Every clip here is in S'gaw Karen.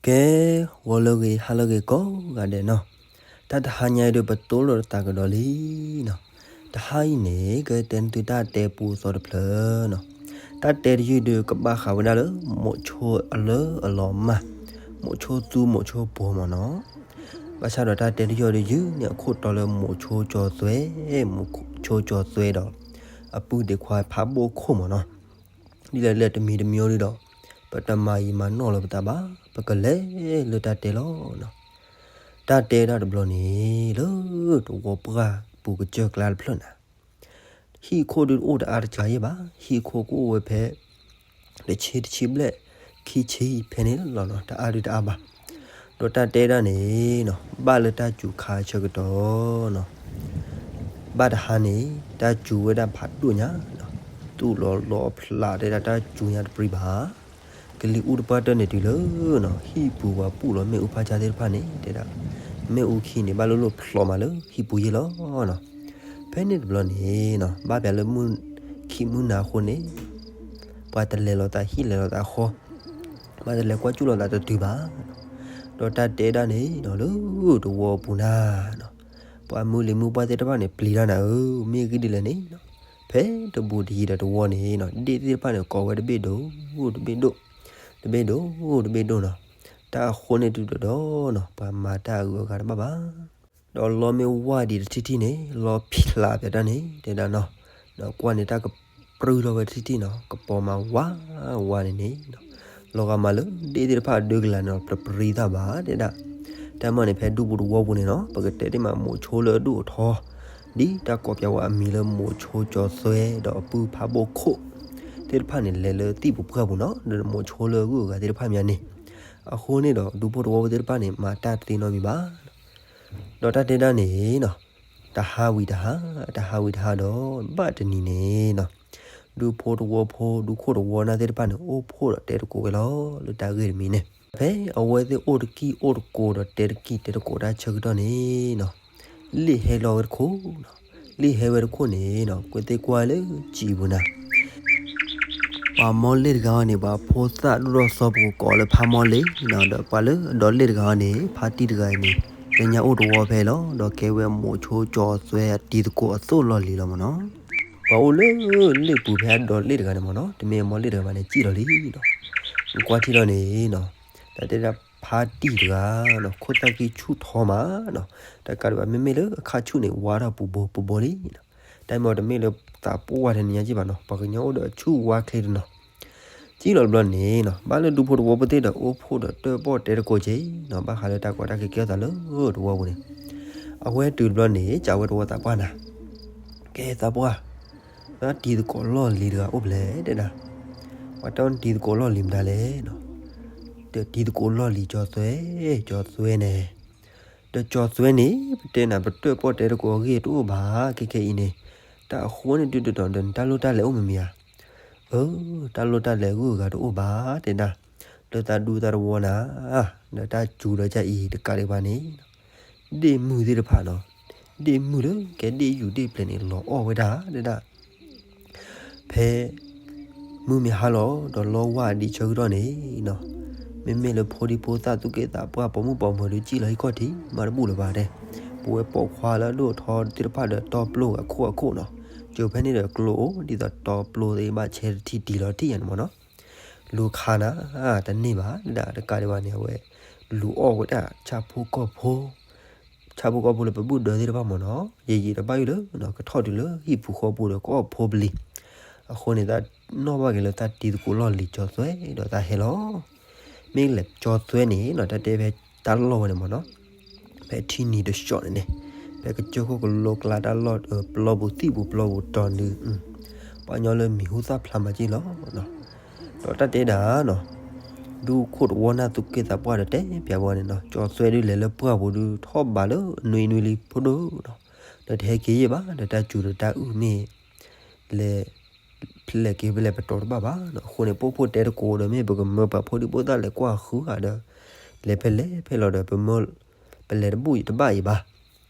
ကဲ, ဂီၤလၢအဂ့ၤ ဟါလၢအဂ့ၤကိးဂၤဒဲးနီၤ, တၢ်တဟါညါအံၤဒုး ပတိၢ်လိာ်တသးကဒီးလံနီၤ. တဟါအံၤန့ၣ် ကတဲသုတၢ်တဲပူအသီတဖျၢၣ်နီၤ. တၢ်တဲတယုၢ်ဒုး ကဘၣ်ဃးဝဲဒၣ်လၢ မိးဆိအလၢအလီၤမၢ်, မိးဆိသူမိးဆိပှီၤမၢ်နီၤ. ဘၣ်ဆၣ်ဒီးတၢ်တဲတယုၢ်ဒုး ယုၢ်န့ၢ်အခိၣ်တီလၢမိးဆိကၠီသွဲ, မိးဆိကၠီသွဲဒီး အပုၢ်ဒ့ခွါဖးဘိၣ်ခိၣ်မၢ်နီၤ. ဒ်လဲၣ်ဒ်လဲၣ်တမံၤတမံၤဒုးဒီး ပတမၤယံာ်မၤနီၢ်လၢၤပသးဘၣ်, ပကလဲၤလၢတၢ်တဲလီၤနီၤ. တၢ်တဲဒၣ်တဘျီန့ၣ် လၢသဝီပှၢ်ပူၤကစၢၢ်ကျါတဖျၢၣ်န့ၣ် ဟံၣ်ခိၣ်ဒုးတအိၣ်တအါတစှၤယဲၢ်ဘၣ်, ဟံၣ်ခိၣ်ကအိၣ်ဝဲဖဲ တဆံတဆံဘျဲၣ် ခံဆံဖဲန့ၣ်လီၤနီၤ, တအါဒုးတအါဘၣ်. ဒီးတၢ်တဲဒၣ်န့ၣ်နီၤ ဘၣ်လၢတၢ်စူၤခါဆၢကတီၢ်နီၤ, ဘၣ်တဟါန့ၣ် တၢ်စူၤဝဲဒၣ်ဖးဒိၣ်ညါနီၤ, သူၣ်လီၤလီၤဖျးတဲဒၣ်တၢ်စူၤညါတပြံဘၣ်. ကလံၤအူတပှၢ်တၢၢ်န့ၣ်တုၤလၢ ဟံၣ်ပူၤပှၤပူၣ်လီၤမ့ၣ်အူဖးဆါသ့ၣ်တဖၣ်န့ၣ် တဲဒၣ် မ့ၣ်အူခံန့ၣ် ဘၣ်လိၣ်လိၣ်ဖျိးမးလၢဟံၣ်ပူၤယဲၢ်လီၤနီၤ. ဖဲန့ၣ်တဘျီန့ၣ်နီၤ ဘၣ်ဖဲလၢမုၢ်ခံမုၢ်နၤအဃိန့ၣ် ပှၤတလဲၤလီၤသးဟံၣ်လဲၤလီၤသးဃီ, ပှၤတလဲၤကွၢ်ကူၣ်လိာ်သးတတုၤဘၣ်. ဒီးတၢ်တဲဒၣ်န့ၣ်နီၤ လၢသဝီပူၤနၤနီၤ ပှၤမုၢ်လံၤမုၢ်ပှၢ်သ့ၣ်တဖၣ်န့ၣ် ပျံၤတၢ်နၤဧၢ, မ့ၢ်ဂ့ၢ်ဒ်လဲၣ်န့ၣ်နီၤ ဖဲတဘူးတယံၤဒီးတဝီန့ၣ်နီၤ ဒ့ၣ်သ့ၣ်တဖၣ်န့ၣ် ကိးဝဲတဘ့ၣ်ဒိၣ်တဘ့ၣ်ဒိၣ်, တဘ့ၣ်ဒိၣ်တဘ့ၣ်ဒိၣ်နီၤ. တၢ်အဃိန့ၣ်တုၤဒီးနီၤ ပှၤမၤတၢ်အဂုၤအဂၤတဘၣ်ဘၣ်. ဒီးလီမ့ၢ်ဝါဒံးတထံၣ်ထံၣ်န့ၣ် လီဖျးပၠးတၢ်န့ၣ် တဲဒၣ်နီၤ, ဒီးကွၢ်န့ၣ်တၢ်ကပြုၢ်ထီၣ်ဝဲတထံၣ်ထံၣ်နီၤ ကပီၤမးဝါဝါန့ၣ်န့ၣ်နီၤ, လီၤဂာ်မးလၢဒ့ၣ်သ့ၣ်တဖၣ်အဒၢကလၤန့ၣ် တပရံသၣ်ဘၣ်တဲဒၣ်. တၢ်မၤန့ၣ်ဖဲဒူပူၤတဝီပူၤန့ၣ်နီၤ ပကတဲဒ်မးမိးဆိလၢအဒိၣ်အထီ ဒ်တၢ်ကိးပၠးဝဲအမံၤလၢမိးဆိကၠီသွဲဒီးအပုၢ်ဖးဘိၣ်ခိၣ် သ့ၣ်တဖၣ်န့ၣ် လဲၤလၢသံၣ်ပူၤပှၢ်ပူၤနီၤ ဒီးမိးဆိလၢအဂုၤအဂၤသ့ၣ်တဖၣ်မးန့ၣ်, အဃိန့ၣ်ဒီး ဒူဖိတဝီဖိသ့ၣ်တဖၣ်န့ၣ် မၤတၢ်တသ့နီတမံၤဘၣ်. ဒီးတၢ်တဲဒၣ်န့ၣ်နီၤ တဟါဝံၤတဟါ, တဟါဝံၤတဟါဒီး ဘၣ်တနံၤန့ၣ်နီၤ ဒူဖိတဝီဖိ ဒူခိၣ်တဝီနၢ်သ့ၣ်တဖၣ်န့ၣ် အိၣ်ဖှိၣ်ဒီးတဲသကိးဝဲလီၤ လၢတၢ်ဂ့ၢ်တမံၤန့ၣ်. ဖဲအဝဲသ့ၣ်အိၣ်တကံၢ်အိၣ်တကိးဒီးတဲတကံၢ်တဲသကိးတၢ်ဆၢကတီၢ်န့ၣ်နီၤ လ့ၣ်ဟဲလီၤဝဲတခိၣ်နီၤ, လ့ၣ်ဟဲဝဲတခိၣ်န့ၣ်နီၤ ကွဲသ့ၣ်ကွၢ်လၢစံာ်ပူၤနၤ ပှၤမီလ့ၣ်တဂၤအံၤန့ၣ် ပှၤဖိသၣ်ဒိၣ်ထီၣ်သီပူၤကိးလၢဖးမီလ့ၣ်, ဒီးပှၤလၢအဒိးလ့ၣ်တဂၤအံၤန့ၣ် ဖါတံၢ်တဂၤအံၤန့ၣ် လၢညါအိၣ်တဝီဖဲလီၤ, ဒီးကဲဝဲမိးဆိကၠီသွဲအတံၤသကိးအသိၣ်လီၢ်လံၤလီၤမ့ၢ်နီၤ. ပှၤအိၣ်လၢလ့ၣ်ပူၤဖဲအဒိးလ့ၣ်တဂၤန့ၣ်မ့ၢ်နီၤ တမ့ၢ်မီလ့ၣ်တဂၤဘၣ်န့ၣ် စံၣ်လီၤလံနီၤ. ကွၢ်ထံၣ်လီၤန့ၣ်နီၤ တၢ်တဲဒၣ်ဖါတံၢ်တဂၤနီၤ ခိၣ်သၣ်ဃံဆူၣ်ထီမးနီၤ, တၢ်ကးဒံးဘၣ်မ့မ့ၢ်လၢအခါဆူၣ်န့ၣ် ဝါထီၣ်ပူၤဘိပူၤဘိလံနီၤ. တၢ်မ့ၢ်တမ့ၢ်လၢသးပှၢ်တနံၤညါက့ဘၣ်နီၤ ပှၤကညီအိၣ်ဒီးအဆူၣ်ဝါချ့တနီၤ စံၣ်လီၤတဘျီန့ၣ်နီၤ ဘၣ်လၢဒူဖိတဝီဖိသ့ၣ်ဒီး အိၣ်ဖှိၣ်ဒီးတၢၣ်ပီၣ်တဲသကိးက့နီၤ ဘၣ်ဃးလၢတၢ်ကီတၢ်ခဲကဲထီၣ်သးလၢတဝီပူၤန့ၣ်, အဝဲတုၤတဘျီန့ၣ် စံးဝဲတဝီသးပှၢ်နၤ, ကဲသးပှၢ်, နတံၤသကိးလီၢ်လံၤတဂၤအိၣ်ဖဲလဲၣ်တဲဒၣ်, ပှၤတၢ်တံၤသကိးလီၢ်လံၤမတၤလဲၣ်နီၤ, ဒီးတံၤသကိးလီၢ်လံၤကၠီသွဲ, ကၠီသွဲန့ၣ် ဒီးကၠီသွဲန့ၣ် ပတဲနၤ ပတၢၣ်ပီၣ်တဲသကိးအဂ့ၢ်တအိၣ်ဘၣ် ခဲခဲအံၤန့ၣ်, တၢ်အဃိန့ၣ်ဒုးဒီး ဒီးနတၢ်လိၣ်တၢ်လဲၤအိၣ်မ့ၢ်မ့ၢ်ဧါ, အၢ တၢ်လိၣ်တၢ်လဲၤဂုၤအဂၤတအိၣ်ဘၣ်တဲဒၣ်, လၢသးဒူသးတဝီနၤ, ဒီးတၢ်စူၤဒီးကအံၤတကးဒံးဘၣ်န့ၣ် ဒ့ၣ်မုၢ်သ့ၣ်တဖၣ်နီၤ, ဒ့ၣ်မုၢ်လၢကဲဒ့ၣ်ယူၢ်ဒ့ၣ်ပျဲၤန့ၣ် လီၤအီၣ်ဝဲဒၣ်တဲဒၣ်, ဖဲ မုၢ်မ့ၢ်ဟါလီၤ ဒီးလီဝါဒံးဆၢကတီၢ်န့ၣ်နီၤ, မ့မ့ၢ်လၢဖိဒံဖိသၣ်သူၣ်က့သးပှၢ်ပိာ်မုၣ်ပိာ်မၢၤဒုး စံၣ်လီၤဟံၣ်ခီၣ်ထံး မၤတဘူၣ်လၢၤဘၣ်တဲ, ပဝဲပိာ်ခွါလၢအဒိၣ်အထီသ့ၣ်တဖၣ်ဒီးတီပျိအခိၣ်အခိၣ်နီၤ, ကၠိဖဲန့ၣ်ဒီးကျိအိၣ် ဒ်သိးတီပျိသ့ၣ်ဘၣ်ဆဲတထံၣ်တံၢ်လီၤတံၢ်ယါန့ၣ်မ့ၢ်နီၤ, လူၤခါနၤ တန့ၢ်ဘၣ်ဒၣ် တကးဒံးဘၣ်န့ၣ် အဝဲ လူၤအီၣ်ဝဲဒၣ် ဆၣ်ဖိကီၢ်ဖိ ဆၣ်ဖိကီၢ်ဖိလၢပဘူၣ်ဒၢသ့ၣ်တဖၣ်မ့ၢ်နီၤ, ယံာ်ယံာ်ဒီးဘၣ်ယိၣ်လၢ ကထီၣ်တုၤလၢဟံၣ်ပူၤဃီပူၤဒီးကအီၣ်ဖိပလံၤ, အဃိန့ၣ် သးနီၣ်ဘၣ်က့ၤလၢတၢ်တံၤသကိးလီၢ်လံၤကၠီသွဲဒီးသးဟဲလီၤ, မ့ၢ်လဲၤကၠီသွဲန့ၣ်နီၤ တၢ်တဲဖဲတၢ်လီၢ်ဝဲန့ၣ်မ့ၢ်နီၤ, ဖဲထံနံၤတဆှီန့ၣ်န့ၣ်, ဖဲကစၢၢ်ခိၣ်ကလိကျါတၢ်လီၢ်ပျီပူၤသံၣ်ပူၤပျီပူၤတီၤနုၤ, ပှၤကညီလၢမံၤဟူသၣ်ဖျါမးက့ၢ်လီၤ ဒီးတၢ်တဲဒၣ်နီၤ, ဒူခိၣ်တဝီနၢ်သူၣ်က့သးပှၢ်ဒီးတဲပၠးဝဲန့ၣ်နီၤ, ကၠီသွဲဒုးလဲၤလၢပှၢ်ပူၤဒုးထီၣ်ဘးလၢနွံနွံလံဖိဒိၣ်နီၤ, ဒီးတဟဲက့ၤယဲၢ်ဘၣ် ဒီးတၢ်စူၤဒီးတၢ်အုၣ်မ့ၢ် လဲၤ လဲၤဖဲလဲၣ်က့ၤဖဲလဲၣ်ပတီၤတဘၣ်ဘၣ်နီၤ, အဃိန့ၣ် ပိာ်ဖိတဲတကိးဒီးမ့ၢ်ပကမၢပှၤဖိဒံဖိသၣ်လဲၤကွၢ်ဃုဂၤဒီး လဲၤဖဲလဲၣ်ဖဲလဲၣ်ဒီး ပမၢ ပလဲၤတဘူၣ်တဘၣ်အံၤဘၣ်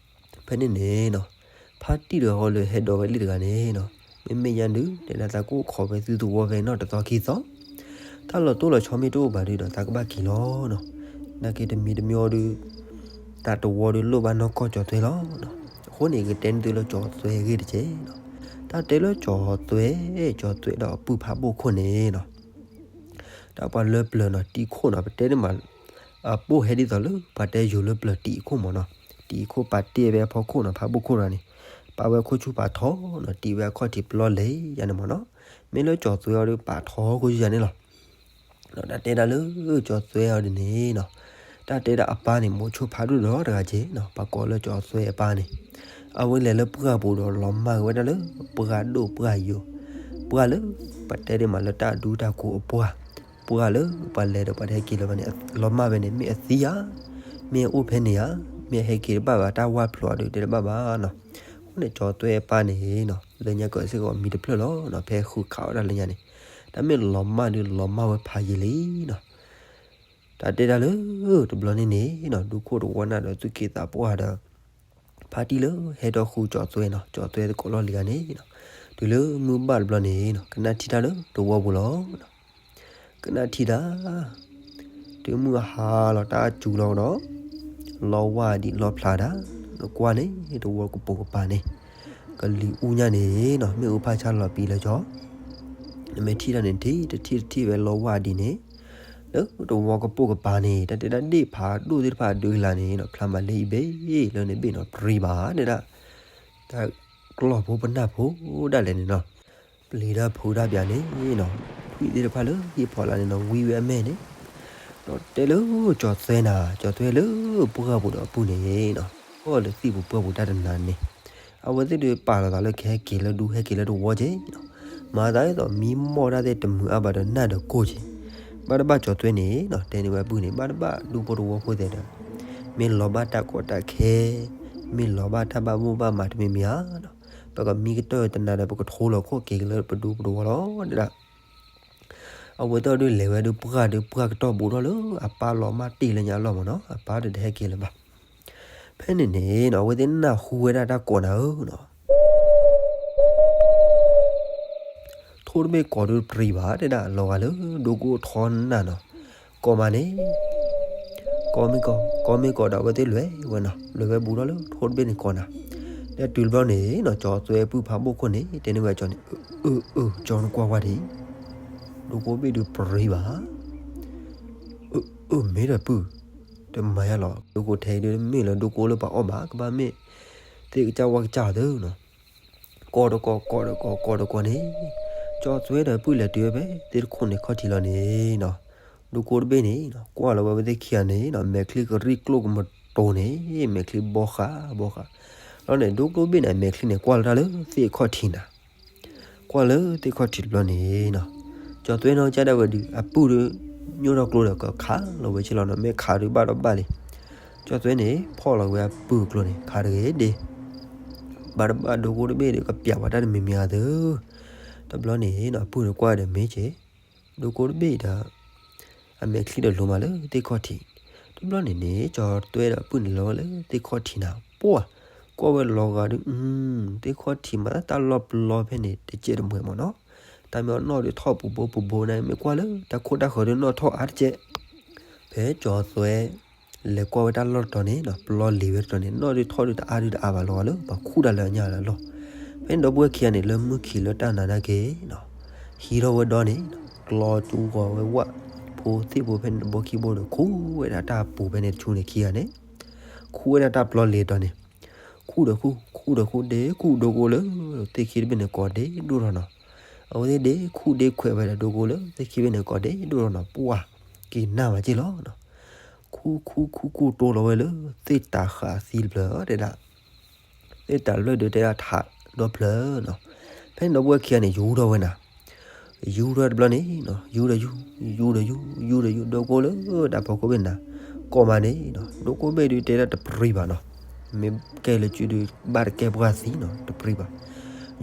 ဖဲန့ၣ်န့ၣ်နီၤ, ဖါတံၢ်တဂၤဃီလၢဟဲဒိးဝဲလံာ်တဂၤန့ၣ်နီၤ, မ့မ့ၢ်ယါဒုး တဲဒၣ်သးကအိၣ်ခိးဖဲသုသဝီဖဲနီၣ်တသီခံသီ, တၢ်လီၤတိၢ်လီၤဆီမ့ၢ်တအိၣ်ဘၣ်ဒုးဒီး သးကဘၣ်က့ၤလီၤနီၤ, နာ်က့တမံၤတမံၤအီၤဒုး တၢ်တဝီဒုးလိၣ်ဘၣ်နီၢ်ကီၢ်ကၠီၤသွဲလီၤ. အဃိန့ၣ် ကတဲန့ၢ်သုလၢကၠီၤသွဲအဂ့ၢ်တက့ၢ်. တၢ်တဲလၢကၠီၤသွဲ, ကၠီၤသွဲဒီးအပုၢ်ဖးဘိၣ်ခိၣ်န့ၣ်နီၤ တၢ်ပှၤလၢပျၢၤနီၤ တံၤခိၣ်နီၤ ပတဲန့ၣ်မး အပိၢ်ဟဲဒ်သိးလၢ ပှၤတဲယိၤလၢပျၢၤတံၤခိၣ်မးနီၤ, တံၤခိၣ်ပာ်တ့ၢ်ဝဲအဖီခိၣ်နီၤ ဖးဘိၣ်ခိၣ်တဂၤန့ၣ်, ပာ်ဝဲခိၣ်ဆူၣ်ပာ်ထီနီၤ တံၢ်ဝဲအခီၣ်ထံးပျီလဲၤယၤန့ၣ်မးနီၤ, မ့ၢ်လၢကၠီၤသွဲအီၤဒီးပာ်ထီခိၣ်ဆူၣ်ယၤန့ၣ်လီၤ. ဒီးတၢ်တဲဒၣ်လၢကၠီၤသွဲအီၤဒ်န့ၣ်နီၤ, တၢ်တဲဒၣ်အပၢ်န့ၣ် မိၤဆိဖးဒိၣ်ဒီးတဂၤက့ၤနီၤ ပှၤကိးလၢကၠီၤသွဲအပၢ်န့ၣ်, အဝဲလဲၤလၢပှၢ်ပူၤဒီးလီၤမၢ်က့ၤဝဲဒၣ်လၢ ပှၢ်ဒိၣ်ပှၢ်ယိာ်, ပှၢ်လၢ ပှၤတဲဒၣ်မးလၢတၢ်ဒူတၢ်ကိၤအပှၢ်, ပှၢ်လၢပှၤလဲၤဒီးပှၤတဟဲက့ၤလၢၤဘၣ်န့ၣ် လီၤမၢ်ဝဲန့ၣ် မ့ၢ်အသံဧါ, မ့ၢ်အအိၣ်ဖဲန့ၣ်ဧါ, မ့ၢ်အဟဲက့ၤတဘၣ်ဘၣ် တၢ်ဝၢ်ဖျိးအီၤဒုးတဲတဘၣ်ဘၣ်နီၤ. အဃိန့ၣ် ကၠီၤသွဲအပၢ်န့ၣ်နီၤ လၢညါကီးစ့ၢ်ကီးမံတဖျၢၣ်လီၤနီၤ ဖဲဃုခးအီၣ်တၢ်လၢညါန့ၣ်, တၢ်မ့ၢ်လီၤမၢ်ဒုးလီၤမၢ်ဝဲဖးယံာ်လံနီၤ. တၢ်တဲဒၣ်လၢ တဘျီန့ၣ်န့ၣ်နီၤ ဒူခိၣ်တဝီနၢ်ဒီးသူၣ်က့သးပှၢ်ဒီး ဖါတံၢ်လၢဟဲထီၣ်ဃုကၠီၤသွဲနီၤ, ကၠီၤသွဲသကိးလီၢ်လံၤဂၤန့ၣ်နီၤ, တုၤလၢမုၢ်ဘၣ်တဘျီန့ၣ်နီၤ ကနၣ်ထံၣ်တၢ်လၢတဝီပူၤလီၤ. ကနၣ်ထံၣ်တၢ် တုၤမုၢ်ဟါလီၤတၢ်စူၤလီၤဒီး လီဝါဒံးလီဖျးတၢ်, နကွၢ်န့ၣ် တဝီကပိာ်ကပၤန့ၣ် ကလံၤအူညါန့ၣ်နီၤ မ့ၣ်အူဖးဆါလီၤပံာ်လၢကၠီၤ, နမ့ၢ်ထံၣ်တၢ်န့ၣ် ထံၣ်တထံၣ်တထံၣ်ဝဲလီဝါဒံးန့ၣ် လၢတဝီကပိာ်ကပၤန့ၣ် တၢ်တဲဒၣ်ဒ့ၣ်ဖးဒိၣ်သ့ၣ်တဖၣ်ဒုးလၢ်န့ၣ်နီၤ ဖျါမးလၢအံၤဘ့ၣ် လၢန့ၣ်ဘ့ၣ်နီၤ ပြံဘၣ်တဲဒၣ် တၢ်ကျီၢ်ဖိပနၢ်ဖိဒၣ်လဲာ်န့ၣ်နီၤ ပျံၤတၢ်ဖုးတၢ်ပၠးန့ၣ်နီၤ ထွံၣ်သ့ၣ်တဖၣ်လၢဟံၣ်ဖီလာ်န့ၣ်နီၤ ဝံဝဲအမဲာ်န့ၣ်, ဒီးတဲလၢကၠီၤသွဲနၤ ကၠီၤသွဲလၢပှၢ်ပူၤဒီးအပုၢ်န့ၣ်နီၤ အီၣ်လၢသံၣ်ပူၤပှၢ်ပူၤတၢ်တနၤန့ၣ်, အဝဲသ့ၣ်ဒုးပာ်လီၤသးလၢကဟဲက့ၤလၢဒူဟဲက့ၤလၢတဝီက့ၤနီၤ, မၤသးဒ်သိးမံမီၢ်တၢ်သ့ၣ်တမုာ်အါဘၣ်ဒီးနၢ်ဒီးကိၢ်က့ၤ, ဘၣ်တဘၣ်ကၠီၤသွဲန့ၣ်နီၤ တဲန့ၢ်ဝဲအပုၢ်န့ၣ် ဘၣ်တဘၣ်ဒူဖိတဝီဖိသ့ၣ်ဒီး မ့ၢ်လီၤဘၣ်တၢ်ကီတၢ်ခဲ, မ့ၢ်လီၤဘၣ်တၢ်ဘၣ်မိၣ်ဘၣ်မးတမံၤမံၤဧါနီၤ, ပကမံကတၢၢ်တနၤဒီး ပကထိလီၤခိၣ်က့ၤကလၢပဒူပတဝီလီၤဒၣ်. အဝဲသ့ၣ်ဒုးလဲၤဝဲဒုးပှၢ်ဒုးပှၢ်ကတီၢ်ဘူးထီၣ်လၢအပၢ်လီၤမၢ်တ့ၢ်လၢညါအလီၢ်မးနီၤ အပၢ်ဒုးတဟဲက့ၤလၢၤဘၣ်. ဖဲန့ၣ်န့ၣ်နီၤ အဝဲသ့ၣ်နၢ်ဟူဝဲဒၣ်တၢ်ကိးနၤဧၢနီၤ ထိၣ်တဘ့ၣ်ကိးဒုးတပြံဘၣ် တဲဒၣ်လီၤဂာ်လၢဒိကိထီနၢ်နီၤ, ကိးမးန့ၣ် ကိးမ့ၢ်ကိး ကိးမ့ၢ်ကိးဒီးအဝဲသ့ၣ်လဲၤဝဲနီၤ လဲၤဝဲဘူးထီၣ်လၢထိၣ်တဘ့ၣ်န့ၣ်ကိးနၤ, ဒီးတုၤတဘျီန့ၣ်နီၤ ကၠီၤသွဲပုၢ်ဖးဘိၣ်ခိၣ်န့ၣ် တဲန့ၢ်ဝဲကၠီၤန့ၣ် အၢ အၢ အၢ ကၠီၤနကွၢ်ကွၢ်ဒံး ဒိကိဘ့ၣ်ဒုးပြံဘၣ် အၢ အၢ မ့ၢ်ဒီးပုၢ် တမၤယါလီၤ ဒိကိထဲအံၤဒုးမ့ၢ်လၢဒိကိလၢပှၤအီၣ်ဘၣ် ကဘၣ်မ့ၢ် သ့ၣ်ကစၢ်ဝါကစၢ်သၢနီၤ, ကိးတကိး ကိးတကိး ကိးတကိးန့ၣ်, ကၠီၤသွဲဒီးပုၢ်လဲၤတုၤဝဲဖဲသ့ၣ်တခိၣ်န့ၣ်ခီၣ်ထံးလီၤန့ၣ်နီၤ, ဒိကိတဘ့ၣ်န့ၣ်နီၤ ကွၢ်လီၤဝဲဝဲသ့ၣ်ခံဂၤန့ၣ်နီၤ မဲာ်ချံကရံၣ်ကျိၣ်ကမတိၤန့ၣ် မဲာ်ချံဘီဃးဘီဃး, လီၤန့ၣ် ဒိကိတဘ့ၣ်န့ၣ် မဲာ်ချံန့ၣ် ကွၢ်လီၤတၢ်လၢသ့ၣ်ခီၣ်ထံးနၤ ကွၢ်လၢသ့ၣ်ခီၣ်ထံးတဘျီန့ၣ်နီၤ, ကၠီၤသွဲနီၢ်ကစၢ်ဒၣ်ဝဲဒုး အပုၢ်ဒုး ညိၣ်ထီၣ်ကျိဒီးကခးလီၤဝဲဆ့လီၤနီၤ မ့ၢ်ခးဒုးဘၣ်ဒီးဘၣ်လံ, ကၠီၤသွဲန့ၣ် ဖီၣ်လီၤဝဲအပုၢ်ကျိန့ၣ် ခးတဂ့ၤဒ့, ဘၣ်တဘၣ်ဒိကိတဘ့ၣ်ဒီးကပျးဝဲတၢ်တမံၤမံၤအသၢ, တဘျီန့ၣ်နီၤ အပုၢ်ဒီးကွၢ်ဒီးမ့ၢ်က့ၤ ဒိကိတဘ့ၣ်ဒီး အမဲာ်ချံဒီးလိၤမးလၢသ့ၣ်ခီၣ်ထံး, တဘျီန့ၣ်န့ၣ် ကၠီၤသွဲဒီးအပုၢ်န့ၣ်လီၤဝဲလၢသ့ၣ်ခီၣ်ထံးနၤ ပှၢ်, ကွၢ်ဝဲလီၤဂာ်ဒုး သ့ၣ်ခီၣ်ထံးမးတၢ်လီၢ်ပျီဖဲန့ၣ် တကဲးတမှဲၤမးနီၤ, တၢ်မ့ၢ်အီၤနီၣ်ဒုးထီၣ်ပူၤဘိပူၤဘိန့ၣ် မ့ၢ်ကွၢ်လၢတၢ်ခိၣ်တၢ်ဃၢၤဒုးနီၣ်ထီၣ်အါတကဲး, ဖဲကၠီၤသွဲ လဲၤကွၢ်ဝဲတၢ်လီၢ်တတီၤန့ၣ်နီၤ ပျီလံၤဝဲတတီၤန့ၣ် နီၣ်ဒုးထီၣ်ဒုးတအါဒုးတအါဘၣ်လီၤဂာ်လၢ ပှၤခူၣ်တၢ်လၢအညၣ်လၢအလီၢ်, ဖဲန့ၣ်ဒီပုၢ်ဝဲၢ်ခံဂၤန့ၣ် လၢမုၢ်ခံးလၢတၢ်နၤနာ်က့ၤနီၤ ဟံးထီၣ်ဝဲဒီန့ၣ်နီၤ ကျီကၠူဂီၤဝဲဝၣ် ဖိသ့ၣ်ဖိဖဲန့ၣ်တဘိခံဘိဒီး ခူၣ်ဝဲဒၣ်တၢ်ပူၤဖဲန့ၣ်တဆူန့ၣ်ခံဂၤန့ၣ် ခူၣ်ဝဲဒၣ်တၢ်ပျီလံၤတီၤန့ၣ် ခူၣ်ဒီးခူၣ် ခူၣ်ဒီးခူၣ် ဒ့ခူၣ်ဒိကိလၢ သ့ၣ်ခံတဘ့ၣ်န့ၣ်ကိးဒ့ဒိၣ်ထီၣ်နီၤ, အဝဲသ့ၣ်ဒ့ခူၣ်ဒ့ခွဲးဝဲဒီးဒိကိလၢ သ့ၣ်ခံဘ့ၣ်န့ၣ်ကိးဒ့ဒိၣ်ထီၣ်နီၤ ပှၢ် က့ၤနၢ်မးက့ၤလီၤနီၤ, ခူၣ်ခူၣ်ခူၣ်ခူၣ်တိလီၤဝဲလၢ သ့ၣ်တၤဃာ်သံတဖျၢၣ်တဲဒၣ် သ့ၣ်တၤလၢဒုးတဲဒၣ်ထးဒီဖျၢၣ်နီၤ, ဖဲန့ၣ်ဒီပုၢ်ဝဲၢ်ခံဂၤန့ၣ် ယူထီၣ်ဝဲနၤ, ယူထီၣ်တဘျီန့ၣ်နီၤ ယူဒီးယူ ယူဒီးယူ ယူဒီးယူ ဒိကိလၢတၢ်ဖီခိၣ်ဘ့ၣ်နၤ ကိးမးန့ၣ်နီၤ ဒိကိဘ့ၣ်ဒုးတဲဒၣ်တပြံဘၣ်နီၤ, မ့ၢ်ကဲလၢစုဒုးဘၣ်တကဲပှၢ်သံနီၤ တပြံဘၣ်,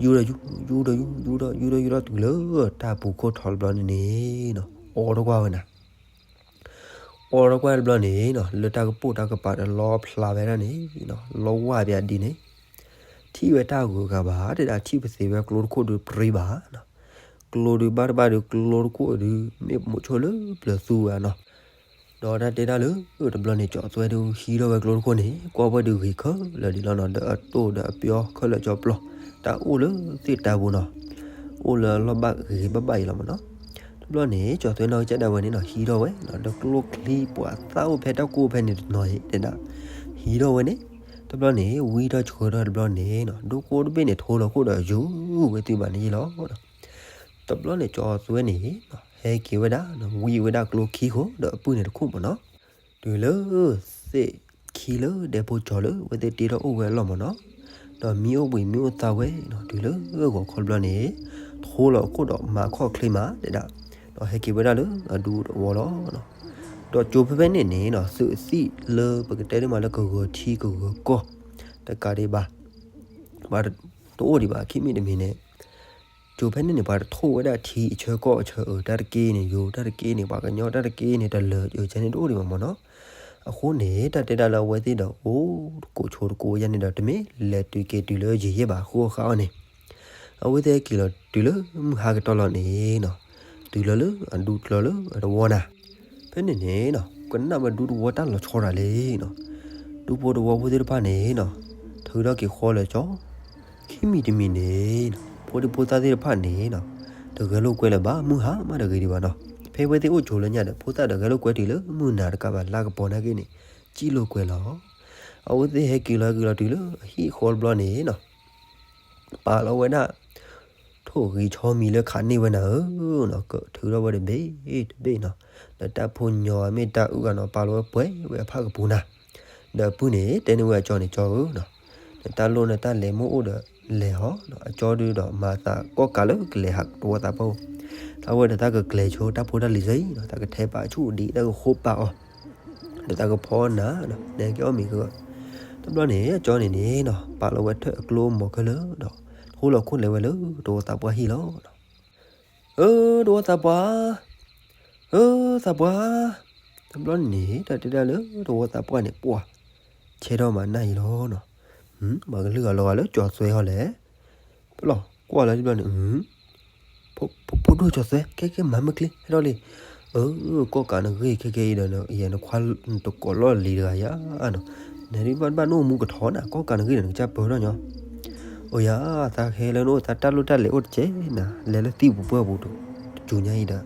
ယူဒီးယူ ယူဒီးယူ ယူဒီးယူဒီးယူဒီးတုၤလၢ တၢ်ပူၤခိၣ်ထီတဘျီန့ၣ်န့ၣ်နီၤ အိးထီၣ်ကွၢ်ဝဲနၤ အိးထီၣ်ကွၢ်တဘျီန့ၣ်နီၤ လၢတၢ်ကပိာ်တၢ်ကပၤဒီးလီဖျးဝဲဒၣ်န့ၣ်နီၤ လီဝါဘၣ်ဒ်န့ၣ်, ထံၣ်ဝဲတၢ်ဂုၤဂၤဘၣ် တဲဒၣ်ထံၣ်ပသ့ဝဲကျိတခိၣ်ဒုးပြံဘၣ်နီၤ, ကျိဒုးဘၣ်တဘၣ်ဒုးကျိတခိၣ်ဒုး မ့ၢ်မိးဆိလၢပျၢၤသူဝဲနီၤ, ဒီးတၢ်တဲတၢ်လၢ တဘျီန့ၣ် ကၠီသွဲဒုးဟံးထီၣ်ဝဲကျိတခိၣ်န့ၣ် ကွၢ်ဝဲဒုးဂ့ၤခဲလၢာ်ဒံးလီၤနီၤ, ဒီးအတိၢ်ဒီးအပျီခဲလၢာ်ကၠီပျီ, တၢ်အိၣ်လၢသ့ၣ်တၢ်ပူၤနီၤ, အိၣ်လၢအလီၢ်ဘၣ်ဂ့ၤဘၣ်ဘၣ်အံၤလီၤမ့ၢ်နီၤ. တဘျီန့ၣ် ကၠီသွဲနီၢ်ကစၢ်ဒၣ်ဝဲန့ၣ်နီၤ ဟံးထီၣ်ဝဲနီၤ, ဒီးကျိချံပှၤသၣ်အိၣ်ဖဲတၢ်ကိၢ်ဖဲန့ၣ်တနီၤအံၤတဲဒၣ်, ဟံးထီၣ်ဝဲန့ၣ်, တဘျီန့ၣ် ဝံထီၣ်ဆှၢထီၣ်တဘျီန့ၣ်နီၤ, ဒိၣ်ကိတဘ့ၣ်န့ၣ် ထိလီၤခိၣ်ဒီးယူၤဝဲသုဘၣ်န့ၣ်ယ့ၢ်လီၤ. တဘျီန့ၣ် ကၠီသွဲန့ၣ် ဟဲက့ၤဝဲဒၣ် ဝံဝဲဒၣ်ကျိခံဃိဒီးအပုၢ်န့ၣ်တခိၣ်မ့ၢ်နီၤ, တုၤလၢ သ့ၣ်ခံလၢဒဲဖိကၠီလၢ အဝဲသ့ၣ်တ့ထီၣ်အိၣ်ဝဲအလီၢ်မ့ၢ်နီၤ, ဒီးမံအိၣ်ဘှံးမံအိၣ်သါဝဲနီၤ, တုၤလၢဂီၤခီတဘျီန့ၣ် ထိလီၤခိၣ်ဒီးမၤခီၣ်ချ့မးတဲဒၣ်, ဒီးဟဲက့ၤဝဲဒၣ်လၢအဒူသဝီလီၤ. ဒီးကၠိဖဲဖဲန့ၣ်န့ၣ်နီၤ သုးသံၣ်လၢပကတဲဒ်မးလၢကဂၢၤထံကဂၢၤကီၢ် တကးဒံးဘၣ် ပှၤတအိၣ်ဒံးဘၣ် ခံမံၤတမံၤန့ၣ်, ကၠိဖဲန့ၣ်န့ၣ် ပှၤတထိၣ်ဝဲဒၣ်ထံအဆၢကီၢ်အဆၢအၢ တၢ်တက့ၢ်န့ၣ်ယိၤ တၢ်တက့ၢ်န့ၣ် ပှၤကညီ တၢ်တက့ၢ်န့ၣ် တလၢာ်အၢ ကဲန့ၣ်တအိၣ်ဒံးဘၣ်မ့ၢ်နီၤ. အဃိန့ၣ် တၢ်တဲဒၣ်လၢအဝဲသ့ၣ်ဒီးအိၣ်တကိးဆိတကိးယါန့ၣ်ဒီး တမ့ၢ်လဲၤတုၤက့ၤတုၤလၢယံာ်ယဲၢ်ဘၣ် ဃိအဃါအီၤန့ၣ်, အဝဲသ့ၣ်ဟဲက့ၤလီၤတုၤလၢမုၢ်ဟါကတီၢ်လီၤန့ၣ်နီၤ, တုၤလီၤလၢအဒူတလီၤလၢအတဝီနၤ, ဖဲန့ၣ်န့ၣ်နီၤ ကနၣ်ဝဲဒူတဝီတၢ်လီၤဆီတၢ်လံနီၤ, ဒူဖိတဝီဖိသ့ၣ်တဖၣ်န့ၣ်နီၤ ထုးထီၣ်က့ၤဃီလၢာ်ကၠီ, ခံမံၤတမံၤန့ၣ်နီၤ ဖိဒံဖိသၣ်သ့ၣ်တဖၣ်န့ၣ်နီၤ တဂဲၤလိာ်ကွဲလၢၤဘၣ် မုၢ်ဟါမးတဂ့ၤဒံးဘၣ်နီၤ, ဖဲဝဲသ့ၣ်အိၣ်ကၠိလၢညါဒီး ဖိသၣ်တဂဲၤလိာ်ကွဲတုၤလၢမုၢ်နၤတကးဘၣ် လါကပီၤနာ်က့န့ၣ် စံၣ်လိာ်ကွဲလီၤ. အဝဲသ့ၣ်ဟဲက့ၤလီၤဟဲက့ၤလီၤတုၤလၢအဟံၣ်ဃီတဘျီန့ၣ်နီၤ ပာ်လီၤဝဲဒၣ် ထိၣ်ဂံၤဆီမံၤလၢခးန့ၢ်ဝဲနၤဧၢနီၤ, ကထုးထီၣ်ဝဲတဘ့ၣ်တဘ့ၣ်နီၤ, ဒီးတၢ်ဖိညီမ့ၢ်တၢ်အုၣ်ဂၤနီၤ ပာ်လီၤဝဲပှဲၤဝဲအဖၣ်ကပူၤနၤ, ဒီးအပုၢ်န့ၣ် တဲန့ၢ်ဝဲအကၠီန့ၣ် ကၠီဧၢနီၤ, နတၢ်လိၣ်နတၢ်လဲၤမ့ၢ်အိၣ်ဒီးလဲၤဟီ, အကၠီဒုးဒီးမၤသးကီၢ်ကးလၢကလဲၤဟးတဝီသးပှၢ်အိၣ်, သးဝဲဒီးတၢ်ကကျဲၤဆိတၢ်ဖိတၢ်လံၤစ့ၢ်နီၤ, တၢ်ကထဲပာ်ဆူၣ်ဒံး တၢ်ကဃိပာ်အီၤ ဒီးတၢ်ကဖီနၤနီၤ နဲက့ၤအီၣ်မ့ၤကဂၢၢ်, တဘျီန့ၣ် အကၠီန့ၣ်န့ၣ်နီၤ ပာ်လီၤဝဲထၢၣ်အကျိမီၤခဲလၢာ်ဒီး ထိလီၤခိၣ်လဲၤဝဲလၢတဝီသးပှၢ်ဟံၣ်လီၤနီၤ, ဧၢ တဝီသးပှၢ်, ဧၢ သးပှၢ်, တဘျီန့ၣ် တၢ်တဲဒၣ်လၢတဝီသးပှၢ်န့ၣ် ပှၢ် ဆဲထီၣ်မးနၢ်အံၤလီၤနီၤ, မၤကလုၢ်ဂၤလီၤဂာ်လၢကၠီသွဲဟီလဲၣ်, ပလီၢ်ကွၢ်လီၤတဘျီန့ၣ် ဖိဒိၣ်ကၠီသွဲ ခဲကဲမၤမုၢ်ချ့ ဟဲထီၣ်လံ, ဧၢ ကီၢ်ကးနဂ့ၢ်ခဲကဲအံၤဒီး ယဲနခွါတကိးလီၢ်လံၤတဂၤယါနီၤ, နဒုးဘၣ်ဘၣ်နအိၣ်မူကထီနၤ ကီၢ်ကးနဂ့ၢ်ဒီး နကစၢ်ပၢထီၣ်ညီ, အိယၤ သးဟဲလၢနအိၣ်သးတၢ်လိၣ်တၢ်လဲၤအိၣ်တကဲနၤ လဲၤလၢသံၣ်ပူၤပှၢ်ပူၤတစူၤညါအံၤဒီး,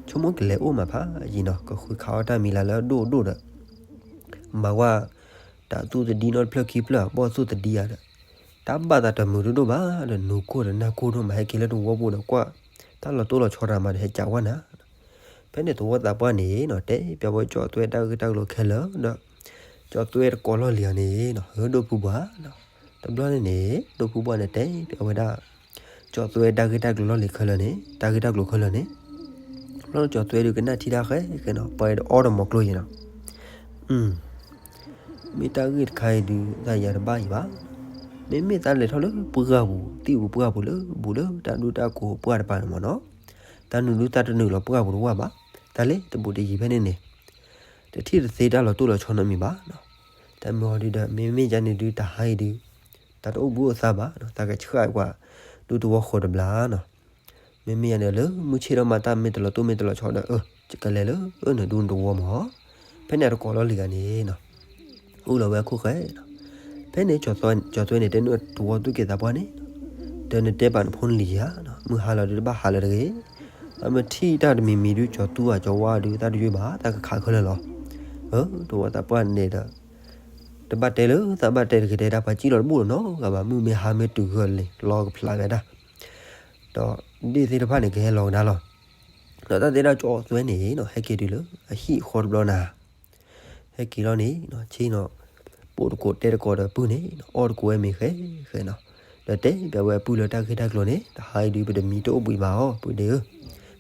ဆိကမိၣ်ကလဲၤအိၣ်မးဖးယံာ်နီၤ ကဃုခးအီၣ်တၢ်မံၤလၢ်လၢအဒိၣ်အဒိၣ်ဒီး မၤဝဲ တၢ်သူၣ်တဒံနီတဖျၢၣ်ခံဖျၢၣ် ဘီၣ်သူၣ်တဒံဧါဒီး, တၢ်ဘၣ်သးတမုာ်ဒိၣ်ဒိၣ်ဘၣ်ဒီး နူၤခိၣ်ဒီးနၢ်ခိၣ်ဒိၣ်မး ဟဲက့ၤလၢတဝီပူၤဒီးကွၢ် တၢ်လီၤတိၢ်လီၤဆီတၢ်မးဒီး ဟဲကးဝဲနၤ, ဖဲန့ၣ်သဝီသးပှၢ်န့ၣ်နီၤ တဲပျဲဝဲကၠီသွဲတၢ်ဂ့ၢ်တၢ်ကျိၤခဲလၢာ်ဒီး, ကၠီသွဲတကိးလီၢ်လံၤအီၤန့ၣ်နီၤ ဧၢ ဒိၣ်ဖုဘှါ, တဘျီန့ၣ်န့ၣ် ဒိၣ်ဖုဘှါန့ၣ်တဲပျဲဝဲဒၣ် ကၠီသွဲတၢ်ဂ့ၢ်တၢ်ကျိၤလီၢ်လံၤခဲလၢာ်န့ၣ် တၢ်ဂ့ၢ်တၢ်ကျိၤခဲလၢာ်န့ၣ်, ဘျီကၠီသွဲဒုးကနၣ်ထံတၢ်ဃဲဃဲနီၤ ပှၤအံၤဒီးအီၣ်ဒီးမီၤကျိယဲနီၤ, မ့ၢ်တၢ်ဂ့ၢ်တခါအံၤဒုး သးယၤတဘၣ်အံၤဘၣ်, မ့မ့ၢ်သးလဲၤထီၣ်လၢပှၢ်ပူၤ သံၣ်ပူၤပှၢ်ပူၤလၢဘူးလၢတၢ်ဒူတၢ်ကိးပှၢ်တပၤန့ၣ်မ့ၢ်နီၤ, တၢ်နုာ်ဒူတၢ်တနုာ်လီၤပှၢ်ပူၤတဝၢ်ဘၣ်, တၢ်လဲၤတဘူးတယံၤဖဲန့ၣ်န့ၣ်, တထံၣ်တသ့တၢ်လီၤတိၢ်လီၤဆီနီတမံၤဘၣ်နီၤ, တၢ်မ့ၢ်အီၤဒုးဒီး မ့မ့ၢ်ယၤန့ၣ်ဒုး တဟါအံၤဒုး တၢ်တအိၣ်ဘှံးအိၣ်သါဘၣ်နီၤ, တၢ်ကဆှၣ်ကွၢ် ဒူတဝီဃီတဘျီနီၤ, မ့မ့ၢ်ယၤန့ၣ်လၢမုၢ်ဆ့ၣ်ထီၣ်မး တၢ်မ့ၢ်တလီၤတိၢ်မ့ၢ်တလီၤဆီဒီး အၢ ယကလဲၤလၢနဒူနတဝီမ့ၢ်, ဖဲန့ၣ်အတကိးလီၢ်လံၤဂၤန့ၣ်နီၤ အုၣ်လီၤဝဲအခိၣ်ဃဲနီၤ, ဖဲန့ၣ် ကၠီသွဲန့ၣ် တဲနုာ်တဝီသူၣ်က့သးပှၢ်န့ၣ်, ဒီးနတဲပာ်နဖိနလံၤဧါ, မုၢ်ဟါလီၤဒုးတဘၣ်ဟးလၢၤတဂ့ၤ, အမ့ၢ်ထံၣ်တၢ်တမံၤမံၤဒုး ကၠီသူဧါကၠီဝါဒုး တၢ်တယုၢ်ဘၣ် တၢ်ကခးခဲလၢာ်လီၤ, အၢ တဝီသးပှၢ်န့ၣ်ဒီး တဘၣ်တဲလၢသးဘၣ်တဲတဂ့ၤ တဲဒၣ်ပှၤစံၣ်လီၤတဘူၣ်လီၤနီတဂၤဘၣ် မုၢ်မ့ၢ်ဟါမ့ၢ်တုၤဂၢၢ်လံၤ လီကဖျးဝဲဒၣ်, ဒီးဒ့ၣ်သ့ၣ်တဖၣ်န့ၣ် ကဟဲလီၤကဒါလီၤ, ဒီးတၢ်သ့ၣ်တၢ်ကၠီသွဲန့ၣ်နီၤ ဟဲက့ၤတုၤလၢအဟံၣ်ဃီတဘျီနၤ ဟဲက့ၤလီၤန့ၣ်နီၤ ဆ့နီၤ ပိာ်တကိးတဲတကိးဒီးပုၢ်န့ၣ်နီၤ အီၣ်တကိးဝဲမ့ၤဃဲဃဲနီၤ, ဒီးတဲဘၣ်ဝဲအပုၢ်လၢတၢ်ဂ့ၢ်တၢ်ကျိၤန့ၣ် တဟါအံၤဒုးပတမံတအိၣ်ဘှံးဘၣ်အီၤ ပုၢ်ဒ့ဧၢ,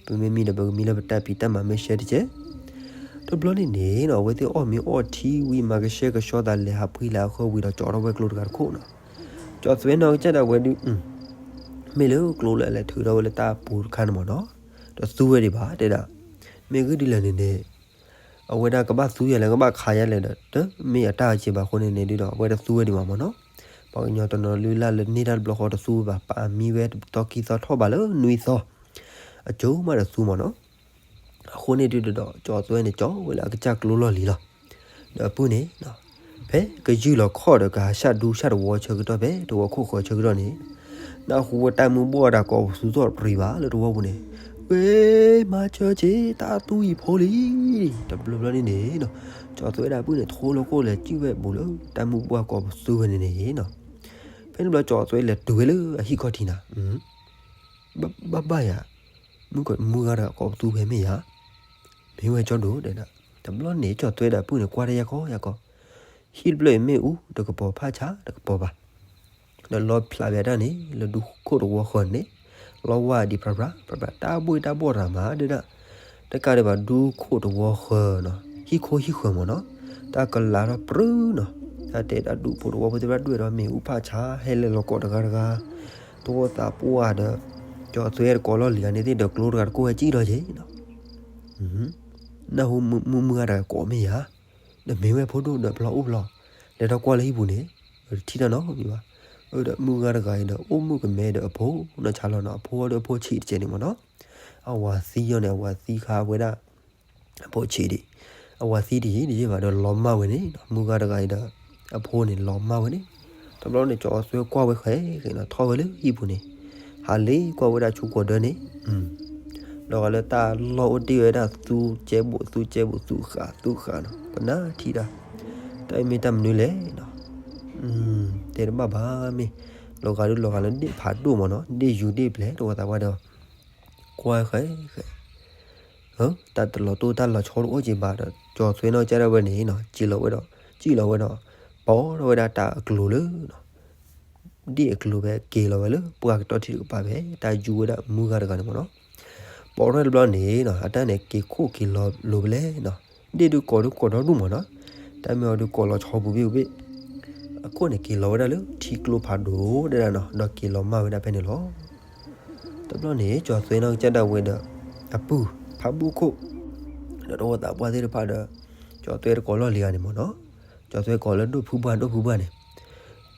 ပမ့ၢ်မံဒီးပကမံလၢပတၢ်ဖံးတၢ်မၤမ့ၢ်ရှဲတကဲ, တဘျီန့ၣ်န့ၣ်နီၤ အဝဲသ့ၣ်အီၣ်မ့ၤအီၣ်ထံဝံၤ မၤကဆှဲကဆှီသးလဲၤဟးဖှံလၢအဃၢဝံၤဒီး ကၠီထီၣ်ဝဲကျိတဂၤတခိၣ်နီၤ, ကၠီသွဲနီၤကစၢ်ဒၣ်ဝဲဒုး မ့ၢ်လၢကျိလၢလဲၤထုးထီၣ်ဝဲလၢတၢ်ပူၤတခါန့ၣ်မ့ၢ်နီၤ, တသူဝဲဒံးဘၣ်တဲဒၣ်, မ့ၢ်ဂ့ၢ်ဒ်လဲၣ်န့ၣ်န့ၣ် အဝဲဒၣ်ကဘၣ်သူယၤလဲၣ် ကဘၣ်ခးယၤလဲၣ်ဒီး တမ့ၢ်အတၢ်အစ့ဘၣ်အဃိန့ၣ်န့ၣ်ဒုးဒီး အဝဲတသူဝဲဒံးဘၣ်မ့ၢ်နီၤ, ပှၤကညီတနီၤလၢ်လၢ်လၢန့ၢ်တၢ်တဘျီဃီတသူဝဲဘၣ် ပာ်မံဝဲတသီခံသီထီၣ်ဘၣ်လၢနွံသီ အကၠိမးတသူမ့ၢ်နီၤ, အဃိန့ၣ်ဒုးဒီး ကၠီၤသွဲန့ၣ် ကၠီဝဲလၢအကစၢ်ကျိလီၢ်လံၤလီၤ. ဒီးအပုၢ်န့ၣ် ဖဲကယုၢ်လီၤခီၣ်ဒီးကဟးဆှၣ်ဒူဆှၣ်တဝီဆၢကတီၢ် ဖဲတဝီခိၣ်ဃၢၤဆၢကတီၢ်န့ၣ် နၢ်ဟူဝဲတၢ်မုၢ်ဘှီၣ်တၢ်ကိးပသူထီၣ်ပြံၤဘၣ်လၢတဝီပူၤန့ၣ်, ဝ့ မၤစၢၤက့ၤ တၢ်သူအံၤဖိလံ. တဘျီဘျီန့ၣ်န့ၣ် ကၠီၤသွဲဒၣ်ပုၢ်န့ၣ် ထိလီၤခိၣ်လဲၤစံၣ်ဝဲဘူးလၢတၢ်မုၢ်ဘှီၣ်ကိးပသူဝဲန့ၣ်န့ၣ်နီၤ. ဖဲန့ၣ်ဘျီကၠီၤသွဲလဲၤတုၤဝဲလၢအဟံၣ်ခီၣ်ထံးနၤ ဘၣ်ဘၣ်ယၤ, မုၢ်ဂၤတဂၤကိးပသူဖဲမ့ၢ်ယၤ, မ့ၢ်ဝဲကၠီဒိၣ်တဲဒၣ်. တဘျီန့ၣ် ကၠီၤသွဲဒၣ်ပုၢ်န့ၣ် ကွၢ်တၢ်ယၤကီယၤကီ, ဟံၣ်တဖျၢၣ်အံၤမ့ၣ်အူတကပီၤ ဖးဆါတကပီၤဘၣ်. ဒီးလီဖျးဘၣ်တၢ်န့ၣ် လၢဒူခိၣ်တဝီဃၢၤန့ၣ် လီဝါဒံးဖြးဖြးဖြးဖြး တၢ်ဘှ့ၣ်တၢ်ဘှီၣ်တဂၤမးဒၣ်, တကးဒံးဘၣ်ဒူခိၣ်တဝီဃၢၤနီၤ ဟံၣ်ခိၣ်ဟံၣ်ဃၢၤမ့ၢ်နီၤ, တၢ်ကလၤထီၣ်ပြူၤနီၤ, တၢ်တဲတၢ်ဒူဖိတဝီဖိသ့ၣ်တဖၣ်ဒွဲၣ်ဒီးမ့ၣ်အူဖးဆါ ဟဲလၢလီၤကိးတဂၤတဂၤ, တဝီသးပှၢ်ဒီး ကၠီၤသွဲတကိးလီၢ်လံၤဂၤန့ၣ်သ့ၣ်ဒီးကျိတဂၤတကိးဝဲကံၣ်ထီၣ်က့ၤနီၤ. နၢ်ဟူမုၢ်မုၢ်ဂၤတဂၤကိးမ့ၢ်ယၤ, ဒီးမ့ၢ်ဝဲဖိဒိၣ်ဒီးပျီအိၣ်ပျီ, လဲၤထီၣ်ကွၢ်လၢဟံၣ်ပူၤန့ၣ် တထံၣ်တၢ်နီတမံၤဘၣ်. အၢ ဒီးမုၢ်ဂၤတဂၤအံၤဒီး အိၣ်မုၣ်ကမဲဒီးအဖိနီၢ်ဆါလီၤနီၤ, အဖိဒီးအဖိဆံးတကဲးန့ၣ်မ့ၢ်နီၤ, အဝၤသံအီၤန့ၣ် အဝၤသံခါဝဲဒၣ် အဖိဆံးဒံး, အဝၤသံတယံာ်တယံာ်ဘၣ်ဒီးလီၤမၢ်ဝဲန့ၣ်နီၤ, မုၢ်ဂၤတဂၤအံၤဒီး အဖိန့ၣ်လီၤမၢ်ဝဲန့ၣ်. တဘျီန့ၣ် ကၠီၤသွဲကွၢ်ဝဲဃဲဃဲနီၤ ထီၣ်ဝဲလၢဟံၣ်ပူၤန့ၣ်, ဟးလ့ကွၢ်ဝဲဒၣ်ဆူကီၢ်ဒၢန့ၣ် လီၤဂာ်လၢတၢ်လီၢ်အိၣ်တ့ၢ်ဝဲဒၣ်သူကဲဘိး သူကဲဘိး သူဃာ်သူဃာ်နီၤ, ပနၢ်ထံၣ်တၢ်, တၢ်အံၤမ့ၢ်တၢ်မနုၤလဲၣ်နီၤ, တဲတဘၣ်ဘၣ်မ့ၢ်, လီၤဂာ်ဒုးလီၤဂာ်လၢဒ့ၣ်ဖးဒိၣ်မ့ၢ်နီၤ, ဒ့ၣ်ယူၤဒ့ၣ်ပျဲၤ တဝီသးပှၢ်ဒီး ကွၢ်ဃဲဃဲ တၢ်တလီၤတိၢ်တၢ်လီၤဆီတအိၣ်က့ၤဘၣ်ဒီး ကၠီၤသွဲနီၢ်ကစၢ်ဒၣ်ဝဲန့ၣ်နီၤ စံၣ်လီၤဝဲဒီး စံၣ်လီၤဝဲဒီး ပိာ်ထီၣ်ဝဲဒၣ်တၢ်အကျိၤလၢ ဒ့ၣ်အကျိၤဖဲက့ၤလီၤဝဲလၢပှၢ်ကတီၢ်ထံတကပၤဖဲ တၢ်ယူၤဝဲဒၣ်မုၢ်ဂၤတဂၤန့ၣ်မ့ၢ်နီၤ, ပိာ်ထီၣ်တဘျီန့ၣ်နီၤ အတၢ်န့ၣ်က့ၤခိၣ်က့ၤလီၤလိၤဖဲလဲၣ်နီၤ, ဒ့ၣ်ဒုးကိးဒုးကိးဒီဒူၣ်မ့ၢ်နီၤ, တၢ်မ့ၢ်အီၤဒုးကိးလီၤဆီပူၤဘ့ၣ်ပူၤဘ့ၣ်, အခိၣ်န့ၣ်က့ၤလီၤဝဲဒၣ်လၢထံကျိဖးဒိၣ်ဒၣ်နီၤ ဒီးက့ၤလီၤမၢ်ဝဲဒၣ်ဖဲန့ၣ်လီၤ. တဘျီန့ၣ် ကၠီၤသွဲနီၢ်ကစၢ်ဒၣ်ဝဲဒီး အပုၢ်ဖးဘိၣ်ခိၣ် ဒီးတဝီသးပှၢ်သ့ၣ်တဖၣ်ဒီး ကၠီၤသွဲတကိးလီၢ်လံၤဂၤန့ၣ်မ့ၢ်နီၤ, ကၠီၤသွဲကိးလၢဒိၣ်ဖုဘၣ်ဒိၣ်ဖုဘၣ်န့ၣ်,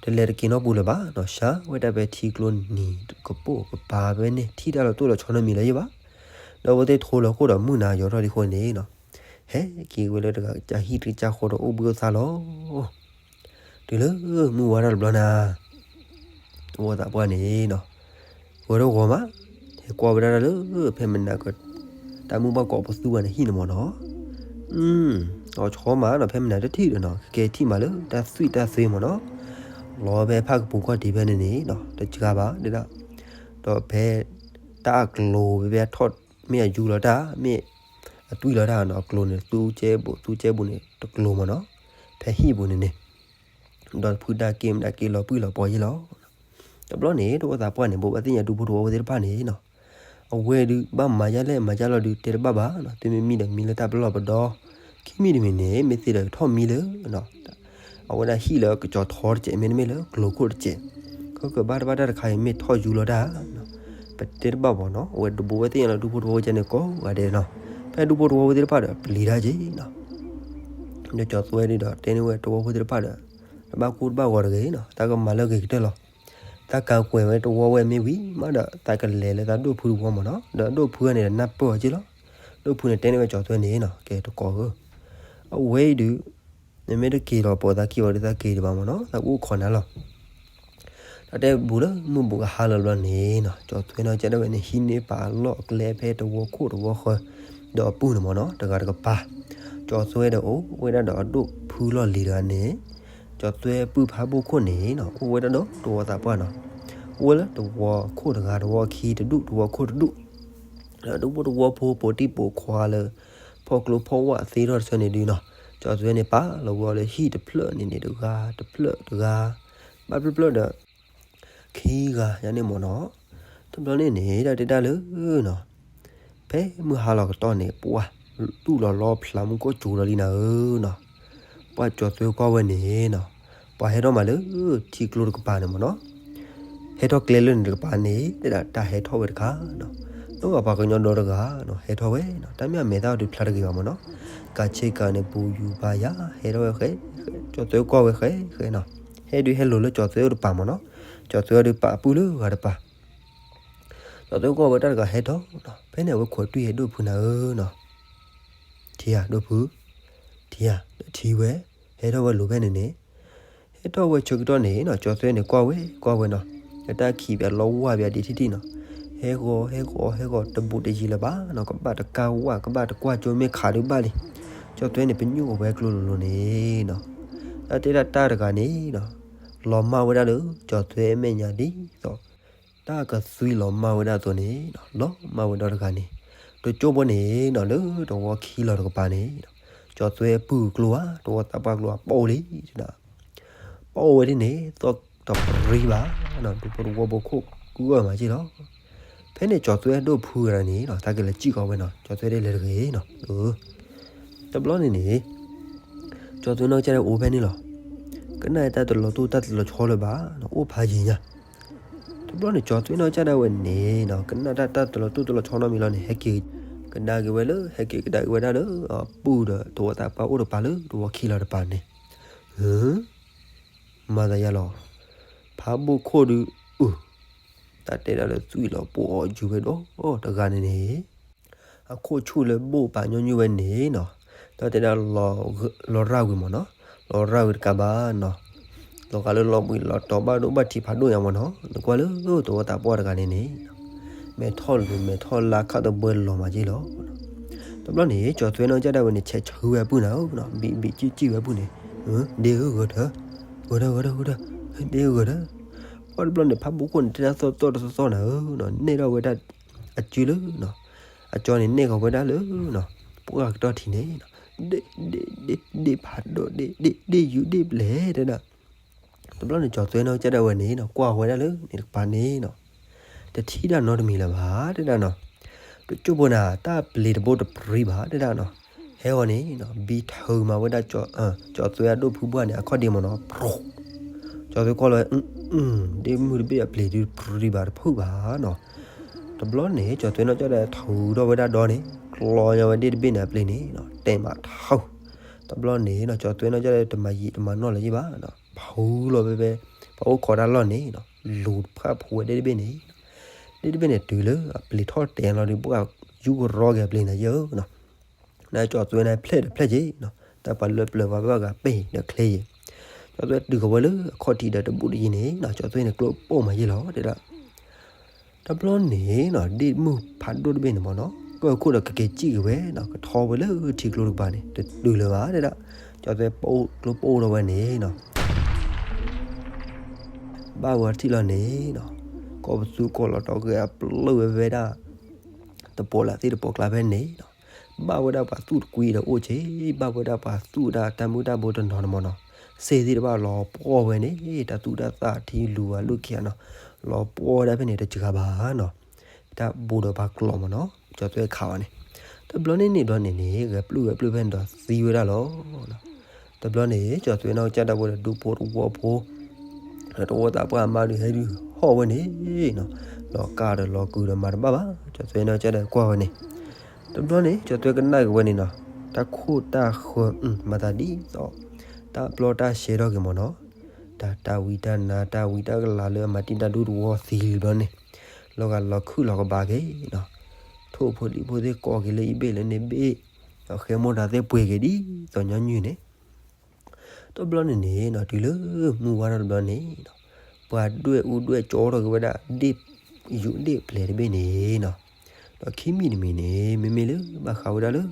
တလဲၤတက့ၤနီတပူၤလၢၤဘၣ်နီၤ, စှၤဝဲဒၣ်ဖဲထံကျိနံၤကပိာ်ကပၤဖဲန့ၣ် ထံၣ်တၢ်လီၤတိၢ်လီၤဆီနီတမံၤလၢၤယဲဘၣ်, ဒီးအဝဲသ့ၣ်ထိလီၤခိၣ်ဒီးမုၢ်နၤယီၤထီၣ်ဒံးအဃိန့ၣ်နီၤ, ဟဲက့ၤဝဲလၢတဂၤကစၢ်ဟံၣ်တကစၢ်ဃီဒီးအိၣ်ဘှံးအိၣ်သါလီၤ. တုၤလၢမုၢ်ဝါထီၣ်တဘျီနၤ တဝီသးပှၢ်န့ၣ်နီၤ, ဂီၤထီၣ်ဂီၤမး, ဟဲကွၢ်ဝဲဒၣ်လၢ ဖဲမနၤက တၢ်မုၢ်ဘှီၣ်ကိးပသူဘၣ်န့ၣ်ဟံၣ်န့ၣ်မ့ၢ်နီၤ, အီၤဆီမးနီၤ ဖဲမနၤတထံၣ်ဒီးနီၤ ကကဲထံၣ်မးလၢတၢ်သွံၣ်တၢ်သွဲမ့ၢ်နီၤ, လီၤဖဲဖၣ်ကပူၤခီၣ်ထံးဖဲန့ၣ်န့ၣ်နီၤ တစှၤဘၣ်ဒၣ်, ဒီးဖဲ တၢ်အကျိၤဖဲဖဲထီၣ် မ့ၢ်အယူၤလီၤတၢ် မ့ၢ်အသွံၣ်လီၤတၢ်နီၤ အကျိၤန့ၣ် သူကဲဘိး သူကဲဘိးန့ၣ် တကျိၤမ့ၢ်နီၤ, ဖဲဟံၣ်ပူၤန့ၣ်န့ၣ် ဒီးဖုတၢ်က့ၢ်မတၢ်က့ၢ်လီၤပှံၢ်လီၤပီၤယဲလီၤ. တဘျီန့ၣ် တဝီသးပှၢ်န့ၣ် ဘိးဘၣ်သ့ၣ်ညါဒူဖိတဝီဖိသ့ၣ်တဖၣ်န့ၣ်နီၤ, အဝဲဒုးဘၣ်မၤယါလဲၣ်မၤယါလီၤဒုးတဲတဘၣ်ဘၣ်နီၤ, သုမ့ၢ်မံဒီးမံလၢတၢ်ပလီၢ်ပဒီ, ခံမံၤတမံၤန့ၣ် မ့ၢ်သ့ဒီးထီၣ်မံလၢနီၤ, အဝဲဒၣ်ဟံၣ်လၢကစီၤထီတစဲး မ့တမ့ၢ်လၢကျိၤခိၣ်တစဲး, ခီကဘၣ်တဘၣ်တၢ်တခါအံၤမ့ၢ်ထီၣ်ယူၤလီၤတၢ် ပတဲတဘၣ်ဘၣ်နီၤ, အဝဲဒုးဘိးဘၣ်သ့ၣ်ညါလီၤဒူဖိတဝီဖိကဲန့ၣ်ကိးဂၤဒဲးနီၤ, ဖဲဒူဖိတဝီဖိသ့ၣ်တဖၣ်ဒီးပျံၤတၢ်က့ၤနီၤ, ဒီးကၠီၤသွဲဒုးဒီးတဲန့ၢ်ဝဲတဝီဖိသ့ၣ်တဖၣ်ဒီး တဘၣ်ကိၢ်တဘၣ်ဂီၤတဂ့ၤနီၤ, တၢ်ကမၤလၢအဂ့ၤကတၢၢ်လီၤ. တၢ်ကၤကွဲးဝဲတဝီဝဲမ့ၢ်ဝံၤမးဒီး သးကလဲၤလၢသးဒိၣ်ဖုတဝီမ့ၢ်နီၤ, ဒီးဒိၣ်ဖုန့ၣ်ဒီးနၢ်ပၢၢ်အီၤက့လီၤ. ဒိၣ်ဖုန့ၣ်တဲန့ၢ်ဝဲကၠီၤသွဲန့ၣ်နီၤ, ကဲတကိးဧၢ, အဝဲအံၤဒုး နမ့ၢ်တက့ၤလီၤပိာ်သးခံအီၤဒီးသးက့ၤဒံးဘၣ်မ့ၢ်နီၤ, သးကအိၣ်ခိးနၤလီၤ. တၢ်တဲဘူးလၢမုၢ်ဘူးကဟါလီၤတဘျီန့ၣ်နီၤ, ကၠီၤသွဲနီၢ်ကစၢ်ဒၣ်ဝဲန့ၣ် ဟံးန့ၢ်ပာ်လီၢ်အကျဲဖဲတဝီခိၣ်တဝီဃၢၤ ဒီးအပုၢ်န့ၣ်မ့ၢ်နီၤ တဂၤတကပၤ, ကၠီၤသွဲဒီးအိၣ်ဝဲဒၣ်ဒီးအဒိၣ်ဖုလီၢ်လံၤတဂၤန့ၣ်, ကၠီၤသွဲပုၢ်ဖးဘိၣ်ခိၣ်န့ၣ်နီၤ အိၣ်ဝဲဒၣ်ဒီးတဝီသးပှၢ်နီၤ, အိၣ်ဝဲလၢတဝီခိၣ်တဂၤ တဝီခံတဒူၣ် တဝီခိၣ်တဒူၣ် ဒီးဒူဖိတဝီဖိ ပိာ်တံၢ်ပိာ်ခွါလၢ ဖီၣ်ကျိဖီၣ်ဝၣ်သ့ထီၣ်တဆၢန့ၣ်ဒုးနီၤ, ကၠီၤသွဲန့ၣ်ပာ်လီၤဝဲအီၤလၢဟံၣ်တဖျၢၣ်န့ၣ်န့ၣ် တဂၤတဖျၢၣ်တဂၤ, ဘၣ်ဖျၢၣ်ဖျၢၣ်ဒီး ခံဂၤယါန့ၣ်မ့ၢ်နီၤ, တဘျီန့ၣ်န့ၣ် တၢ်တဲတၢ်လၢနီၤ, ဖဲမုၢ်ဟါလီၤကတီၢ်န့ၣ် ပှၢ်တူၢ်လီၤလီဖျးမူခိၣ်ကၠိလီၤလံနၤဧၢနီၤ, ပှၢ်ကၠီၤသွဲကွၢ်ဝဲန့ၣ်နီၤ, ပှၤဟဲထီၣ်မးလၢထံကျိတကပၤန့ၣ်မ့ၢ်နီၤ, ဟဲထီၣ်ကျဲလၢန့ၣ်တကပၤန့ၣ် တဲဒၣ်တၢ်ဟဲထီၣ်ဝဲတခါနီၤ, အပှၤကညီဒီတဂၤနီၤ ဟဲထီၣ်ဝဲနီၤ, တၢ်မ့ၢ်အမဲာ်သၣ်အီၤဒုးဖျါတဂ့ၤဘၣ်မ့ၢ်နီၤ, ကးဆ့ကၤန့ၣ် ပူၤယူၤပာ်ယၤ ဟဲထီၣ်ဝဲဃဲ, ကၠီၤသွဲကွၢ်ဝဲဃဲဃဲနီၤ, ဟဲဒုးဟဲလိာ်လၢကၠီၤသွဲအိၣ်တပၤမ့ၢ်နီၤ, ကၠီၤသွဲဒုးပာ်အပုၢ်လၢဂၤတပၤ ကၠီၤသွဲကွၢ်ဝဲတၢ်တဂၤဟဲထီၣ်နီၤ, ဖဲန့ၣ်အဝဲခိးတွံၢ်ဟဲဒိၣ်ဖုနၤဧၢနီၤ, ထံၣ်ဧါ ဒိၣ်ဖု, ထံၣ်ဧါ, ထံၣ်ဝဲ, ဟဲထီၣ်ဝဲလိၤဖဲန့ၣ်န့ၣ်, ဟဲထီၣ်ဝဲဆၢကတီၢ်န့ၣ်နီၤ ကၠီၤသွဲန့ၣ်ကွၢ်ဝဲကွၢ်ဝဲနီၤ, လၢတၢ်ခံးပၠးလီဝါပၠးဒံးထံၣ်ထံၣ်နီၤ, ဟဲဂီၤဟဲဂီၤဟဲဂီၤတဘူးတယံၤလၢၤဘၣ်နီၤ, ကဘၣ်တကါဝါ ကဘၣ်တကွၢ်ကၠိမ့ၢ်ခးဒုးဘၣ်လံ, ကၠီၤသွဲန့ၣ် ပညိၣ်အဝဲကျိလိၤလိၤန့ၣ်နီၤ, တၢ်တဲဒၣ်တၢ်တဂၤန့ၣ်နီၤ, လီၤမၢ်ဝဲဒၣ်လၢ ကၠီၤသွဲအမဲာ်ညါဒ်သိး တၢ်ကသွံလီၤမၢ်ဝဲဒၣ်အသိးန့ၣ်နီၤ, လီၤမၢ်ဝဲဒီတဂၤန့ၣ်, တကၠိဖိန့ၣ်နီၤ လၢတဝီခံလီၤတကပၤန့ၣ်နီၤ, ကၠီၤသွဲပုၢ်ကျိဧါ တဝီသးပှၢ်ကျိဧါ ပိၢ်လံတဒၣ်, ပိၢ်ဝဲဒ်န့ၣ် သီၣ်တပရံဘၣ်နီၤ, ဒူဖိတဝီဖိခိၣ်ဂၢၢ်မးက့လီၤ. ဖဲန့ၣ်ကၠီၤသွဲဒိၣ်ဖုဂၤန့ၣ်နီၤ တၢ်ကလဲၤစံၣ်ဃီၤဝဲနီၤ, ကၠီၤသွဲဒ်လဲၤတဂ့ၤနီၤ, တဘျီန့ၣ်န့ၣ် ကၠီၤသွဲနီၢ်ကစၢ်ဒၣ်ဝဲအိၣ်ဖဲန့ၣ်လီၤ. ကနၣ်တၢ်တလီၤတိၢ်တၢ်တလီၤဆီလၢၤဘၣ်နီၤ, အိၣ်ဖးယံၤညါ. တဘျီန့ၣ် ကၠီၤသွဲနီၢ်ကစၢ်ဒၣ်ဝဲန့ၣ်နီၤ ကနၣ်တၢ်တၢ်တလီၤတိၢ်တလီၤဆီနီတမံၤလီၤန့ၣ် ဟဲက့ၤကဒါက့ၤဝဲလၢ ဟဲက့ၤကဒါက့ၤဝဲဒၣ်လၢ ပုၢ်ဒီးတဝီသးပှၢ်အိၣ်တပၤလၢတဝီခံလီၤတပၤန့ၣ်, မၤသးယါလီၤ. ဖးဘိၣ်ခိၣ်ဒုးအုၣ်, တၢ်တဲဒၣ်လၢသွံၣ်လီၤပိာ်အီၤယုၤဝဲဒီးတဂၤန့ၣ်န့ၣ် အခိၣ်ဆူၣ်လၢဘိၣ်ပာ်ညီနုၢ်ဝဲန့ၣ်နီၤ, တၢ်တဲဒၣ် လီၤရၢ်ဝံၤမ့ၢ်နီၤ, လီၤရၢ်ဝံၤတကးဘၣ်နီၤ, လီၤဂာ်လၢလီၤဘှံးလီၤတီၤဘၣ်ဒိဘၣ်ထံးဖးဒိၣ်ညါမ့ၢ်နီၤ, နကွၢ်လၢတဝီသးပှၢ်တဂၤန့ၣ်န့ၣ်, မဲာ်ထီၣ်လူၤမဲာ်ထီၣ်လါခၣ်သဘှဲလီၤမးက့လီၤ. တဘျီန့ၣ် ကၠီၤသွဲနီၢ်ကစၢ်ဒၣ်ဝဲန့ၣ် ဆဲးဆၢဝဲအပုၢ်နၤဧၢ, ဘံးဘံးစံၣ်စံၣ်ဝဲအပုၢ်န့ၣ်, ဒ့ဧၢဂၢၢ်ထၢ, ဂၢၢ်ထၢဂၢၢ်ထၢဂၢၢ်ထၢ, ဒ့ဧၢဂၢၢ်ထၢ. ပှၢ်တဘျီန့ၣ် ဖးဘိၣ်ခိၣ်န့ၣ် တဲဒၣ်သီၣ်သီၣ်တသီၣ်သီၣ်နၤဧၢ, နဲၣ်ထီၣ်ဝဲဒၣ် အစုလၢ အကၠီန့ၣ် နဲၣ်ဃီၤဝဲဒၣ်လၢ ပှၢ်ကတီၢ်ထံးန့ၣ်, ဒ့ၣ်ဒ့ၣ်ဒ့ၣ်ဒ့ၣ်ဖးဒိၣ်ဒ့ၣ်ဒ့ၣ်ဒ့ၣ်ယူၤဒ့ၣ်ပျဲၢ်တဲဒၣ်. တဘျီန့ၣ် ကၠီၤသွဲနီၢ်ကစၢ်ဒၣ်ဝဲန့ၣ်နီၤ ကွၢ်ဝဲဒၣ်လၢန့ၣ်တကပၤန့ၣ်နီၤ, တထံၣ်ဒၣ်နီတမံၤလၢၤဘၣ်တဲဒၣ်နီၤ. တကၠိၢ်ဖိန့ၣ် တၢ်ပျ့ၤတဘိတပြံဘၣ်တဲဒၣ်နီၤ. ဟဲဂီၤန့ၣ် ဘံထၢမၤဝဲဒၣ် ကၠီၤသွဲအဒိၣ်ဖုဘှၢ်န့ၣ် အခီၣ်ဒ့မ့ၢ်နီၤ, ကၠီၤသွဲကွၢ်လီၤဝဲ, ဒ့ၣ်မုၢ်တဘ့ၣ်အပျ့ၤဒုးတပြံဘၣ်တဖုဘၣ်နီၤ. တဘျီန့ၣ် ကၠီၤသွဲနီၢ်ကစၢ်ဒၣ်ထုးထီၣ်ဝဲဒၣ်ဒီန့ၣ် ကျီညါဝဲဒ့ၣ်တဘ့ၣ်န့ၣ်အပျ့ၤန့ၣ်နီၤ, တဲမးထီၣ်. တဘျီန့ၣ်နီၤ ကၠီၤသွဲနီၢ်ကစၢ်ဒၣ်တမၤယံာ်တမၤနီၢ်လၢၤယံာ်ဘၣ်နီၤ, ဖုလီၤဖဲဖဲ ပှၤအိၣ်ခိးတၢ်လီၢ်န့ၣ်နီၤ, လူၤဖးဖှူဝဲဒ့ၣ်တဘ့ၣ်န့ၣ်, ဒ့ၣ်တဘ့ၣ်န့ၣ်တုၤလၢအပျ့ၤထီၣ်တဲာ်လီၤဒီး ပှၢ်ယူကရီက့ၤအပျ့ၤန့ၣ်ယဲၢ်ဧၢနီၤ. နကၠီၤသွဲန့ၣ်ဖျဲၣ်ဒီးဖျဲၣ်က့ၤနီၤ, တၢ်ပှၤလၢပျၢၤပှၤဘၣ်ဂၤပဲာ်ဒီးချ့ယဲၢ်. ကၠီၤသွဲတုၤဃီၤဝဲလၢအခီၣ်ထံးဒီးတဘူးတယံၤန့ၣ်နီၤ, ကၠီၤသွဲန့ၣ်ကျိပိၢ်မးယဲၢ်လီၤတဲဒၣ်. တဘျီန့ၣ်နီၤ ဒ့ၣ်မုၢ်ဖးဒိၣ်တဘ့ၣ်န့ၣ်မ့ၢ်နီၤ ကၢၢ်ခိၣ်ဒီးကက့ၤစံၣ်က့ၤဝဲနီၤ, ကထီဝဲလၢထံကျိတကပၤန့ၣ် တတုၤလၢၤဘၣ်တဲဒၣ်. ကၠီၤသွဲကျိပိၢ်အိၣ်ထီၣ်ဝဲန့ၣ်နီၤ ဘၣ်ဝဲထံၣ်လီၤန့ၣ်နီၤ, ကီၢ်ပသူကီၢ်လီၤတီၤဂဲၤအပျၢၢ်ဝဲဝဲဒၣ် တပိာ်လၢသ့ၣ်တပိာ်ကျါဖဲန့ၣ်နီၤ, ဘၣ်ဝဲဒၣ်ပှၤသူၣ်တကွံဒီးအိၣ်ဆ့, ဘၣ်ဝဲဒၣ်ပှၤသူၣ်တၢ်တၢ်မုၢ်တၢ်ဘိတနီၤန့ၣ်မ့ၢ်နီၤ, စ့သ့ၣ်တဖၣ်လီၤပှီၢ်ဝဲန့ၣ် တၢ်သူၣ်တၢ်သၣ်ထံလူၤအလူၢ်ခံဂၤနီၤ, လီၤပှီၢ်ဝဲဒၣ်ဖဲန့ၣ်တစှၤဘၣ်နီၤ, တၢ်ဘူးဒီးပှၤကျိာ်မ့ၢ်နီၤ, ကၠီၤသွဲခးအီၤန့ၣ်, တဘျီန့ၣ်န့ၣ်ဘျီန့ၣ်န့ၣ် ဂဲၤပျုၢ်ဂဲၤပျုၢ်ဖဲန့ၣ်ဒီးသံဝဲဒၣ်လီၤ. တဘျီန့ၣ် ကၠီၤသွဲနီၢ်ကစၢ်ဒၣ်ဝဲဒီးဒူဖိတဝီဖိ ဒီးတဝီသးပှၢ်အမါဒုးဟဲဒုးဟီၣ်ဝဲန့ၣ်နီၤ, လီၤကါဒီးလီၤကုာ်ဒီးမၤတဘၣ်ဘၣ်, ကၠီၤသွဲနီၢ်ကစၢ်ဒၣ်ကွၢ်ဝဲန့ၣ်, တဘျီန့ၣ် ကၠီၤသွဲကနၣ်က့ၤဝဲန့ၣ်နီၤ, တၢ်ခိၣ်တၢ်ဃၢ မၤသးဒ်သိး တၢ်ပျီတၢ်ရှဲထီၣ်က့ၤမ့ၢ်နီၤ, တၢ်တၢ်ဝံတၢ်နါတၢ်ဝံတၢ်ကလၤလၢအမၤတံၢ်တၢ်ဒူတဝီသံလံဘျီန့ၣ်, လီၤဂာ်လီၤခုၣ်လီၤကဘၣ်က့ၤနီၤ, ထိၣ်ဖိလံၣ်ဖိသ့ၣ်ကိးက့ၤလၢအံၤဘ့ၣ်လၢန့ၣ်ဘ့ၣ်, ဒီးဃဲမိၢ်တၢ်သ့ၣ်ပှ့ၤက့ၤဒ်သိးညီနုၢ်န့ၣ် တဘျီန့ၣ်န့ၣ်နီၤ တုၤလၢမုၢ်ဝါထီၣ်တဘျီန့ၣ်နီၤ, ပှၤဒွဲၣ်အူဒွဲၣ်ကၠီထီၣ်က့ၤဝဲဒၣ် ဒ့ၣ်ယူၤဒ့ၣ်ပျဲၤတဘ့ၣ်န့ၣ်နီၤ, ဒီးခံမံၤတမံၤန့ၣ် မ့မ့ၢ်လၢဘၣ်ဃးဝဲဒၣ်လၢ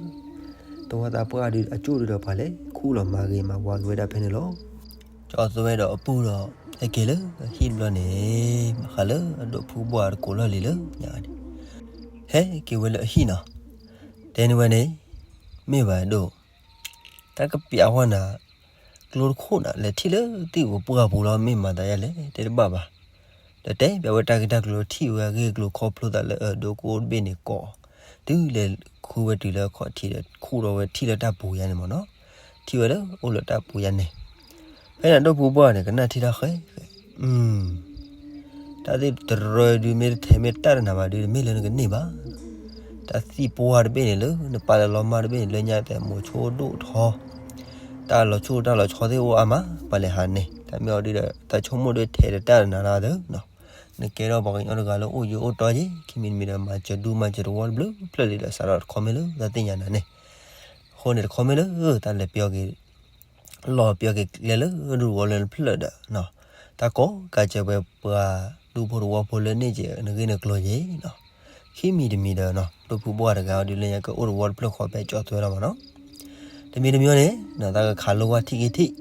တဝီသးပှၢ်ဒုးအကၠိၣ်ဒုးဒီးပှၤလဲၤခူၣ်လီၤမၤဂ့ၤမၤဝါက့ၤဝဲဒၣ်ဖဲန့ၣ်လီၤ. ကၠီၤသွဲဒီးအပုၢ်ဒီး ဟဲက့ၤလၢဟံၣ်တဘျီန့ၣ် ဘၣ်ဃးလၢအဒိၣ်ဖုဘှၢ်တကိးလီၢ်လံၤလၢညါန့ၣ်, ဟဲက့ၤဝဲလၢအဟံၣ်နီၤ, တဲန့ၢ်ဝဲန့ၣ်, မ့ၢ်ဘၣ်ဒိၣ် တၢ်ကပျးဝဲနၤ ကျိတခိၣ်နၤ လဲၤထံၣ်လၢသ့ၣ်ဧိၤပှၢ်ပူၤလီၤ မ့ၢ်မၤသးယါလဲၣ် တဲတဘၣ်ဘၣ်. ဒီးတဲဘၣ်ဝဲတၢ်ဂ့ၢ်တၢ်ကျိၤထံၣ်ဝဲအဂ့ၢ်အကျိၤခီဖျိသးလၢအဒိၣ်ကိတဘ့ၣ်န့ၣ်ကိး, တုၤလဲၤခူဝဲတုၤလၢအခီၣ်ထံးဒီး ခူၣ်ထီၣ်ဝဲထံၣ်လၢတၢ်ပူၤယါန့ၣ်မ့ၢ်နီၤ, ထံၣ်ဝဲလၢအိၣ်လၢတၢ်ပူၤယါန့ၣ်, ဖဲန့ၣ်ဒိၣ်ပူၤဘၣ်န့ၣ် ကနၣ်ထံၣ်တၢ်ဃဲဃဲ တၢ်သ့ၣ်တရၢဒုးမ့ၢ်တထဲမ့ၢ်တၢ်တနၤဘၣ်ဒုး တမ့ၢ်လၢနကန့ၢ်ဘၣ်. တၢ်သံၣ်ပှၢ်တဘ့ၣ်န့ၣ်လၢ နပာ်လၢလီၤမၢ်တဘ့ၣ်န့ၣ် လၢညါတဲမိၤဆိဒိၣ်ထီ, တၢ်လီၤဆိၣ်တၢ်လီၤဆီသ့ၣ်အိၣ်အါမး ပှၤလဲၤဟးန့ၣ် တၢ်မ့ၢ်အီၤဒုးဒီး တၢ်ဆိကမိၣ်ဒုးထဲတတၢ်တနၤလၢ်သၢနီၤ, နကဲထီၣ်ပှၤကညီတဂၤလၢအိၣ်ယိအိၣ်တီယ့ၣ် ခံမံၤတမံၤဒီး မၤစၢၤဒူမၤစၢၤတဝီတဘျုးဖျၢၣ်လံဒီး စးထီၣ်တခီမ့ၢ်လၢတၢ်သ့ၣ်ညါနၤန့ၣ်, ဃ ပၢန့ၣ်တခီမ့ၢ်လၢ တၢ်လဲၤပယီၤက့ၤ လီၤပယီၤက့ၤကျဲလၢဒူသဝီလၢနဖျၢၣ်ဒီး တၢ်ကိးကးစၢၤပှၤဒူဖိသဝီဖိလၢန့ၣ်က့ၤနဂ့ၢ်နကျိၤယ့ၤနီၤ. ခံမံၤတမံၤဒီး ဒိၣ်ဖုဘှၢ်တဂၤအီၤဒုးလၢညါကအိၣ်တဝီတဖျၢၣ်ဃီဖဲကၠီၣ်သွဲလီၤမ့ၢ်နီၤ. တမံၤတမံၤန့ၣ် တၢ်ကခးလိဝဲထံၣ်က့ၤထံၣ်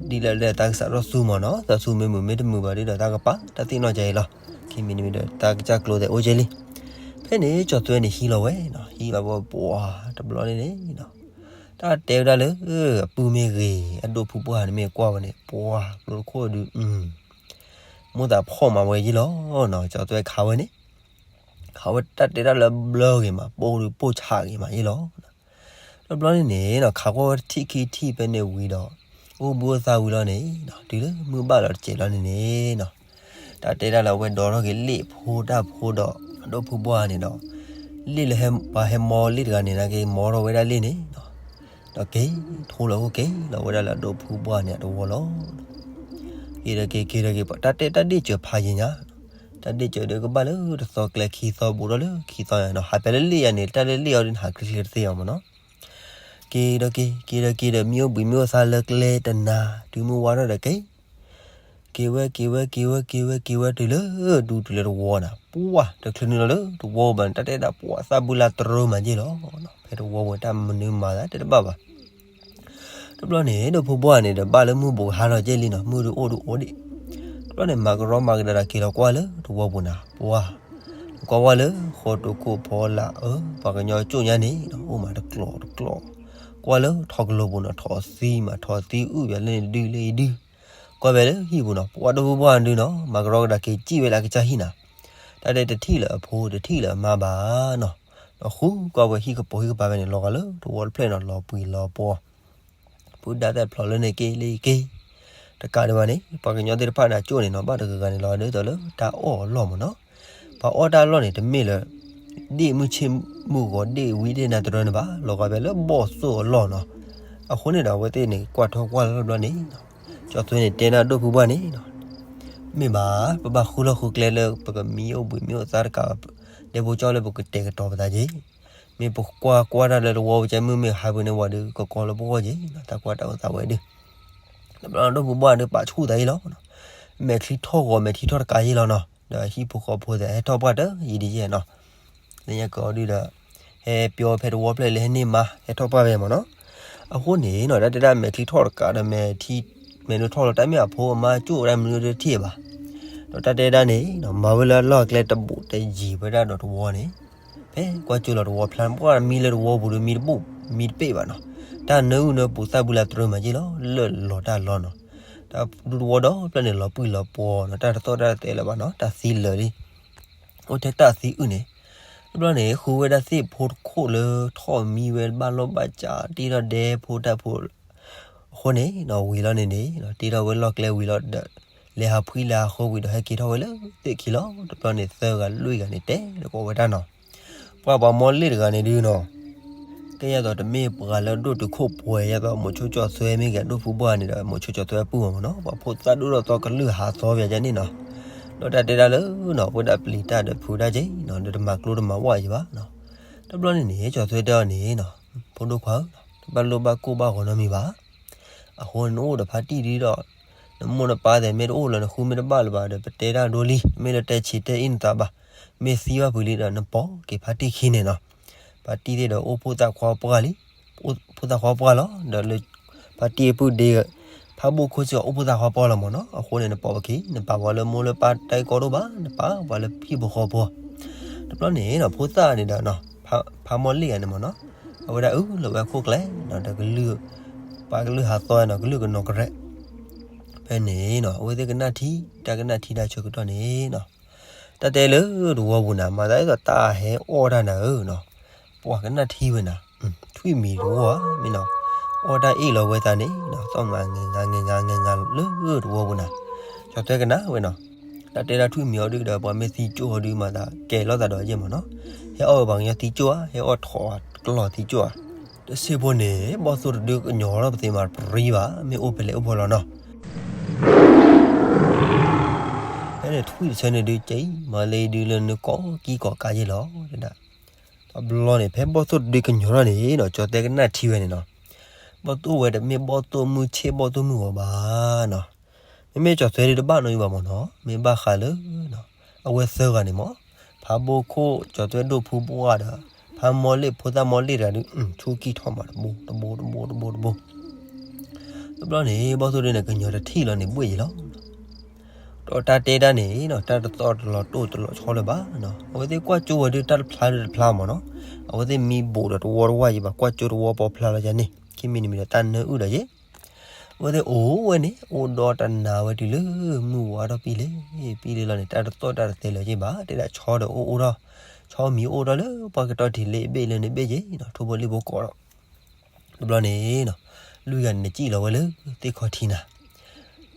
ဒီးဒ်လဲၣ်လၢတၢ်ကစးထီၣ်သူမ့ၢ်နီၤ, သးသူမ့ၢ်မုာ်မ့ၢ်တမုာ်ဘၣ်ဒုးဒီးတၢ်ကပာ်တၢ်သ့ၣ်နီၣ်ကဲအံၤလီၤ. ခံမံၤတမံၤဒီးတၢ်ကစၢ်ကျိၤသဲးအိၣ်ကဲလံ. ဖဲန့ၣ်ကၠီၣ်သွဲန့ၣ်ဟံးလီၤဝဲနီၤ, ဟံးဘၣ်ပှၤပှၤတဘျီန့ၣ်န့ၣ်နီၤ, တၢ်တဲဝဲဒၣ်လၢ အပုၢ်မ့ၢ်ဂ့ၤ အဒိၣ်ဖုဘှၢ်န့ၣ်မ့ၢ်ကွၢ်ဝဲန့ၣ် ပှၤကျိတခိၣ်ဒုး မိၣ်သးဖှီၣ်မးဝဲယ့ၢ်လီၤနီၤ. ကၠီၣ်သွဲခးဝဲန့ၣ် ခးဝဲတၢ်တဲတၢ်လၢဘျၢဂ့ၤမး, ပိၢ်ဒုးပိၢ်ဆးဂ့ၤမးယ့ၢ်လီၤ. တဘျီန့ၣ်န့ၣ်နီၤ, ခးကွၢ်ဝဲထံၣ်ခံထံၣ်ဖဲန့ၣ်ဝံၤဒီး အိၣ်ဘှံးအိၣ်သါဝံၤလီၤန့ၣ်နီၤ, တုၤလၢမုၢ်ဘၣ်လီၤတစဲးလီၤန့ၣ်န့ၣ်နီၤ, တၢ်တဲဒၣ်လၢအဝဲဒိးထီၣ်က့ၤလ့ၣ်ဖိတၢ်ဖိဒီး အဒိၣ်ဖုဘှၢ်န့ၣ်ဒီး လ့ၣ်လၢပှၤဟဲမီလ့ၣ်တဂၤန့ၣ် နာ်က့မီထီၣ်ဝဲဒၣ်လ့ၣ်န့ၣ်နီၤ, ဒီးက့ၤထိလီၤအိၣ်က့ၤလီၤဝဲဒၣ်လၢအဒိၣ်ဖုဘှၢ်န့ၣ်အတဝီလီၤ. က့ၤဒီးက့ၤ က့ၤဒီးက့ၤ တၢ်တဲတၢ်ဒ့ၣ်စၢၤဖးယံၤညါ, တၢ်ဒ့ၣ်စၢၤဒုးကဘၣ်လၢတသီကျဲခံသီဘူးထီၣ်လၢခံသီညါနီၤ, ဟးဖဲလၢလ့ၣ်ယါန့ၣ် တၢ်လၢလ့ၣ်အီၤဒုးနဟးချ့ချ့တသ့အီၤမ့ၢ်နီၤ. က့ၤဒီးက့ၤ က့ၤဒီးက့ၤဒီး မ့ၢ်အိၣ်ဘှံးမ့ၢ်အိၣ်သါလၢကျဲတနၤ တုၤမုၢ်ဝါထီၣ်ဒီးက့ၤ က့ၤဝဲ က့ၤဝဲ က့ၤဝဲ က့ၤဝဲ က့ၤဝဲ တုၤလၢဒူတုၤလၢတဝီနၤ, ပှၢ် တချုးနုာ်လီၤလၢတဝီဘၣ်န့ၣ် တၢ်တဲဒၣ်ပှၢ်သၣ်ဘုလၢတရၢမးယ့ၢ်လီၤ. ဖဲတဝီပူၤတၢ်မနုၤမၤသးတဲတဘၣ်ဘၣ်. တဘျီန့ၣ် ဒိၣ်ဖုဘှၢ်န့ၣ်ဒီး ဘၣ်လၢမုၢ်ဘူးကဟါထီၣ်ကဲလံနီၤ, မုၢ်ဒုးအိၣ်ဒုးအိၣ်ဒံး. တဘျီန့ၣ် မၤကရီမၤကဒါဒီးက့ၤလီၤကွၢ်လၢတဝီပူၤနၤ, ပှၢ် ကွၢ်ဝဲလၢဃီတိခိၣ်ဖီလာ်အၢ ပှၤကညီကၠိၣ်ညါန့ၣ်နီၤ, အိၣ်မးတကျိၤတကျိၤ, ကွၢ်လၢထီၣ်ကလိၤပူၤနီၤ, ထီၣ်သံမး ထီၣ်သံအုၣ်ပၠးလၢန့ၣ်တဒုလၢအံၤဒု, ကွၢ်ဝဲလၢဟံၣ်ပူၤနီၤ, ပှၢ်ဒိၣ်ဖုဘှၢ်ဒုနီၤ, မၤကရီကဒါက့ၤစံၣ်ဝဲလၢအကစၢ်ဟံၣ်နၤ, တၢ်တဲတထံၣ်လၢအဖိတထံၣ်လၢအမါဘၣ်နီၤ, ဒီးဃုကွၢ်ဝဲဟံၣ်ကပိာ်ဟံၣ်ကပၤဖဲန့ၣ် လီၤဂာ်လၢတဝီတဖျၢၣ်နီၤ, လီၤပှံၤလီၤပှီၤ ဖုဒါသဲးဖျိးလၢန့ၣ်က့ၤလၢက့ၤ, တကးဒံးဘၣ်န့ၣ် ပှၤကညီသ့ၣ်တဖၣ်န့ၣ် အကၠိၣ်န့ၣ်နီၤ ဘၣ်တဂၤဂၤန့ၣ်လီၤဒ်သိးလၢတၢ်အီၣ်အလီၢ်မ့ၢ်နီၤ, ပှၤအီၣ်တၢ်အလီၢ်န့ၣ် တမ့ၢ်လၢ ဒ့ၣ်မုၢ်ဆ့ၣ်မုၢ်ဂီၤ ဒ့ၣ်ဝံဒ့ၣ်နၤတရၢန့ၣ်ဘၣ်, လီၤဂာ်ဖဲလၢဘီၣ်သိၣ်အလီၢ်နီၤ. အဃိန့ၣ်ဒီး အဝဲသ့ၣ်န့ၣ် ကွၢ်ထီၣ်ကွၢ်လီၤတဘျီန့ၣ်နီၤ, ကၠီသွဲန့ၣ်တဲန့ၢ်ဒိၣ်ဖုဘှၢ်န့ၣ်နီၤ, မ့ၢ်ဘၣ် ပဘၣ်ဃုလီၢ်ဃုကျဲလၢပကမံအိၣ်ဘှံးမံအိၣ်သါတကး ဒဲဖိကၠီလၢပကတဲာ်ကတီၤပသးက့ၤ မ့ၢ်ပကွၢ်ကွၢ်တၢ်လၢတဝီပကဲမုၢ်မ့ၢ်ဟါပူၤန့ၣ်ဝံၤဒီး ကကီလၢပဂီၢ်က့ၤနီၤ, တၢ်ကွၢ်တၢ်အိၣ်သးဝဲဒုး တဘျီဒိၣ်ဖုဘှၢ်ဒုးပာ်ဆူၣ်သးအံၤလီၤ, မဲာ်ချံထီၣ်ဂီၤမဲာ်ထံထီၣ်တကးယ့ၢ်လီၤနီၤ, ဒီးဟံၣ်ဖိဃီဖိသ့ၣ်ဟဲထီၣ်ပှၢ်တယံၤဒ်ယဲၢ်နီၤ, လၢညါကအီၤဒုးဒီး ဟဲပျီဖဲတဝီဖျၢၣ်လၢဟဲန့ၢ်မါ ဟဲထီၣ်ပှၢ်ဖဲမ့ၢ်နီၤ, အဃိန့ၣ်နီၤ တၢ်တဲဒၣ်မဲာ်ချံထီၣ်တကးဒီးမဲာ်ထံ မဲာ်နုာ်ထီၣ်လီၤ တၢ်မ့ၢ်အဖိအမါကၠိၣ်ဝဲဒၣ်မနုၤတထံၣ်ဘၣ်, ဒီးတၢ်တဲဒၣ်န့ၣ်နီၤ မၤဝဲလၢအလီၢ်အကျဲတဘူးတယံၤဝဲဒၣ်ဒီးတဝီန့ၣ် ဖဲကွၢ်ကၠိလီၤတဝီဖျါ ပှၢ်မံလၢတဝီပူၤဒီးမံတဘူး မံတပ့ၢ်ဘၣ်နီၤ, တၢ်နၢအုၣ်နၢပူၤသၣ်ဘုလၢတရၢမးက့ၤလီၤ လၢာ်လီၤတၢ်လီၤနီၤ, တၢ်ဒူတဝီဒီဖျၢၣ်န့ၣ် လီၤပှံၢ်လီၤပှီၤနီၤ, တၢ်တသီၣ်တၢ်တသဲလၢၤဘၣ်နီၤ, တၢ်သံလၢာ်လံ အိၣ်ထဲတၢ်သံအုၣ်န့ၣ်, တဘျီန့ၣ် ဃုဝဲဒၣ်သ့ၣ်ဖိတခိၣ်လၢထီၣ်မံဝဲဘၣ်လီၢ်ဘၣ်စး တ့ထီၣ်ဒဲဖိတၢ်ဖိ အဃိန့ၣ်နီၤ ဝံၤလီၤန့ၣ်န့ၣ် တ့ထီၣ်ဝဲလီၢ်ကျဲဝံၤလီၤဒီး လဲၤဟးဖှံလဲၤဟးဃီဝံၤဒီး ဟဲက့ၤထီၣ်ဝဲလၢသ့ၣ်ခံလီၤ, တဘျီန့ၣ် သၢဂၤလွံၢ်ဂၤန့ၣ် တဲလၢကီးဝဲဒၣ်နီၤ, ပှၤပှၤမီလ့ၣ်တဂၤန့ၣ်ဒုးနီၤ ကဲယသိးတမ့ၢ်ပှၤလၢဒိၣ်တုာ်ခိၣ်ပှဲၤ ယသိးမိၤဆိကၠီသွဲမ့ၢ်ဂ့ၤ ဒိၣ်ဖုဘှၢ်န့ၣ်ဒီး မိၤဆိကၠီသွဲပုၢ်မ့ၢ်နီၤ, ပှၤဖိသၣ်ဒိၣ်ထီၣ်သီကလုၢ်ဟးသီပယၤကဲန့ၣ်နီၤ, ဒီးတၢ်တဲဒၣ်လၢနီၤ ဝဲဒၣ်ပျံၤတၢ်ဒီးဖုးတၢ်က့ၤနီၤ ဒီးတမၤကျိတမၤဝၣ်ယံၤဘၣ်နီၤ, တဘျီန့ၣ်န့ၣ် ကၠီသွဲတဲအီၤန့ၣ်နီၤ, ဖိဒိၣ်ခွါဧၢ, တဘၣ်လိၣ်ဘၣ်ကိၢ်ဘၣ်ဂီၤနီတမံၤဘၣ် အဃိနအိၣ်ဒီးဖါတံၢ်ဒုးဒီး နမိၢ်နပၢ်သ့ၣ်မ့ၢ်တအိၣ်လၢနဃုမ့ၢ်တဘၣ်လၢၤဘၣ်ဒီး ပတဲတၢ်ဒိလံ, မ့ၢ်လၢတဲဆံးတဲအ့ၣ်နသးဘၣ်, မ့ၢ်သံဘၣ်ဖုးလံဒီးနပိာ်က့ၤဖါတံၢ်ခံန့ၣ်နီၤ, ဖါတံၢ်သ့ၣ်ဒီးအိၣ်ဖိသၣ်ခွါပှၢ်လံ, အိၣ်ဖိသၣ်ခွါပှၢ်လီၤ, ဒီးလၢ ဖါတံၢ်အပုၢ်ဒ့ ဖါဘိၣ်ခိၣ်စ့ၢ်ကီးအိၣ်ဖိသၣ်ခွါပှၢ်လီၤမ့ၢ်နီၤ, အဃိန့ၣ်နပိာ်ပခံ နပာ်ပှၤလၢမိၢ်လၢပၢ်တၢ်ဂ့ၢ်ကီတအိၣ်ဘၣ်, နပာ်ပှၤလၢဟံၣ်ဖိဃီဖိ တဘျီန့ၣ်နီၤ ဖိသၣ်န့ၣ်ဒီး ဖါမီၢ်လ့ၣ်ဂၤန့ၣ်မ့ၢ်နီၤ, အဝဲဒၣ်အုၣ်လီၤဝဲအခိၣ်ကျဲနီၤ, ဒီးကလုၢ် ပှၤကလုၢ်ဟးသီနီၤ, ကလုၢ်ကနီၤကရဲး, ဖဲန့ၣ်နီၤ အဝဲသ့ၣ်ကနၣ်ထံ တၢ်ကနၣ်ထံတၢ်ဆၢကတီၢ်န့ၣ်နီၤ, တၢ်တဲလၢတဝီပူၤနၤ မၤသးဒ်သိးတၢ်ဟဲအီၣ်တၢ်နၤဧၢနီၤ, ပှၤကနၣ်ထံဝဲနၤ, ထွံၣ်မံၤတဝီဧါ မ့ၢ်နီၤ, အီၣ်တၢ်အ့ၣ်လီၤဝဲသးန့ၣ်နီၤ, သီၣ်ငါငဲၤငါငဲၤငါငဲၤငါလၢတဝီပူၤနၤ, ကၠီသွဲကနၣ်ဝဲနီၤ, တၢ်တဲဒၣ်ထွံၣ်မံၤအီၤဒုးဒီး ပှၤမ့ၢ်သံကၠိၣ်အီၤဒုးမၤသးကဲၤလိာ်သးဒီးယဲၢ်မ့ၢ်နီၤ, ဟဲအီၣ်ဝဲပှၤကညီသံကၠိၣ်ဧါ, ဟဲအီၣ်ထိးကျီၢ်သံကၠိၣ်ဧါ, တစ့ဖိန့ၣ် ဘီၣ်သိၣ်တဒုကညီၤထီၣ်ပသ့မၤတရံဘၣ်, မ့ၢ်အိၣ်ဖဲလဲၣ်အိၣ်ဖဲလဲၣ်နီၤ ဖဲန့ၣ်ထွံၣ်တဆၢန့ၣ်ဒုး ကဲအံၤမၤလၢအံၤဒုးလၢနကိးကံကိးကါယဲၢ်လီၤ, တဲဒၣ်, တ တဘျီန့ၣ် ဖဲဘီၣ်သိၣ်တဒုကညီၤထီၣ်န့ၣ်နီၤ ကၠီၤသွဲကနၣ်ထံဝဲန့ၣ်နီၤ, ဘီၣ်သိၣ်ဝဲတမ့ၢ်ဘီၣ်သိၣ်မုၢ်ဆ့ၣ်ဘီၣ်သိၣ်မုၢ်ဂီၤဘၣ်နီၤ. မ့မ့ၢ်ကၠီၤသွဲဒုးတဘၣ်နီတမံၤဘၣ်မ့ၢ်နီၤ, မ့ၢ်ဘၣ်ဃးလၢ အဝဲသၢဂၤန့ၣ်မ့ၢ် ဖးဘိၣ်ခိၣ် ကၠီၤသွဲဒိၣ်ဖုဘှၣ်ဒီး ဖးမီၢ်လ့ၣ်ဖိသၣ်မီၢ်လ့ၣ်တဂၤဒုး ဆူကံၢ်ထီၣ်မးတဘိတဘိတဘိတဘိတဘိ တဘျီန့ၣ် ဘီၣ်သိၣ်ဒုန့ၣ် ကညီၤတထံၣ်လီၤန့ၣ်ဘှ့ၣ်ယံၤလီၤ. ဒီးတၢ်တဲတၢ်န့ၣ်နီၤ တၢ်တသီၣ်တလီၤတိၢ်တလီၤဆီလၢၤဘၣ်နီၤ, အဝဲသ့ၣ်ကွၢ်ကၠိဝဲဒုးတၢ်တဖျါလၢတဖျါမ့ၢ်နီၤ, အဝဲသ့ၣ်မံဘိးဒီးတဝီတဝီယံၤဘၣ် ကွၢ်ကၠိတဝီပီဖျါလီၤယၤန့ၣ် ခံမံၤတမံၤဒီးတၢ်နၢအုၣ်ဒီးယဲ အဝဲသ့ၣ်အိၣ်ဝဲန့ၣ် အိၣ်ဒီးတနၤဝဲတုၤလၢမုၢ်ဝါထီၣ်ပံလ့ၤ ပံလ့ၤလီၤန့ၣ် တၢ်တသီၣ်တၢ်တသဲလၢၤယဲဘၣ် တဲဒၣ်ဆီဒီးအိၣ်အိၣ်ထီၣ် ဆီမံၤအိၣ်ထီၣ်လၢပှၤကတီၢ်ထံးလ့ဘ့ၣ်လၢန့ၣ်ဘ့ၣ်ယဲနီၤ ထိၣ်ဖိလံၣ်ဖိကိးဒီး တဘျီန့ၣ်နီၤ လွံၢ်ဂၤန့ၣ်စံၣ်လီၤဝဲလၢသ့ၣ်ခီၣ်ထံးနၤ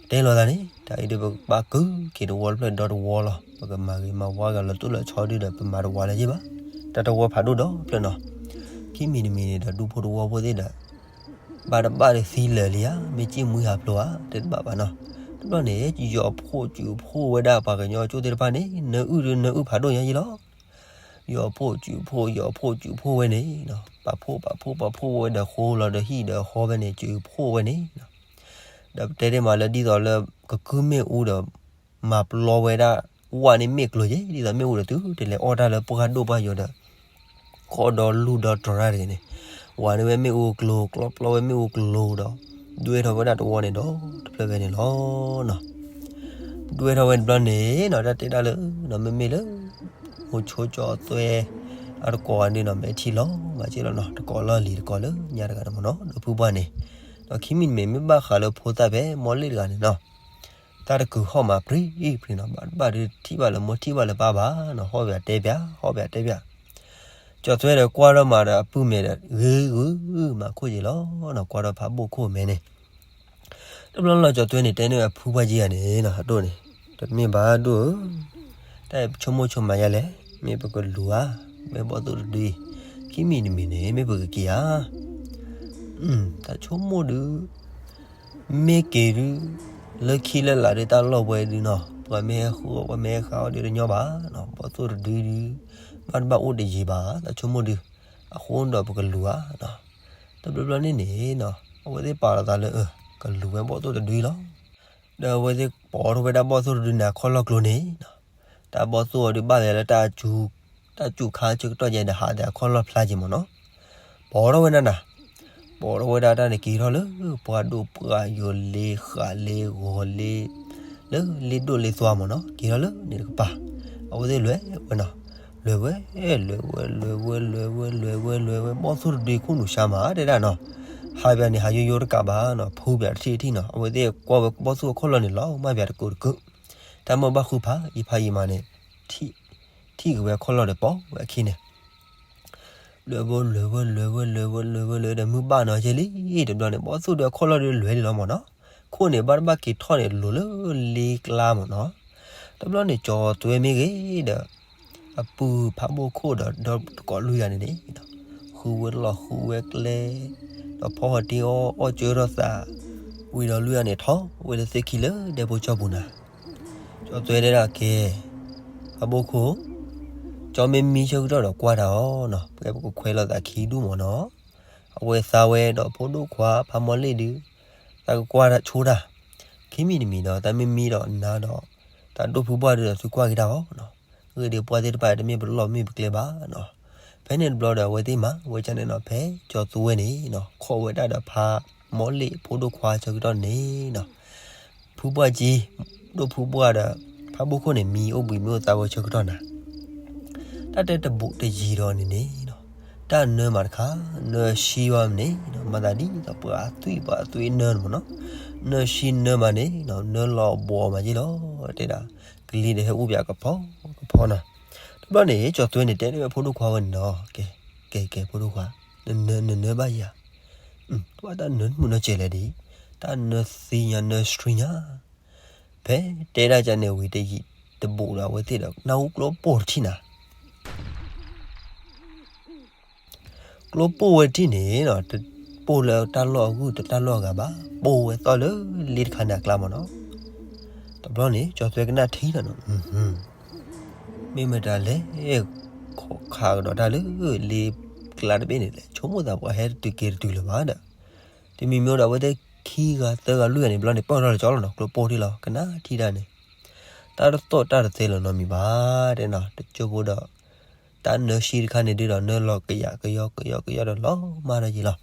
တဲလီၤသးန့ၣ် တၢ်အံၤဒုးပကဘၣ်ကုက့ၤတဝီတဖျၢၣ်ဒီတဝီလီၤ, ပကမၤဂ့ၤမၤဝါဂၤလီၤတိၢ်လီၤဆီဒုဒီး ပမၤတဝီလၢၤယဲဘၣ်, တၢ်တဝီဖးဒိၣ်ဒီဖျၢၣ်နီၤ, ခံမံၤတမံၤန့ၣ်ဒီး ဒူဖိတဝီဖိသ့ၣ်ဒီး ဘၣ်တဘၣ်ဒီးသံလၢာ်လံဧါ, မ့ၢ်စံၣ်မှံဟးဖျိးဧါ, တဲတဘၣ်ဘၣ်နီၤ, တဘျီန့ၣ် ယီၤဖှိၣ်စုးဖှိၣ်ဝဲဒၣ်ပှၤကညီကၠိသ့ၣ်တဖၣ်န့ၣ် နၢအုၣ်ဒုးနၢအုၣ်ဖးဒိၣ်ညါယဲလီၤ. ယီၤဖှိၣ်စုးဖှိၣ် ယီၤဖှိၣ်စုးဖှိၣ်ဝဲန့ၣ်, ပာ်ဖှိၣ်ပာ်ဖှိၣ်ပာ်ဖှိၣ်ဝဲဒီးဃိလီၤဒီးဟံၣ်ဒီးဃီဖဲန့ၣ် စုးဖှိၣ်ဝဲန့ၣ်, ဒီးပတဲတ့ၢ်မးလၢဒ်သိးလၢ ကကုၢ်မ့ၣ်အူဒီး မၤပျီဝဲဒၣ် ဝၣ်န့ၣ်မ့ၣ်ကျိၤယဲ ဒ်သိးမ့ၣ်အူဒီးတုၤတလဲၤအီၣ်တၢ်လၢပှၢ်ဒိၣ်ပှၢ်ယိာ်ဒီး ဃီဒီလူၢ်ဒီတြီၤတၢ်တဂ့ၤန့ၣ်, ဝၣ်န့ၣ်ဝဲမ့ၣ်အူကျိၤ ကျီပျီဝဲမ့ၣ်အူကျိၤဒီး ဒွဲၣ်ထီၣ်ဝဲဒၣ်တဝီန့ၣ်ဒီး တဖျၢၣ်ဖဲန့ၣ်လီၤ. ဒွဲၣ်ထီၣ်ဝဲတဘျီန့ၣ်နီၤ တၢ်တဲဒၣ်လၢ မ့မ့ၢ်လၢ အိၣ်ဆိကၠီၤသွဲ အတကိးဂၤန့ၣ်နီၤ မဲာ်ထံလီၤ မၤစ့ၢ်လီၤနီၤ တကိးလီၢ်လံၤတကိးလၢညါတဂၤန့ၣ်မ့ၢ်နီၤ ဒီးဖုပှၢ်န့ၣ်, ဒီးခံမံၤတမံၤမ့ၢ်ဘၣ်ဃးလၢဖိသၣ်ဖဲမီၢ်လ့ၣ်တဂၤန့ၣ်နီၤ တၢ်တကုာ်ဟီၣ်မးပြံပြံနီၤ ဘၣ်တဘၣ်ဒုးထံၣ်ဘၣ်လၢမိၢ်ထံၣ်ဘၣ်လၢပၢ်ဘၣ်နီၤ ဟီၣ်ပၠးတဲပၠး ဟီၣ်ပၠးတဲပၠး, ကၠီၤသွဲဒီးကွၢ်ထီၣ်မးဒီးအပုၢ်မဲာ်ဒီး ဂ့ၤဂုာ်မးခိၣ်က့ၤလီၤနီၤ ကွၢ်ထီၣ်ဖးဘိၣ်ခိၣ်မဲာ်န့ၣ် တဘျီလီၤကၠီၤသွဲန့ၣ် တဲန့ၢ်အဖုပှၢ်ကံဂၤန့ၣ်နီၤ အဒိၣ်န့ၣ် တမ့ၢ်ဘၣ်ဒိၣ်ဧၢ, တၢ်အံၤပဆိကမိၣ်ဆိကမးယါလဲၣ်, မ့ၢ်ပကလူၤဧါ, မ့ၢ်ဘီၣ်သိၣ်တဒုအံၤ, ခံမံၤတမံၤန့ၣ် မ့ၢ်ပကက့ၤဧါ, တၢ်ဆိကမိၣ်ဒုး မ့ၢ်က့ၤဒုး လၢခံလၢလာ်ဒုးတၢ်လီၢ်ဝဲဒုးနီၤ ပှၤမ့ၢ်ဟဲဃုအီၣ် ပှၤမ့ၢ်ဟဲဃုအီၣ်ဒုးတညီဘၣ်နီၤ ဘီၣ်သိၣ်တဒုဒုး ဘၣ်တဘၣ်အိၣ်တယံၤဘၣ် တၢ်ဆိကမိၣ်ဒုး, အဃိဒီးပကလူၤဧါနီၤ, တဘျီဘျီန့ၣ်န့ၣ်နီၤ အဝဲသ့ၣ်ပာ်လီၤသးလၢ ကလူၤဝဲဘီၣ်သိၣ်တဒုလီၤ, ဒီးအဝဲသ့ၣ်ပိာ်ထီၣ်ဝဲဒၣ်ဘီၣ်သိၣ်တဒုန့ၣ်အခီၣ်လီၢ်ကျိၤန့ၣ်နီၤ, တၢ်ဘီၣ်သိၣ်အဒုးဘၣ်လဲၤလၢ တၢ်စူၤခါဆၢကတီၢ်ယဲဒီးဟးဒီးအခီၣ်လီၢ်ဖျါက့ၤမ့ၢ်နီၤ, ပိာ်ထီၣ်ဝဲဒၣ်နၤ ပိာ်ထီၣ်ဝဲဒၣ်တၢ်န့ၣ်က့ၤထီၣ်လၢ ပှၢ်ဒိၣ်ပှၢ်ယိာ်လ့ ဃးလ့ ဂီၤလ့ လၢလ့ဒိၣ်လ့သွါမ့ၢ်နီၤ က့ၤထီၣ်လၢန့ၣ်တကပၤ, အဝဲသ့ၣ်လဲၤဝဲနီၤ, လဲၤဝဲ လဲၤဝဲ လဲၤဝဲ လဲၤဝဲ လဲၤဝဲ လဲၤဝဲ လဲၤဝဲ ဘီၣ်သိၣ်တဒုခိၣ်နူာ်ဆါမးတဲဒၣ်နီၤ, ဟးပၠးန့ၣ် ဟးယိယိတကးဘၣ်နီၤ ဖုပၠးတထံၣ်တထံၣ်နီၤ အဝဲသ့ၣ်ကွၢ်ဝဲဘီၣ်သိၣ်အခီၣ်လီၢ်န့ၣ်လီၤ မၢ်ပၠးတကုာ်တကုာ်, တၢ်မၢဘၣ်ဃုဖးယံၤဖးယံၤမးန့ၣ် ထံၣ်က့ၤဝဲအခီၣ်လီၢ်ဒီးပိာ်ဝဲအခံန့ၣ် လဲၤဝဲ လဲၤဝဲ လဲၤဝဲ လဲၤဝဲ လဲၤဝဲ လဲၤဝဲ လဲၤဝဲ ဒီးမုၢ်ဘၣ်နီၤကဲလံ, တဘျီန့ၣ် ဘီၣ်သိၣ်ဒီးအခီၣ်လီၢ်ဒီးလဲၤန့ၣ်လီၤမ့ၢ်နီၤ, ခိၣ်န့ၣ် ဘၣ်တဘၣ်က့ၤထီၣ်န့ၣ် လိၤလၢလ့ကျါမ့ၢ်နီၤ, တဘျီန့ၣ် ကၠီၤသွဲမ့ၢ်ဂ့ၤဒီး အပုၢ်ဖးဘိၣ်ခိၣ်ဒီးဒီတကိးလွံၢ်ဂၤန့ၣ်န့ၣ် ဃုဝဲလီၢ်ဃုဝဲကျဲ, ဒီးဖီဃီၤတ့အီၣ်အီၣ်ကၢထီၣ်သး, ဝံၤဒီးလွံၢ်ဂၤန့ၣ်ထီၣ်ဝဲလၢသ့ၣ်ခံလၢဒဲဖိကၠီပူၤနၤ ကၠီၤသွဲတဲဒၣ်ကဲ, ဖးဘိၣ်ခိၣ်, ကၠီမ့ၢ်မံဆၢကတီၢ်ဒီးကွၢ်တၢ်အီၤနီၤ, ပကဲပကခွဲးလိာ်သးခံဒူၣ်မ့ၢ်နီၤ, အဝဲသးဝဲဒီးဖိဒိၣ်ခွါဖးမီၢ်လ့ၣ်ဒုး, သးကကွၢ်တၢ်ဆိတၢ်, ခံမံၤတမံၤဒီး သးမ့ၢ်မံဒီးနၤဒီး တၢ်ဒိၣ်ဖုဘှၢ်ဒုးဒီးသုကွၢ်က့ၤတၢ်အီၤနီၤ, အဂ့ၢ်ဒ်အံၤပှၢ်သ့ၣ်တဖၣ်တမ့ၢ်ပလီၢ်မ့ၢ်ပကျဲဘၣ်နီၤ, ဖဲန့ၣ်တဘျီဒီးအဝဲသ့ၣ်မၤဝဲဒ်န့ၣ်နီၤ, ဖဲကၠီၤသွဲန့ၣ်နီၤ ခိးဝဲဒၣ်ဒီးဖးမီၢ်လ့ၣ်ဖိဒိၣ်ခွါဆၢကတီၢ်န့ၣ်နီၤ ဖုပှၢ်ကံ, ဒိၣ်ဖုဘှၢ်ဒီး ဖးဘိၣ်ခိၣ်န့ၣ် မံအိၣ်ဘှံးမံအိၣ်သါဝဲဆၢကတီၢ်နၤ, တၢ်တဲတဘူးတယံၤဒီးန့ၣ်န့ၣ်နီၤ, တၢ်နၢမးတခါ, နၢဆံဘၣ်မ့ၢ်န့ၣ်နီၤ, မၤသးဒ်သိးပှၤအသွံၣ်ပှၤအသွံၣ်နၢမ့ၢ်နီၤ, နၢဆံနၢမးန့ၣ်နီၤ, နၢလီၤဘှီမးယ့ၢ်လီၤ, တဲဒၣ်, ကလံၤဒီးဟဲအူပၠးကဖီကဖီနီၤ, တဘျီန့ၣ် ကၠီၤသွဲန့ၣ် တဲန့ၢ်ဝဲဖိဒိၣ်ခွါဝဲန့ၣ်နီၤ, ကဲ, ကဲ, ကဲ, ဖိဒိၣ်ခွါ, နနၢဘၣ်ယၤ တဘၣ်တၢ်နၢမုာ်နီၢ်ကဲလဲၣ်ဒ်, တၢ်နၢသံညါနၢဆှံညါ, ဖဲတဲဒၣ်ကန့ၣ်ဝံၤတယံာ်တဘူးဒီးအဝဲသ့ၣ်ဒီး နၢ်ဟူကျိပိၢ်တထံၣ်နၤ, ကျိပိၢ်ဝဲတထံၣ်န့ၣ်နီၤ, တပိၢ်လၢတၢ်လီၢ်အဂုၢ်တတၢ်လီၢ်အဂၤဘၣ်, ပိၢ်ဝဲသီၣ်လၢလ့တခါန့ၣ်အကျါမ့ၢ်နီၤ, တဘျီန့ၣ် ကၠီၤသွဲကနၣ်ထံလီၤနီၤ, မ့ၢ်မတၤလဲၣ်, က ခးကဒီးတၢ်လၢ လ့ကျါတဘ့ၣ်န့ၣ် လဲၤဆိကမိၣ်သးပှၤဟဲတတုၤက့ၤတတုၤလၢၤဘၣ်ဒီး တမံၤမံၤဒီး အဝဲသ့ၣ်ခံဂၤသၢဂၤလွံၢ်ဂၤန့ၣ် ဘျီန့ၣ် ပၢၢ်ထီၣ်လၢကၠီလီၤနီၤ, ကျိပိၢ်ထံလီၤ ကနၣ်ထံၣ်တၢ်န့ၣ် တၢ်တသီၣ်တၢ်တသဲလီၤနီတမံၤဘၣ် တဲနီၤ, တကၠိဖိဒီး တၢ်နၢဆံတခါန့ၣ်ဒုဒီး နၢလီၤကယးကယီကယီကယီဒီးလီၤမၢ်ထီၣ်ယံာ်လီ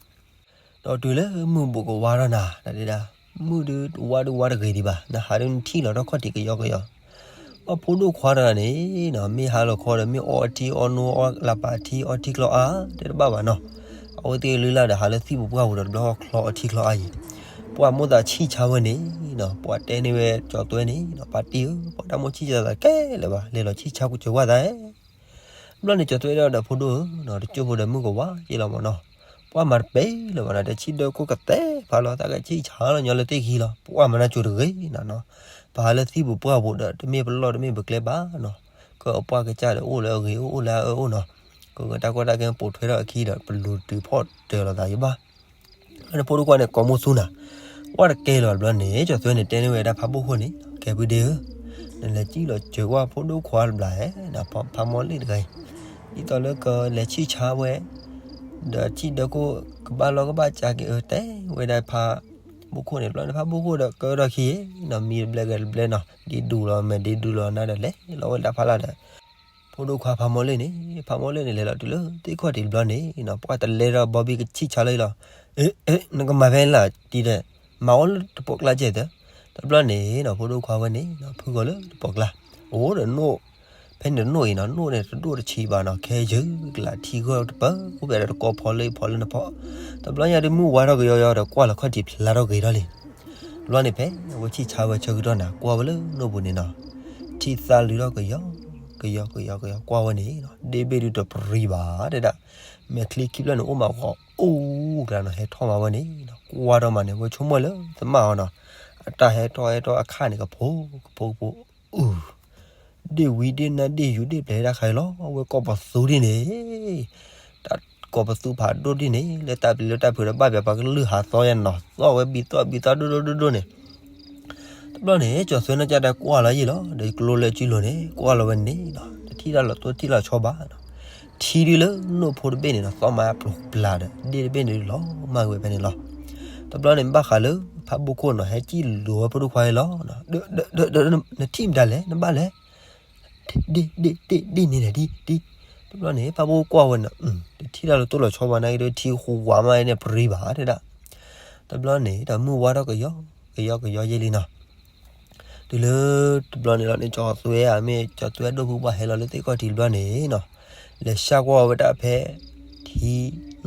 ၤ. ဒီးတုၤလၢမုၢ်ဘူးကဝါထီၣ်နၤ တၢ်ဒ့ဒၣ်, မုၢ်ဒုဝါဒုဝါတဂ့ၤဒံးဘၣ်, နဟးဒုနထံၣ်လီၤထီၣ်ခီၣ်ထံးကယီကယီ, ပှၤဖိဒိၣ်ခွါတဂၤန့ၣ်နီၤ မ့ၢ်ဟးလီၤခီဒီး မ့ၢ်အီထံအီနိအီလၤပာ်ထံအီထံချီအါ တဲတဘၣ်ဘၣ်နီၤ, အဝဲသ့ၣ်လုၢ်လၢ်ဒီး ဟးလၢသံၣ်ပူၤပှၢ်ပူၤဒီး တဘျီချီအီထံချီအါယံၤ, ပှၤမိၣ်သးဆံၣ်ဆါဝဲန့ၣ်နီၤ, ပှၤတဲန့ၢ်ဝဲကၠီၤသွဲန့ၣ်နီၤ, ပၢ်တံၢ်ဧၢ, ပှၤတၢ်မိၣ်ဆံၣ်ဆါသးကဲလၢၤဘၣ်, လဲၤလီၤဆံၣ်ဆါကွၢ်ဝဲသးဧၢ ဘျီန့ၣ် ကၠီၤသွဲဒီးဖိဒိၣ်ဧၢ, တကၠိဖိဒီးမုၢ်ကဝါယံာ်လီၤမၢ်နီၤ, ပှၤမၤတပဲလၢၤဘၣ်နီၤ, တဆံၣ်ဒၢခိၣ်ကသဲဖးလီၤ, သးကဆံၣ်ဆါလီၤညီလၢသ့ၣ်ခံလီၤ, ပှၤမၤနၢကၠိၤတဂ့ၤနီၤနီၤ, ပဟးလၢသံၣ်ပူၤပှၢ်ပူၤဒီး တမ့ၢ်ပလီၢ်တမ့ၢ်ပကျဲဘၣ်နီၤ, ကအပှၢ်ကစၢ်ဒီးအိၣ်လၢအဂ့ၤအိၣ်လၢအအၢအိၣ်နီၤ, ကဂဲၤတၢ်ကီတၢ်ခဲပိာ်ထွဲထီၣ်အခံဒီး ပလူၤတုၤဖီၣ်တၢၤလိာ်သးယဘၣ် လၢနဖိဒိၣ်ခွါန့ၣ် ကိးမုၢ်သူနၤ, ဝဲတကဲလီၤတဘျီန့ၣ် ကၠီၤသွဲန့ၣ် တဲန့ၢ်ဝဲဒၣ်ဖးဘိၣ်ခိၣ်န့ၣ်, ကဲဖုဒ့ဧၢ, နလဲၤစံၣ်လီၤစၢၤကွၢ်ဖိဒိၣ်ခွါတဘျီဧါ, ဖးမီၢ်လ့ၣ်တဂၤအံၤ, ဒ်သိးလၢကလဲၤဆံၣ်ဆါဝဲ, ဒီးထံၣ်ဒၢခိၣ်ကဘၣ်လီၢ်ကဘၣ်ကးက့ၤဧၢ တဲဝဲဒၣ်ဖးဘိၣ်ခိၣ်န့ၣ်, ဘျီန့ၣ် ဖးဘိၣ်ခိၣ်ဒီးကၢထီၣ်ခံနီၤ, မံတဘျဲကတဘျဲနီၤ, ဒ့ဒူလီၤမဲာ်ဒ့ဒူလီၤနါဒီး လဲၤလီၤဝဲလၢတၢ်ဖးလၢ်ဒီး ဖိဒိၣ်ခွါဖးမီၢ်လ့ၣ်န့ၣ်, ဖးမီၢ်လ့ၣ်န့ၣ် လဲၤလီၤတုၤလၢသ့ၣ်ခီၣ်ထံးတဘျီန့ၣ်နီၤ, ပှၤတလဲထီၣ်ဘီဘံၣ်ကဆံၣ်ဆါလၢအံၤလီၤ, အ့ အ့ နကမၤဖဲန့ၣ်လၢတံၤဒီး, မၤအိၣ်လၢတပိာ်ကျါကဲသၢ, တဘျီန့ၣ်နီၤ ဖိဒိၣ်ခွါဝဲန့ၣ်နီၤ ဖုဂီၤလၢတပိာ်ကျါ, အိၣ်ဒီးနိၣ်, ဖဲန့ၣ်တနိၣ်အံၤနီၤ, နိၣ်န့ၣ်တဒိၣ်တဆံးဘၣ်နီၤ, ခဲယုၢ်ကလးထံဂီၢ်တပၢၢ်, အိၣ်ဖဲဒီးတကီဖီလၢဖီလၢနဖီ, တဘျီညါဒုးမုၢ်ဝါထီၣ်ကယီကယီဒီး ကွၢ်လီၤခီၣ်ထံးဖျါထီၣ်ဂ့ၤထီၣ်လံ တဘျီန့ၣ် ဖဲအဝဲဆံၣ်ဆါဝဲဆၢကတီၢ်နၤ ကွၢ်ဝဲလၢနိၣ်ပူၤန့ၣ်နီၤ, ထံသၣ်လုၢ်ထီၣ်ကယီ, ကယီကယီကယီ ကွၢ်ဝဲန့ၣ်နီၤ, ဒ့ၣ်ဘ့ၣ်ဒုးတပရံဘၣ်တဲဒၣ်, မဲာ်ချံခံဖျၢၣ်န့ၣ် အိၣ်မးဂီၤအိၣ်ကျါနီၤ, ဟဲထီၣ်မးဝဲန့ၣ်နီၤ, ကွၢ်ထီၣ်မးန့ၣ် ဝဲဆိကမိၣ်လၢသမၣ်အီၤနီၤ, အတၢ်ဟဲထီၣ်ဟဲထီၣ်အခါန့ၣ် ကဖိကဖိကဖိ, အု ဒ့ၣ်ဝံဒ့ၣ်နၢ်ဒ့ၣ်ယူၤဒ့ၣ်ပျဲၤတၢ်ခါအံၤလီၤ, အဝဲကိးပသူဒ်န့ၣ်, တၢ်ကိးပသူဖးဒိၣ်ဒ်န့ၣ် လၢတၢ်ပျံၤလၢတၢ်ဖုးဒီးဘၣ်ပျဲပှၤကလုၢ်ဟးသီယါနီၤ, သီၣ်ဝဲဘံသီၣ်ဘံသီၣ်ဒိၣ်ဒိၣ်ဒိၣ်ဒိၣ်န့ၣ်, တဘျီန့ၣ် ကၠီၤသွဲနီၢ်ကၢ်တၢ်ကွၢ်လီၤယံာ်လီၤ, ဒီးကျိလၢစုလိၤန့ၣ် ကွၢ်လီၤဝဲန့ၣ်နီၤ, တထံၣ်တၢ်လီၤတိၢ်ထံၣ်လီၤဆီဘၣ်နီၤ, ထံဒုလၢနိၣ်ဖိတဘ့ၣ်န့ၣ်နီၤ သီၣ်မးပျိၤပျါဒီး ဒ့ၣ်တဘ့ၣ်န့ၣ်လီၤမၢ်ကွံာ်ဝဲဖဲန့ၣ်လီၤ. တဘျီန့ၣ် ဘၣ်ဃးလၢ ဖးဘိၣ်ခိၣ်နီၤ ဟဲစံၣ်လိၤဝဲဖိဒိၣ်ခွါအံၤလီၤ, ဒီး ဒီး ဒီး နထံၣ်မတၤလဲၣ် နဘၣ်လဲၣ် ဒ့ၣ် ဒ့ၣ် ဒ့ၣ် ဒ့ၣ်န့ၣ်လဲၣ်ဒ် ဒ်, တဘျီန့ၣ် ဖးဘိၣ်ကွၢ်ဝဲန့ၣ် တထံၣ်တၢ်လီၤတိၢ်လီၤဆီဘၣ်နာ်က့ဒီး ထံဃူဝါမးန့ၣ်ပရံဘၣ်တဲဒၣ်. တဘျီန့ၣ် ဒီးမုၢ်ဝါထီၣ်ကယီ ကယီ ကယီယဲလံနီၤ. တုၤလၢတဘျီန့ၣ်လီၤန့ၣ် ကၠီၤသွဲဧါ မ့ၢ်ကၠီၤသွဲဒိၣ်ဖုပှၢ်ဟဲလီၤလၢသ့ၣ်ခီၣ်ထံးတဘျီန့ၣ်နီၤ, လဲၤဆှၣ်ကွၢ်ဝဲဒၣ်ဖဲ ထံ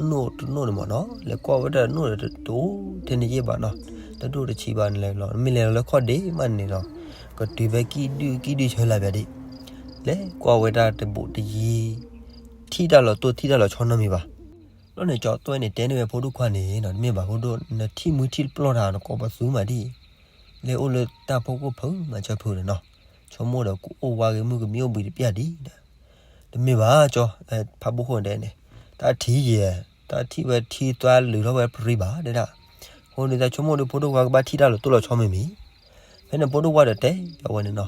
နိၣ်တနိၣ်န့ၣ်မ့ၢ်နီၤ, လဲၤကွၢ်ဝဲဒၣ်တနိၣ်ဒီးတအိၣ်ထဲန့ၣ်ယဲၢ်ဘၣ်နီၤ, တဒိၣ်တဆံးဘၣ်န့ၣ်လဲၣ်လီၤ. မ့ၢ်လဲၤလီၤလၢခီၣ်ဒ့မးန့ၣ်ဒီး ကတုၤဖဲကံၣ်ဒုၣ်ကံၣ်ဒုၣ်ဆၢလၢ်ပျၢၤဒံး, လဲၤကွၢ်ဝဲဒၣ်တဘူးတယံၤ ထံၣ်တၢ်လီၤတိၢ်ထံၣ်တၢ်လီၤဆီနီတမံၤဘၣ်. ဘျီန့ၣ် ကၠီၤသွဲန့ၣ် တဲန့ၢ်ဝဲဖိဒိၣ်ခွါန့ၣ်နီၤ, တမ့ၢ်ဘၣ်ဖိဒိၣ် နထံၣ်မုၢ်ထံၣ်တပျီၢ်တၢ် နကိးပသူမးဒ်အံၤ, လဲၤအိၣ်လၢတၢ်ဖီခိၣ်ဖုးမးဆၢဖုးဒီးနီၤ, ဆိကမိၣ်ဒီးကအိၣ်ဝါဂ့ၤမုၢ်ကမံအိၣ်ဘှံးတပျၢ်ဒံးဒီး, တမ့ၢ်ဘၣ်ကၠီၤ, ဖးဘိၣ်ခိၣ်န့ၣ်တဲန့ၣ်, တၢ်ထံၣ်ယဲ, တၢ်ထံၣ်ဝဲထံသွါလုၢ်ထီၣ်ဝဲပရံဘၣ်တဲဒၣ်. အဃိန့ၣ် တၢ်ဆိကမိၣ်ဒီးဖိဒိၣ်ခွါကဘၣ်ထံၣ်တၢ်လီၤတိၢ်လီၤဆီမ့ၢ်မံၤ ဖဲန့ၣ်ဖိဒိၣ်ခွါဒီးတဲအဝဲန့ၣ်နီၤ,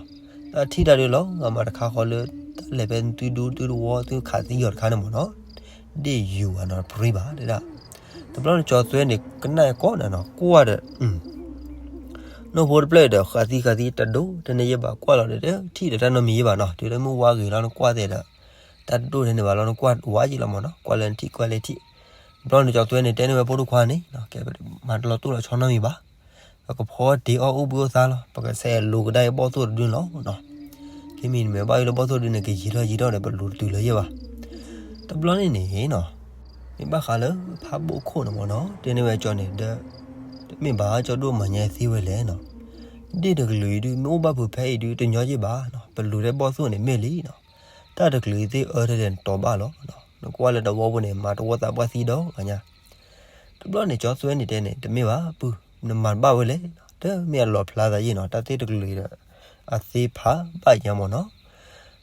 တၢ်ထံၣ်တၢ်ဒုးလီၤဂာ်မးတခါဃီလၢ တၢ်လဲၤဖဲသုဒူသုတဝီသုခးသံယီၤတခါန့ၣ်မ့ၢ်နီၤ, ဒ့ၣ်ယူၤဘၣ်နီၤ ပရံဘၣ်တဲဒၣ်. တဘျီန့ၣ် ကၠီၤသွဲန့ၣ် ကနၣ်ကီးနၤနီၤ ကွၢ်ဒီး နိၣ်ဖိတဖျၢၣ်ဒီး ဃးသံဃးသံတဒိၣ်ထဲန့ၣ်ယဲၢ်ဘၣ် ကွၢ်လီၤဒီး တထံၣ်ဒီးတၢ်နီတမံၤယဲၢ်ဘၣ်နီၤ, တုၤလၢမုၢ်ဝါဂ့ၤလီၤ နကွၢ်သ့ဒီး တၢ်တဒိၣ်ထဲန့ၣ်ဘၣ်လီၤ နကွၢ်ဝါယံာ်လီၤမ့ၢ်နီၤ, ကွၢ်လၢနထံၣ်ကွၢ်လၢထံၣ်. တဘျီန့ၣ် ကၠီၤသွဲန့ၣ် တဲန့ၢ်ဝဲဖိဒိၣ်ခွါန့ၣ် ကဲမၤတလီၤတိၢ်လီၤဆီနီတမံၤဘၣ်, ပကဖီတ့ၢ်အီၣ်အိၣ်ဘှံးအိၣ်သါလီၤ, ပကဆဲးလိၤကဒါအံၤဘီၣ်သိၣ်တဒုလီၤနီၤ. ခဲမံၤနမ့ၢ်ဘၣ်အံၤလၢဘီၣ်သိၣ်ဒုန့ၣ် ကယံာ်ထီၣ်ယံာ်ထီၣ်ဒီး ပလူၤတတုၤလၢၤယဲၢ်ဘၣ်. တဘျီန့ၣ်န့ၣ်နီၤ, မ့ၢ်ဘၣ်ဃးလၢဖးဘိၣ်ခိၣ်န့ၣ်မ့ၢ်နီၤ တဲန့ၢ်ဝဲကၠီၤန့ၣ်ဒီး တမ့ၢ်ဘၣ် ကၠီၤဒိၣ်မၤညါသ့ဝဲလဲၣ်နီၤ, ဒ့ၣ်တကလုာ်အံၤဒုး မ့ၢ်အိၣ်ဘၣ်ဖုးဖဲအံၤဒုး တညီယဲၢ်ဘၣ်နီၤ, ပလူၤထဲဘီၣ်သိၣ်န့ၣ်မ့ၢ်လံနီၤ, တၢ်တကလုာ်အံၤသ့ၣ်အၢထဲလဲၣ်နတီၤဘၣ်လီၤ. နကွၢ်လၢတဝီပူၤန့ၣ် မၤတဝီသးပှၢ်သံဒီးဂၤညါ တဘျီန့ၣ် ကၠီၤသွဲန့ၣ်တဲန့ၣ် တမ့ၢ်ဘၣ်ပုၢ်, နမၤတဘၣ်ဝဲလဲၣ်, တမ့ၢ်အလီၣ်ဖျါသးယဲၢ်နီၤ, တၢ်သ့ၣ်တကလုာ်ဒီး အသ့ဖးဘၣ်ညါမ့ၢ်နီၤ.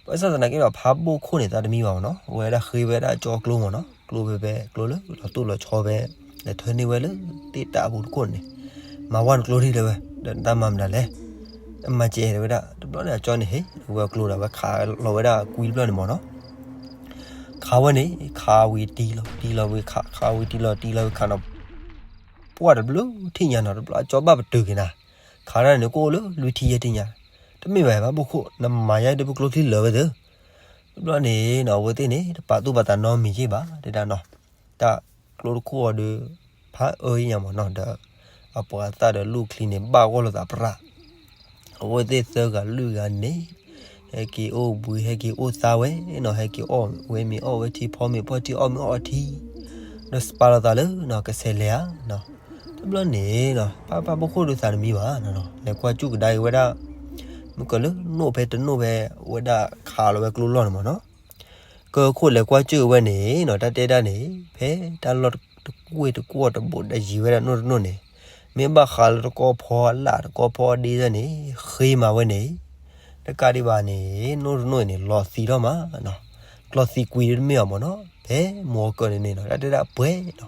ဘၣ်ဆၣ်သနာ်က့ဒီး ဖးဘိၣ်ခိၣ်န့ၣ် သးတမံဘၣ်မ့ၢ်နီၤ, အဝဲဒၣ်ဃ့ဝဲဒၣ်ကၠီကျိမ့ၢ်နီၤ, ကျိဖဲဖဲကျိလၢလီၤတိၢ်လီၤဆီဖဲ လဲၤထၢန့ၢ်ဝဲလၢသ့ၣ်တၢ်အပူၤတခိၣ်န့ၣ်, မၤဝဲနကျိဒ်လဲၣ်ဝဲ, ဒီးတၢ်မၤမတၤလဲၣ်, အမၤစဲးဝဲဒၣ်, တဘျီန့ၣ် အကၠီန့ၣ်ဟ့ၣ်ဝဲအကျိဒီး အဝဲခးလီၤဝဲဒၣ်ကွံတဘျီန့ၣ်မ့ၢ်နီၤ. ခးဝဲန့ၣ် ခးဝံၤတံၢ်လီၤ တံၢ်လီၤဝံၤခး ခးဝံၤတံၢ်လီၤ တံၢ်လီၤဝံၤခးနီၤ, ပှၢ်တဘျုးထံၣ်ညါနီၤ တဘျီအကၠီဘၣ်ပတုာ်က့ၤနၤ, ခးတၢ်န့ၣ်ကအိၣ်လၢလွံၢ်ထံၣ်ယဲၢ်ထံၣ်ညါ, တမ့ၢ်ဘၣ်ဘၣ်ဘိခိၣ် နမၤယါဒ်ပကျိချံလၢာ်ဝဲသ့ၣ်, တဘျီန့ၣ်နီၤ အဝဲသ့ၣ်န့ၣ် တပာ်သူၣ်ပာ်သးနီတမံၤက့ၤဘၣ် တဲဒၣ်နီၤ, တၢ်ကျိတခိၣ်အီၤဒီး ဖးအၢယညါမ့ၢ်နီၤ ဒီး အပှၤသၣ်ဒီးလူၢ်ချံန့ၣ် ဘၣ်ဂီၢ်လိာ်သးပြး အဝဲသ့ၣ်သၢဂၤလွံၢ်ဂၤန့ၣ် ဟဲက့ၤအိၣ်ဘှံး ဟဲက့ၤအိၣ်သါဝဲနီၤ ဟဲက့ၤအီၣ်ဝဲမ့ၤအီၣ်ဝဲထံ ဖီမ့ၤဖီထံ အီၣ်မ့ၤအီၣ်ထံ, ဒီးစပာ်လိာ်သးလၢနီၤ ကဆဲးလဲၤဧါနီၤ, တဘျီန့ၣ်နီၤ ပၢ်ပၢ်ဘိခိၣ်ဒုးသးတမံၤဘၣ်နီၤ လဲၤကွၢ်စူၣ်ကဒါက့ၤဝဲဒၣ် မုၢ်ကလၢနိၣ်ဖဲတနိၣ်ဖဲ ဝဲဒၣ်ခးလီၤဝဲကျိလီၢ်န့ၣ်မ့ၢ်နီၤ, ကခိၣ်လဲၤကွၢ်စူၣ်ဝဲန့ၣ်နီၤ တၢ်တဲဒၣ်န့ၣ် ဖဲတၢ်လီၢ်တကွ့ၢ်တကွီၢ်တဘိးတယံၤဝဲဒၣ်နိၣ်တနိၣ်န့ၣ်, မ့ၢ်ဘၣ်ဃးလၢတကီၢ်ဖီအလၣ်တကီၢ်ဖီအဒ့ဒၣ်န့ၣ် ဃ့မၤဝဲန့ၣ်, တကးဒံးဘၣ်န့ၣ် နိၣ်တနိၣ်န့ၣ် လီၤသံးထီၣ်မးနီၤ, ကျီသံးကွံာ်ဒ်တမ့ၢ်အီၤမ့ၢ်နီၤ, ဖဲမိၢ်ကၢၢ်န့ၣ်န့ၣ်နီၤ တၢ်တဲဒၣ်ပှဲၤနီၤ,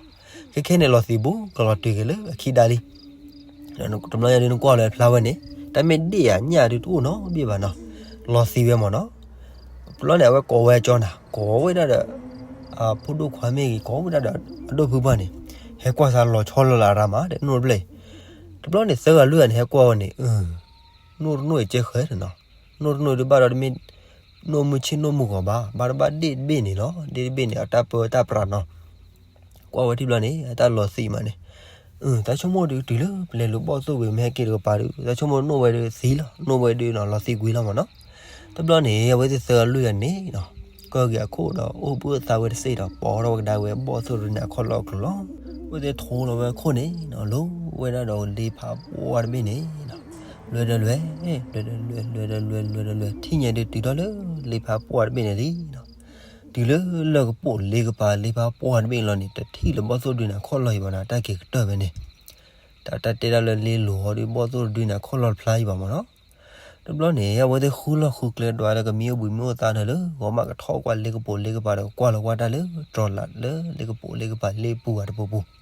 ခဲခဲန့ၣ်လီၤသံးဘူး ကလီၤတုၤက့ၤလၢအခံဒါလံ တဘျီညါဒ်နကွၢ်လၢအဖျါဝဲန့ၣ် တၢ်မ့ၢ်ဒ့ၣ်အညၣ်ဒ်တအိၣ်နီတဘ့ၣ်ဘၣ်နီၤ, လီၤသံးဝဲမ့ၢ်နီၤ, တဘျီန့ၣ် အဝဲကိးဝဲအကၠီနၤ ကိးဝဲဒၣ်ဒီး အဖိဒိၣ်ခွါမ့ၢ်ဂ့ၤ ကိးဝဲဒၣ်ဒီး အဒိၣ်ဖုပှၢ်န့ၣ် ဟဲကွၢ်စးလီၤဆီလီၤလၢအရၤမး တဲနိၣ်တဘျီအံၤ, တဘျီန့ၣ် သၢဂၤလွံၢ်ဂၤန့ၣ် ဟဲကွၢ်ဝဲန့ၣ် အ နိၣ်တနိၣ်အံၤကဲဃဲနီၤ, နိၣ်တနိၣ်အံၤဒုးဘၣ်ဒီးတမ့ၢ် နိၣ်မုၢ်ဆ့ၣ်နိၣ်မုၢ်ဂီၤဘၣ် ဘၣ်တဘၣ်ဒ့ၣ်တဘ့ၣ်န့ၣ်လီၤ ဒ့ၣ်တဘ့ၣ်န့ၣ် အတၢ်ပၢတၢ်ပြးနီၤ, ကွၢ်ဝဲထံၣ်ဘျီန့ၣ် အတၢ်လီၤသံးမးန့ၣ်, တၢ်ဆိကမိၣ်ဒုးတုၤလၢပလဲၤလူၤဘီၣ်သိၣ်ဝံၤ မ့ၢ်ဟဲက့ၤတကပၤဒုး တၢ်ဆိကမိၣ်နိၣ်ဝဲဒုးသံလီၤ နိၣ်ဝဲဒုးနီၤ လီၤသံးကွံာ်လီၤမ့ၢ်နီၤ, တဘျီန့ၣ် အဝဲသ့ၣ်သၢဂၤလွံၢ်ဂၤန့ၣ်နီၤ ကၢၢ်က့ၤအခိၣ်ဒီး အိၣ်ဘှံးအိၣ်သါဝဲတစ့ၢ်ဒီး ပိာ်ထီၣ်ဝဲကဒါဝဲဘီၣ်သိၣ်တဒုန့ၣ် အခီၣ်လီၢ်အကျိၤလီၤ, အဝဲသ့ၣ်ထိလီၤဝဲအခိၣ်န့ၣ်နီၤ လိၤဝဲဒၣ်ဒီးလ့ဖးပှၢ်တဘ့ၣ်န့ၣ်နီၤ, လွဲဒီးလွဲ လွဲဒီးလွဲ လွဲဒီးလွဲ လွဲဒီးလွဲ ထံၣ်ညါဒုးတုၤထီၣ်လၢလ့ဖးပှၢ်တဘ့ၣ်န့ၣ်လံနီၤ, တုၤလၢလၢၢ်ကပိာ်လ့ကပၤ လ့ဖးပှၢ်တဘ့ၣ်လီၤန့ၣ် တထံၣ်လၢဘီၣ်သိၣ်တဒုန့ၣ် အခီၣ်လီၢ်အံၤဘၣ်နီၤ တၢ်က့ၤကတၢၢ်ဖဲန့ၣ်, တၢ်တၢ်တဲဒၣ်လၢလ့လိၤအီၤဒုး ဘီၣ်သိၣ်တဒုန့ၣ် အခီၣ်လီၢ်တဖျါအံၤဘၣ်မ့ၢ်နီၤ, တဘျီန့ၣ် အဝဲသ့ၣ်ဃုလီၢ်ဃုကျဲဒွးလၢကမံအိၣ်ဘှံးမံအိၣ်သါန့ၣ်လၢ ဂီၤမးကထီၣ်ကွၢ်လ့ကပိာ်လ့ကပၤဒီး ကွၢ်လီၤကွၢ်တၢ်လၢတြီၤလးလၢလ့ကပိာ်လ့ကပၤလ့ပူၤဂၤတပူၤပူၤ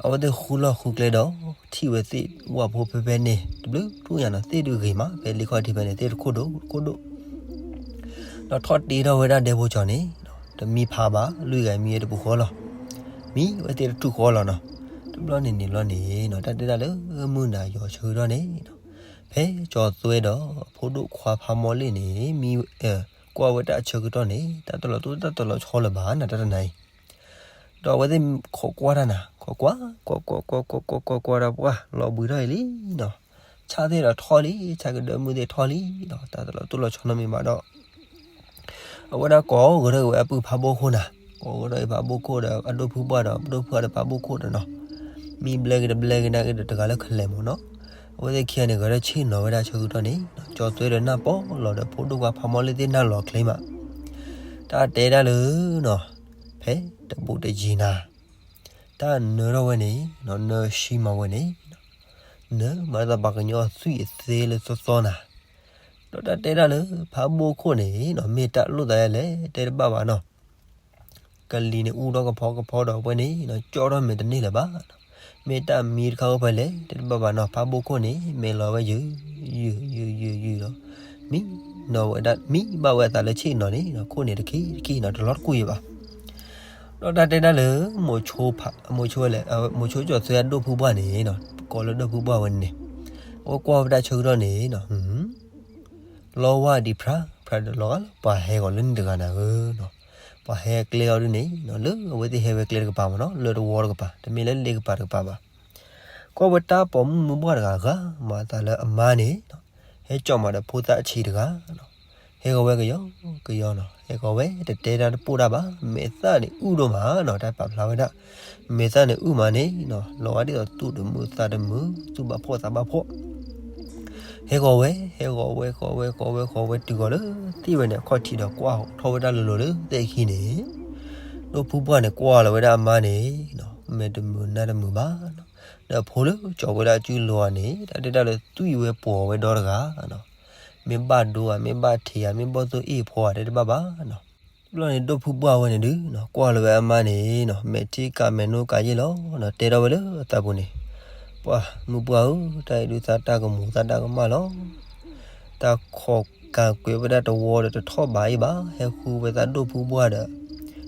အဝဲသ့ၣ်ဃုလီၢ်ဃုကျဲဒီး ထံၣ်ဝဲသ့ၣ်ဝၣ်ဖိဖဲဖဲန့ၣ် တဘျုးထူၣ်ညါနီၤ သ့ၣ်ဒုးဂ့ၤမး ဖဲလ့ခီၣ်ထံးဖဲန့ၣ် သ့ၣ်တခိၣ်ဒိၣ်တခိၣ်ဒိၣ် ဒီးထီၣ်တ့ထီၣ်ဝဲဒၣ်ဒဲဖိကၠီန့ၣ် တမံဖးဘၣ် လွံၢ်ဂၤမံဝဲတပူၤဃီလီၤ, မံဝဲသ့ၣ်တထူၣ်ဃီလီၤနီၤ, တဘျီန့ၣ်န့ၣ်ဘျီန့ၣ်နီၤ တၢ်တဲဒၣ်လၢမုၢ်နၤယီၤဆၢကတီၢ်န့ၣ်နီၤ, ဖဲကၠီၤသွဲဒီးအဖိဒိၣ်ခွါဖးမီၢ်လ့ၣ်န့ၣ် မံ ကွၢ်ဝဲတၢ်ဆၢကတီၢ်န့ၣ် တၢ်တလီၤတိၢ်တၢ်တလီၤဆီလၢၤဘၣ်နၤ တၢ်တနၤအံၤ ဒီးအဝဲသ့ၣ်ခိးကွၢ်တၢ်နၤ ခိးကွၢ် ကွၢ် ကွၢ် ကွၢ် ကွၢ် ကွၢ် ကွၢ် ကွၢ် ဒီးပှၢ် လီၤဘှံးထီၣ်အံၤလံနီၤ, ဆၣ်သ့ၣ်ဒီးထီၣ်လံ ဆၣ်ကဒၢမုၢ်သ့ၣ်ထီၣ်လံနီၤ တၢ်တလီၤတိၢ်လီၤဆီနီတမံၤဘၣ်ဒီး အဝဲဒၣ်ကိးဂဲၤထီၣ်က့ၤဝဲအပုၢ်ဖးဘိၣ်ခိၣ်နၤ, ကိးဂဲၤထီၣ်က့ၤဖးဘိၣ်ခိၣ်ဒီး အဒိၣ်ဖုပှၢ်ဒီး အဒိၣ်ဖုအဒီးဖးဘိၣ်ခိၣ်ဒီးနီၤ, မံဘျဲက့ၤတဘျဲက့ၤနာ်က့ၤဒီးတဂၤလၢခဲလၢာ်မ့ၢ်နီၤ, အဝဲသ့ၣ်ခံဂၤန့ၣ် ဂဲၤထီၣ်ဆ့ၣ်နီၤဝဲဒၣ်ဆၢကတီၢ်န့ၣ်, ကၠီၤသွဲဒီးနၢ်ပီၢ်လီၤဒီး ဖိဒိၣ်ခွါဖးမီၢ်လ့ၣ်သ့ၣ်နၢ်လီၤချ့မး, တၢ်တဲဒၣ်လၢနီၤ, ဖဲတဘူးတယံၤနၤ တၢ်နၢထီၣ်ဝဲန့ၣ် နၢဆံမးဝဲန့ၣ်, နၢမၤတၢ်ပှၤကညီသွံၣ်အသ့လၢသီသီနၤ, ဒီးတၢ်တဲဒၣ်လၢ ဖးဘိၣ်ခိၣ်န့ၣ်နီၤ မ့ၢ်တၢ်လိၣ်သးယါလဲၣ် တဲတဘၣ်ဘၣ်နီၤ, ကလံၤန့ၣ်အူထီၣ်ကဖီကဖီဒီးဝဲန့ၣ်နီၤ ကၠီထီၣ်မဲာ်တန့ၢ်လၢၤဘၣ်, မ့ၢ်တၢ်မံတခါအိၣ်ဖဲလဲၣ် တဲတဘၣ်ဘၣ်နီၤ ဖးဘိၣ်ခိၣ်န့ၣ် မဲာ်လီၤဝဲယုၢ် ယုၢ် ယုၢ် ယုၢ် ယုၢ်ဒီး မံနီၤဝဲဒၣ် မံဘၣ်ဝဲအသးလၢဆ့ၣ်နီၤန့ၣ်နီၤ ခိၣ်န့ၣ်တခံတခံနီၤ တလီၤတကူၣ်ယံၤဘၣ် ဒီးတၢ်တဲဒၣ်လၢ မိၤဆိဖး မိၤဆိလဲၣ် မိၤဆိကၠီၤသွဲအဒိၣ်ဖုပှၢ်န့ၣ်နီၤ ကိးလၢဒိၣ်ဖုပှၢ်ဝဲန့ၣ်န့ၣ်, အဝဲကွၢ်ဝဲဒၣ်ဆၢကတီၢ်န့ၣ်နီၤ လီဝါဒံးဖြါ ဖြါဒီးလီၤဂာ်လၢပှၤဟဲဂီၤလၢန့ၣ်တဂၤနၤဧၢနီၤ, ပှၤဟဲကျဲအီၤဒ်န့ၣ်နီၤ လၢအဝဲသ့ၣ်ဟဲဝဲကျဲတကပၤမ့ၢ်နီၤ လၢတဝီတကပၤ တမ့ၢ်လၢလ့ကပၤတကပၤဘၣ် ကွၢ်ဝဲတၢ်ပိာ်မုၣ်မုၢ်ပှၢ်တဂၤဂၤ မၤသးလၢအမါန့ၣ်နီၤ ဟဲကၠီၣ်မးဒီးဖိသၣ်ဆံးတဂၤနီၤ, ဟဲဂီၤဝဲကယီကယီနီၤ, ဟဲဂီၤဝဲတတဲတၢ်တပိၢ်တၢ်ဘၣ်, မဲာ်သၣ်န့ၣ်အုၣ်ဒိၣ်မးနီၤ, တၢ်ပာ်ဖျါဝဲဒၣ်, မဲာ်သၣ်န့ၣ်အုၣ်မးန့ၣ်နီၤ, လီၤဂာ်ဒ်သိးသူၣ်တမုာ်သးတမုာ်, သူၣ်ဘၣ်ဖှီၣ်သးဘၣ်ဖှီၣ် ဟဲဂီၤဝဲ, ဟဲဂီၤဝဲ ဂီၤဝဲ ဂီၤဝဲ ဂီၤဝဲ တုၤဂီၤလၢသ့ၣ်ဝဲန့ၣ် အခီၣ်ထံးဒီးကွၢ်ထီၣ်ဝဲဒၣ်လိၤလိၤလၢ သ့ၣ်ခံန့ၣ်, ဒိၣ်ဖုပှၢ်န့ၣ် ကွၢ်လီၤဝဲဒၣ်အမါန့ၣ်နီၤ, မဲာ်တမုာ်နါတမုာ်ဘၣ်နီၤ, ဒီးအဖိလၢကၠီၤဝဲဒၣ်အစုလိၤဧါန့ၣ် တၢ်တဲတၢ်လၢသွံၣ်ဝဲပိာ်ဝဲဒီတဂၤနီၤ, မ့ၢ်ဘၣ်ဒိဧါ မ့ၢ်ဘၣ်ထံးဧါ မ့ၢ်ဘီၣ်သိၣ်အ့ၣ်ဖိဧါ တဲတဘၣ်ဘၣ်နီၤ. တဘျီန့ၣ် ဒိၣ်ဖုပှၢ်ဝဲန့ၣ်ဒုးနီၤ ကွၢ်လီၤဝဲအမါန့ၣ်နီၤ မဲာ်ထံကးမဲာ်နိကးယဲၢ်လီၤနီၤ, တဲထီၣ်ဝဲလၢအသးပူၤန့ၣ်, ပှၢ်မုၢ်ပှၢ်ဧၢ, တၢ်အံၤဒုးသးတၢ်ကမူၤသးတၢ်ကမၣ်လီၤ. တၢ်ခိးကးကွဲးဝဲဒၣ်တဝီဒီးတထီၣ်ဘးအံၤဘၣ်, ဟဲဃုဝဲသးဒိၣ်ဖုပှၢ်ဒီး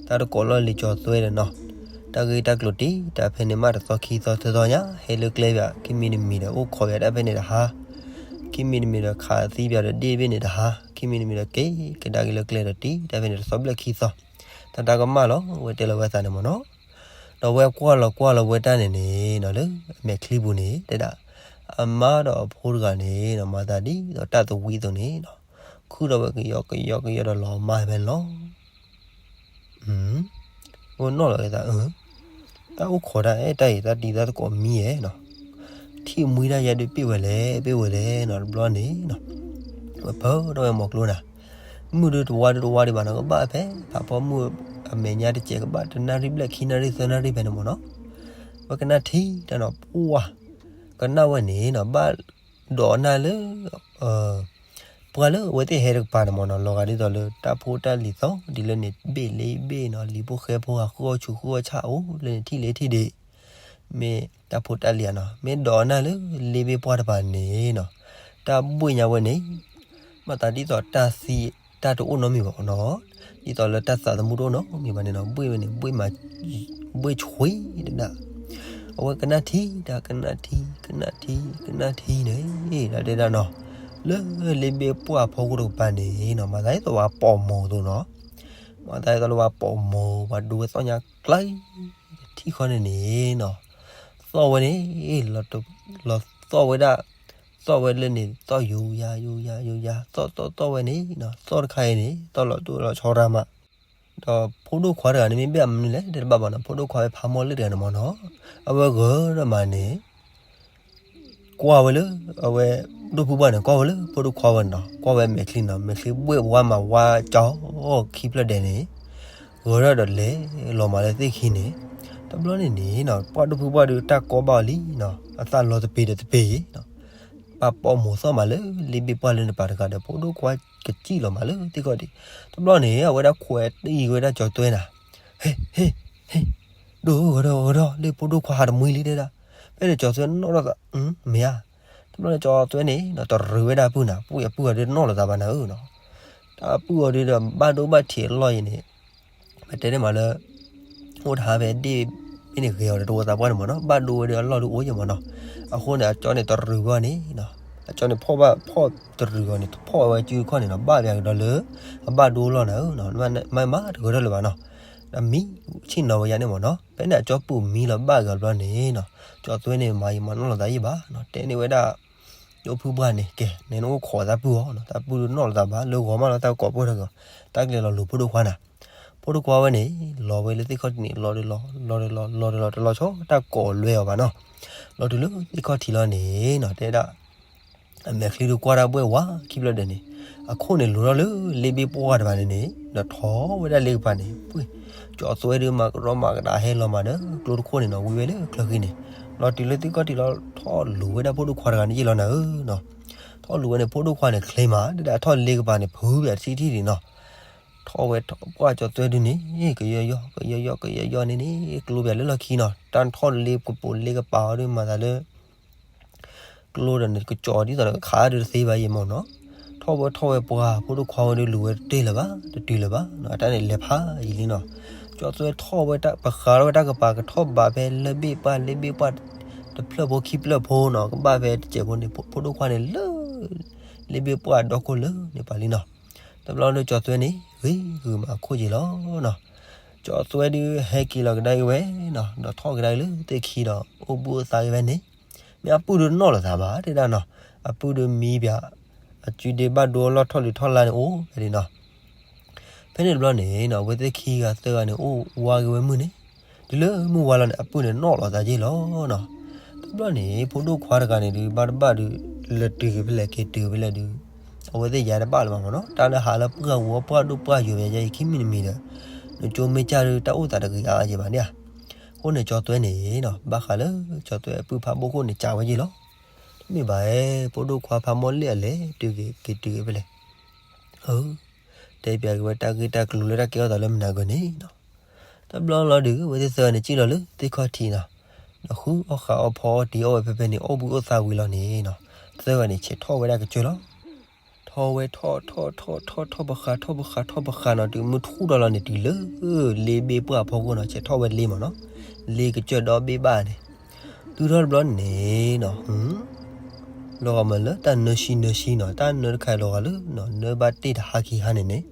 တၢ်တကိးလီၢ်လံၤကၠီၤသွဲဒီးနီၤ, တၢ်ဂ့ၢ်တၢ်ကျိၤတ့တၢ်ဖဲန့ၣ်မးတသီခံသီသၢသီညါ ဟဲလၢကျဲဘၣ် ခံမံၤတမံၤဒီး အိၣ်ခိးဘၣ်တၢ်ဖဲန့ၣ်တဟါ, ခံမံၤတမံၤဒီးခးသံဘၣ်ဒီးဒ့ၣ်ဘ့ၣ်န့ၣ်တဟါ, ခံမံၤတမံၤဒီးက့ၤကဒါက့ၤလၢကျဲဒီးတ့တၢ်ဖဲန့ၣ်တသီဘျဲၣ်ခံသီ, တၢ်တၢ်ကမၣ်လီၤ အဝဲတဲလီၤဝဲသးန့ၣ်မ့ၢ်နီၤ. ဒီးဝဲကွၢ်လီၤကွၢ်လီၤဝဲတၢ်န့ၣ်န့ၣ်နီၤ လၢအမဲာ်ချံပူၤန့ၣ် တဲဒၣ် အမါဒီးအဖိတဂၤန့ၣ်နီၤ မၤသးဒ်သိးတၢ်သဝံအသိးန့ၣ်နီၤ, ခုၣ်ထီၣ်ဝဲကယီကယီကယီဒီးလီၤမၢ်ဖဲန့ၣ်လီၤ. အိၣ်နီၣ်လီၤဝဲသး, တၢ်အိၣ်ခိးတၢ်အဲၣ်တၢ်အံၤ တၢ်တံၤသကိးမံဧဲနီၤ, ထံၣ်မှံဒၣ်ယဲဒုးပ့ၢ်ဝဲလဲၣ် ပ့ၢ်ဝဲလဲၣ်နီၤ တဘျီန့ၣ်နီၤ, ဝဲဖၢထီၣ်ဝဲမိၤကျိနၤ, မုၢ်ဒုးတဝါဒုးတဝါဒံးဘၣ်နီၤ ကဘၣ်ဖဲ ဖးဖီမုၢ်အမဲာ်ညါတစဲးကဘၣ်တနၣ်ရံၣ်ဘျဲၣ်ခံနၣ်ရံၣ်သၢနၣ်ရံၣ်ဖဲန့ၣ်မ့ၢ်နီၤ, ဝဲကနၣ်ထံတၢ်နီၤ ပှၢ် ကနၣ်ဝဲန့ၣ်နီၤ ဘၣ်ဒိးနၢ်လၢ ပှၢ်လၢအဝဲသ့ၣ်ဟဲတကပၤန့ၣ်မ့ၢ်နီၤ လီၤဂာ်ဒ်သိးလၢတၢ်ဖိတၢ်လံၤသီဒ်လၢန့ၣ် ဘ့ၣ်လ့ဘ့ၣ်နီၤ လံၤဖိဃဲဖိ ဟးဃုအီၣ်ဆူဃုအီၣ်ဆၣ်အိၣ်လၢန့ၣ်ထံၣ်လ့ထံၣ်ဒံး, မ့ၢ်တၢ်ဖိတၢ်လံၤဧါနီၤ မ့ၢ်ဒိးနၢ်လၢလ့ဘ့ၣ်ပှၢ်တပၤန့ၣ်နီၤ, တၢ်ဘှ့ၣ်ညါဝဲန့ၣ် မၤသးဒ်သိးတၢ်သံ တၢ်တအိၣ်နီတမံၤဘၣ်နီၤ, ဒ်သိးလၢတၢ်သးသမူတအိၣ်နီတမံၤဘၣ်န့ၣ်နီၤ ဘှ့ၣ်ဝဲန့ၣ် ဘှ့ၣ်မး ဘှ့ၣ်ဆှံတဒၣ်, အဝဲကနၣ်ထံတၢ် ကနၣ်ထံ ကနၣ်ထံ ကနၣ်ထံန့ၣ် ဒၣ်တဲဒၣ်နီၤ, လၢလ့ဘ့ၣ်ပှၢ်ဖီခိၣ်တကပၤန့ၣ်နီၤ မၤသးဒ်သိးဝဲပိာ်မိၢ်အသိးနီၤ, မၤသးဒ်သိးလၢပှၤပိာ်မိၢ် ပှၤဒိဝဲသီၣ်ညါကျါ ထံၣ်ခီန့ၣ်န့ၣ်နီၤ, သီၣ်ဝဲန့ၣ် လီၤသီၣ်ဝဲဒၣ်, သီၣ်ဝဲလၢန့ၣ် သီၣ်ယိယၤယိယၤယိယၤ သီၣ်သီၣ်သီၣ်ဝဲန့ၣ်နီၤ သီၣ်တခါအံၤန့ၣ် သီၣ်လီၤတိၢ်လီၤဆီရၤမး, ဒီးဖိဒိၣ်ခွါတဂၤန့ၣ် မ့ၢ်ဘၣ်မနုၤလဲၣ် တဲတဘၣ်ဘၣ်နီၤ ဖိဒိၣ်ခွါဝဲဖးမီၢ်လၢတဂၤန့ၣ်မ့ၢ်နီၤ, အဝဲဂၢၢ်ဒီးမးန့ၣ် ကွၢ်ဝဲလၢ အဝဲ ဒိၣ်ဖုပှၢ်န့ၣ် ကွၢ်ဝဲလၢဖိဒိၣ်ခွါဝဲန့ၣ်နီၤ ကွၢ်ဝဲမဲာ်ချံနီၤ မဲာ်ချံဘှ့ၣ်ဝါမးဝါကၠီခံဖျၢၣ်ဒဲးန့ၣ်, ဂၢၢ်ဒီးလဲၤလီၤမးလၢသ့ၣ်ခံန့ၣ်, တဘျီန့ၣ်န့ၣ်နီၤ ပှၢ်ဒိၣ်ဖုပှၢ်ဒုးတၢ်ကီဘၣ်အီၤလံနီၤ အသၣ်လီၤတပ့ၤဒီးတပ့ၤနီၤ, ပှၤပိာ်မိၢ်သီၣ်မးလၢလ့ဘ့ၣ်ပှၢ်လၢန့ၣ်တပၤတဂၤဒီး ဖိဒိၣ်ခွါကစံၣ်လီၤမးလၢသ့ၣ်ခီၣ်ထံး, တဘျီန့ၣ် အဝဲဒၣ်ခွဲးတံၢ်ဝဲဒၣ်ကၠီၤသွဲနၤ, ဟ့ၣ် ဟ့ၣ် ဟ့ၣ် ဒိၣ်ဂီၤဒီးဂီၤဒီး လၢဖိဒိၣ်ခွါဟးတမှံလံတဲဒၣ်, ဖဲန့ၣ်ကၠီၤသွဲနီၣ်ထီၣ်သး, မ့ၢ်ဧါ, တဘျီန့ၣ်ကၠီၤသွဲန့ၣ်နီၤ တရူးဝဲဒၣ်အပုၢ်နၤ ပုၢ်အပုၢ်အီၤဒုးတနီၣ်လီၤသးဘၣ်နၤဧၢနီၤ, တၢ်ပုၢ်အီၤဒုးဒီးဘၣ်ဒိဘၣ်ထံးအလီၢ်အံၤန့ၣ်, ပတဲန့ၣ်မးလၢ အိၣ်တဟါဖဲဒ့ၣ်မ့ၢ်န့ၣ်ဂဲၤအီၤဒီးတဝီသးပှၢ်န့ၣ်မ့ၢ်နီၤ ဘၣ်ဒိဝဲဒၣ်အလီၢ်ဒုးအိၣ်ယဲၢ်မ့ၢ်နီၤ, အဃိန့ၣ် အကၠီန့ၣ်တရူးဘၣ်န့ၣ်နီၤ, အကၠီန့ၣ်ဖီၣ်ဘၣ်ဖီၣ်တရူး အီၤန့ၣ် ဖီၣ်ဝဲစုခီၣ်န့ၣ်နီၤ ဘၣ်ဘၣ်ကဒီးလၢ အဘၣ်ဒိအလီၢ်နၤဧၢနီၤ, မ့ၢ်မးတဂဲၤထီၣ်လၢၤဘၣ်နီၤ, အမံဆ့ၣ်နီၤဝဲယါန့ၣ်မ့ၢ်နီၤ ဖဲန့ၣ်အကၠီပူၤမံလီၤဘၣ်ဂ့ၤဘျီန့ၣ်နီၤ, ကၠီၤသွဲန့ၣ်မၤယံာ်မၤနီၣ်လီၤသးယံာ်ဘၣ်နီၤ တဲန့ၢ်ဝဲဒၣ် ဒိၣ်ဖုပှၢ်န့ၣ် ကဲ နဲနအိၣ်ခိးသးပုၢ်အီၤနီၤ သးပုၢ်ဒုးနီၣ်လီၤသးဘၣ် လၢဂီၤမးလီၤတၢ်ကိးပှၢ်ထီၣ်ကီး တၢ်ကလဲၤလီၤလိၤဖိဒိၣ်ခွါနၤ, ဖိဒိၣ်ခွါဝဲန့ၣ် လီၤဝဲလၢသ့ၣ်ခီၣ်ထံးန့ၣ် လီၤဒုးလီၤ လီၤဒုးလီၤ လီၤဒုးလီၤ တလီၤဆီတၢ်ကိးလွဲအီၤဘၣ်နီၤ, လီၤတုၤလၢသ့ၣ်ခီၣ်ထံးလီၤန့ၣ်နီၤ တဲဒၣ် အမဲာ်ချံဒုးကွၢ်တၢ်ဘှဲၣ်ဝါခံဖျၢၣ်ဒဲးန့ၣ်, အခိၣ်န့ၣ်လိၤထီၣ်လၢလ့ဘ့ၣ်ပှၢ်တဖၣ်န့ၣ်န့ၣ် ဒီးထီၣ်ဝဲဒၣ်လ့ကပၤန့ၣ် ပှ့ၢ် ကၠီၤသွဲဒုးမၤကရီမၤကဒါဟဲလီၤမးဒီး ကျိတခိၣ်န့ၣ်နီၤ ဝံၤဝဲလၢချၢဃံန့ၣ်, လီၤတုၤလၢသ့ၣ်ခီၣ်ထံးလီၤ ထီၣ်လိၤဝဲဒၣ်ဖိဒိၣ်ခွါတဂၤန့ၣ်ယ့ၢ်လီၤနၤဧၢနီၤ, ထီၣ်လိၤဝဲန့ၣ် ဖိဒိၣ်ခွါန့ၣ်ချ့မး ဒ်ဒၣ်ထီၣ်လ့ကပၤန့ၣ် ဖုးဘၣ်တထံၣ်ထံၣ်န့ၣ်နီၤ, ထီၣ်ဝဲထီၣ်ပှၢ်ကၠီၤသွဲဒုးန့ၣ် ကယီယီ ကယီယီ ကယီယီန့ၣ်န့ၣ် ကျိပၠးလၢလီၢ်ခံနီၤ တၢ်ထီၣ်လ့ကပိာ်လ့ကပၤအီၤဒုးမၤသးလၢ ကျိဒီးန့ၣ် ကကၠီၤဒ်သိးဒီးကခးဒုးတသ့ဘၣ်ယဲၢ်မ့ၢ်နီၤ, ထီၣ်ဝဲထီၣ်ဝဲပှၢ် ဖိဒိၣ်ခွါဝဲဒုးလူၤဝဲတတ့ၢ်လၢၤဘၣ် တတုၤလၢၤဘၣ်နီၤ အတၢ်န့ၣ်လဲၤဖးယံာ်လံနီၤ, ကၠီၤသွဲထီၣ်ဝဲတၢ် ပဃးထီၣ်ဝဲတၢ်ကပၤ ကထီၣ်ဘးဖဲလၢဘ့ၣ်ပှၢ်လ့ဘ့ၣ်ပှၢ် တဖျၢၣ်ဖိခံဖျၢၣ်ဖိနီၤ ကဘၣ်ဖဲတစဲးဖိန့ၣ် ဖိဒိၣ်ခွါန့ၣ်လၢ လ့ဘ့ၣ်ပှၢ်ဒီခိၣ်လၢန့ၣ်ပၤလံနီၤ, တဘျီဒီးကၠီၤသွဲန့ၣ် ဂ့ၤဂုာ်မးအခိၣ်က့ၤလီၤနီၤ, ကၠီၤသွဲဒုးဟဲက့ၤလီၤကဒါက့ၤဝဲနီၤ ဒီးထီၣ်ကဒါက့ၤလၢသ့ၣ်ခံဒီး အိၣ်ဘှံးအိၣ်သါက့ၤဝဲန့ၣ်, မ့ၢ်အပုၢ်ဒုးနီၣ်လီၤသးဘၣ်တဲဒၣ်နီၤ, အပုၢ်ဒုးမံပၠး အစုဒ့ဘၣ်ဒိအလီၢ်ထီၣ်လံၤထီၣ်လါန့ၣ်အိၣ်ဖဲန့ၣ်နီၤ, ဖဲန့ၣ်တဘျီန့ၣ်နီၤ အဝဲသ့ၣ်ခံဂၤသၢဂၤန့ၣ် အိၣ်ဝါက့ၤဝဲမုၢ်န့ၣ်, တုၤလၢမုၢ်ဝါလီၤန့ၣ် အပုၢ်န့ၣ်နီၣ်လီၤသးက့ၤလီၤနီၤ, တဘျီန့ၣ် ဖိဒိၣ်ခွါတဂၤန့ၣ်ဒုး ဘၣ်တဘၣ်ဒုး လဲၤတုၤက့ၤဖဲလဲၣ် က့ၤတုၤက့ၤဖဲလဲၣ်ဒုး အဝဲသ့ၣ်ယၤတဘၣ်လၢၤဘၣ်မ့ၢ်နီၤ, တၢ်လၢဟးလၢပှၢ်ဝီပှၢ်ဒိၣ်ပှၢ်ယိာ်ဖဲယဲအံၤခံမံၤတမံၤဒီး နကၠိမ့ၢ်ကၢ်ဒုး တၢ်အိၣ်သးတဂ့ၤအါအါယဲၢ်ဘၣ်န့ၣ်ဧါ, အဃိန့ၣ် ကၠီၤသွဲန့ၣ်နီၤ ဘၣ်ဃးလၢကၠီၤသွဲအပုၢ်ဖးဘိခိၣ်န့ၣ် ကးဝဲယဲၢ်လီၤ, တမ့ၢ်ဘၣ်ဧဲ ဖိဒိၣ်ခွါဖးမီၢ်လ့ၣ်အလဲၤတုၤက့ၤ က့ၤတုၤက့ၤဖဲလဲၣ် တဲပၠးက့ၤဝဲတၢ်ဂ့ၢ်တၢ်ကျိၤလၢတၢ်ကဲထီၣ်သးလၢမနၤဂၢၢ်န့ၣ်နီၤ, တဘျီလီၤဒုး အဝဲသ့ၣ်သၢဂၤန့ၣ် စံၣ်လီၤလၢသ့ၣ်ခီၣ်ထံးနီၤ, ဒီးဃုအီၣ်ဃးအီၣ်ဖီအီၣ်တံၤအီၣ်ဝဲဖဲဖဲန့ၣ် အိၣ်ဘှံးအိၣ်သါဝံၤလီၤန့ၣ်နီၤ, သၢဂၤန့ၣ် ဆဲးထီၣ်ဝဲဒၣ်ကစၢၢ်လီၤ, ထီၣ်ဝဲထီၣ်ထီၣ်ထီၣ်ထီၣ်ထီၣ်ပဃး ထီၣ်ပဃးထီၣ်ပဃးနီၤ တုၤမုၢ်ထူၣ်ဒီးလီၤန့ၣ် တုၤလၢလ့ဘ့ၣ်ပှၢ်ဖီခိၣ်နီၤ ဆဲးထီၣ်ဝဲလ့မးနီၤ, လ့ကစၢၢ်ဒီဘ့ၣ်ဘၣ်န့ၣ်, တုၤထီၣ်တဘျီန့ၣ်နီၤ လီၤဂာ်မးလၢတၢ်နၢဆံနၢဆံနီၤ တၢ်နၢတခါလီၤဂာ်လၢ နၢဘၣ်တ့ၢ်တဟါခံဟါန့ၣ်န့ၣ်,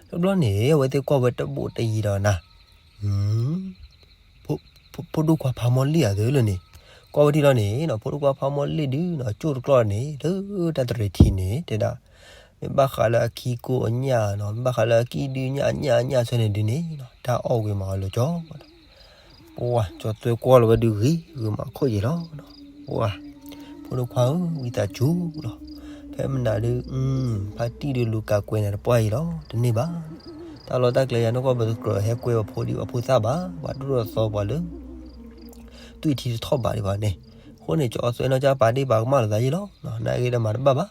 တဘျီန့ၣ် အဝဲသ့ၣ်ကွၢ်ဝဲတဘိးတယံၤဒီးနၤ ဖိဒိၣ်ခွါဖးမီၢ်လံၣ်အသးလၢန့ၣ်, ကွၢ်ဝဲထံလီၤန့ၣ်နီၤ ဖိဒိၣ်ခွါဖးမီၢ်လံၣ်ဒုနီၤ ကၠိၣ်တကျီၢ်န့ၣ် လၢတၢ်တရံးထံးန့ၣ် တဲဒၣ်, မ့ၢ်ဘၣ်ဃးလၢအခံကိအညၣ်နီၤ မ့ၢ်ဘၣ်ဃးလၢအကံၣ်ဒုညၣ်ညၣ်ညၣ်ဆၢန့ၣ်ဒုန့ၣ်နီၤ တၢ်အီၣ်ဝံၤမးအီၤလၢကၠီ ပှၤ ကၠီသွဲကွၢ်လီၤဝဲဒုဂ့ၤ ဂ့ၤမးခိၣ်ယံၤလီၤ. ပှၤ ဖိဒိၣ်ခွါဧၢ ဝံသးစူၤလီၤ. ဖဲမနုၤဒု ဖါတံၢ်ဒုလူၤကးကွဲးနၤတပှၢ်အံၤလီၤ တန့ၢ်ဘၣ်. တၢ်လီၢ်တၢ်ကျဲယၤနီၢ်ကီၢ်ပသကြၢးဟဲကွဲးပဖိဒံးပဖိသၣ်ဘၣ် ပှၤဒိၣ်ထီၣ်သီပှၤလၢ သွံၣ်ထံတထီၣ်ဘးဒံးဘၣ်န့ၣ်, အဃိန့ၣ် ကၠီသွဲနီၢ်ကၠၢ်ပာ်ဒ့ၣ်ပာ်ကမၣ်လိာ်သးယံၤလီၤ. နာ်ဂ့ၤဒီးမၤတဘၣ်ဘၣ်.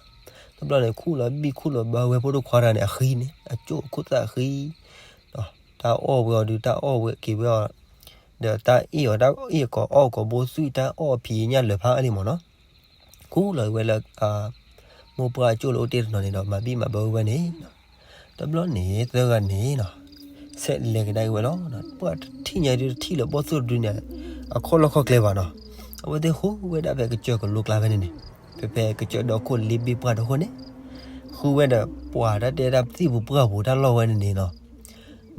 တဘျီန့ၣ် ခူၣ်လီၤဘံၣ်ခူၣ်လီၤဘၢဝဲဖိဒိၣ်ခွါတဂၤန့ၣ် အဃံန့ၣ် အကၠိၣ်အခိၣ်သၣ်အဃံ တၢ်အီၣ်ဝဲအီၤဒုး တၢ်အီၣ်ဝဲက့ၤဝဲအီၤ, ဒီးတၢ်အ့ၣ်အီၤ တၢ်အ့ၣ်ကိးအီၣ်ကိးဘိသွံၣ် တၢ်အီၣ်ဖံးညၣ်လၢာ်ဖးအါလံမးနီၤ, ခူၣ်လီၤဝဲလၢ မိၢ်ပှၢ်ကၠိၣ်လၢအိၣ်တ့ၢ်တနီၤန့ၣ်ဒီး မၤဘံၣ်မၤဘၢဝဲန့ၣ်, တဘျီန့ၣ် သၢဂၤန့ၣ်နီၤ, ဆဲးလဲၤကဒါက့ၤဝဲလီၤ. ပှၤတထံၣ်ညါဒုးတထံၣ်လၢဘီၣ်သိၣ်တဒုန့ၣ် အခီၣ်လီၢ်ခီၣ်ကျဲဘၣ်နီၤ, အဝဲသ့ၣ်ဟူးဝဲဒၣ်ဖဲကစၢၢ်ကလိကျါဖဲန့ၣ်န့ၣ်, ဖဲဖဲကစၢၢ်ဒီခိၣ်လ့ဘ့ၣ်ပှၢ်တခိၣ်န့ၣ်, ဃုဝဲဒီးပှၤတၢ်တဲတၢ်သံၣ်ပူၤပှၢ်ပူၤတၢ်လီၢ်ဝဲန့ၣ်န့ၣ်နီၤ,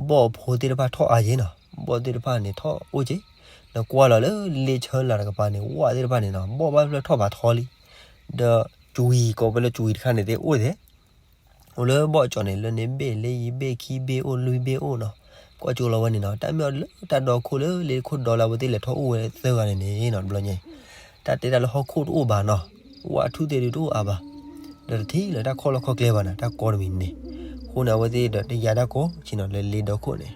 ဘီၣ်ဖိသ့ၣ်တဖၣ်ထီၣ်အါယ့ၢ်နီၤ, ဘီၣ်သ့ၣ်တဖၣ်န့ၣ်ထီၣ်အိၣ်က့ၤ, နကွၢ်လီၤလၢလ့ဆၢလာ်တကပၤန့ၣ် ဝၣ်သ့ၣ်တဖၣ်န့ၣ်နီၤ ဘီၣ်ဘၣ်ဖျၢၣ်ထီၣ်ဘးထီလံ, ဒီးကွံာ်ကိးဖဲလၢကွံာ်တခါန့ၣ်သ့ၣ်အိၣ်သ့ၣ် အိၣ်လၢဘီၣ်ကၠီန့ၣ် လၢန့ၣ်ဘ့ၣ်လၢယံၤဘ့ၣ်ခံဘ့ၣ်အိၣ်လွံၢ်ဘ့ၣ်အိၣ်နီၤ, ကွၢ်ကၠိလီၤဝဲန့ၣ်နီၤ တၢ်မ့ၢ်အီၤလၢတၢ်ဒီခိၣ်လၢလ့ခိၣ်ဒီလၢအဝဲသ့ၣ်လဲၤထီၣ်အိၣ်ဝဲသၢဂၤန့ၣ်န့ၣ်နီၤ တဘျီညါ, တၢ်တဲတၢ်လၢဟီၣ်ခိၣ်တအိၣ်ဘၣ်နီၤ, ဝၣ်ထူၣ်သ့ၣ်ဒုးတအိၣ်အါဘၣ်, ဒီးတထံၣ်လၢတၢ်ခီၣ်လီၢ်ခီၣ်ကျဲဘၣ်နီၤ တၢ်ကီတမံၤန့ၣ်, အဃိန့ၣ် အဝဲသ့ၣ်ဒီးတယၤတၢ်ကီဆ့ၣ်နီၤလၢလ့ဒီခိၣ်န့ၣ်,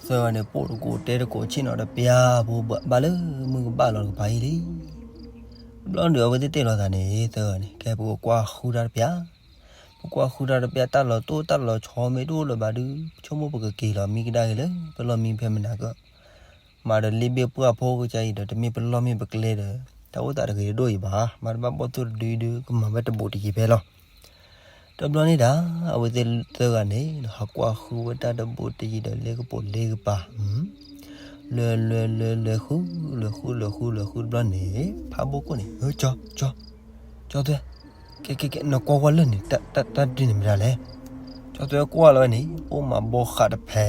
သၢဂၤန့ၣ် ပိၣ်တကိးတဲတကိးဆ့ၣ်နီၤဒီးပျၢ်ဖိဘၣ်လၢ မုၢ်ကဘၣ်လီၤတကပၤအံၤလံ တဘျီဒုးအဝဲသ့ၣ်တဲလိာ်သးန့ၣ် သၢဂၤန့ၣ် ကဲပကကွၢ်ဃုတၢ်တပျၢ်, ပကွၢ်ဃုတၢ်တပျၢ် တၢ်လီၤတိၢ်တၢ်လီၤဆီမ့ၢ်တအိၣ်လၢၤဘၣ်ဒုး ဆိကမိၣ်ပကက့ၤလီၤမံကဒါက့ၤလၢ ပလီၢ်မံဖဲမနၤကၢ, မၤဒီးလ့ဘ့ၣ်ပှၢ်ဖိကစၢ်အံၤဒီး တမ့ၢ်ပလီၢ်မ့ၢ်ပကျဲဒီး တၢ်အိၣ်သးတဂ့ၤတဒိၣ်အံၤဘၣ်, မၤတဘၣ်ဘီၣ်သိၣ်တဒုဒုး ကမၤဝဲတဘူးတယံၤဖဲလီၤ. တဘျီန့ၣ်ဒၣ် အဝဲသ့ၣ်သၢဂၤန့ၣ် ဟးကွၢ်ဃုဝဲတၢ်တဘူးတယံၤဒီးလ့ကပိာ်လ့ကပၤ လဲၤလဲၤလဲၤလဲၤဃု လဲၤဃုလဲၤဃုလဲၤဃုတဘျီန့ၣ် ဖးဘိၣ်ခိၣ်န့ၣ် ကၠီ ကၠီသွဲ ကဲကဲကဲ နကွၢ်ကွၢ်လၢန့ၣ် တၢ်တၢ်ဒုးန့ၣ်မတၤလဲၣ်, ကၠီသွဲကွၢ်လီၤဝဲန့ၣ် အိၣ်မးဘီဃးတဖဲ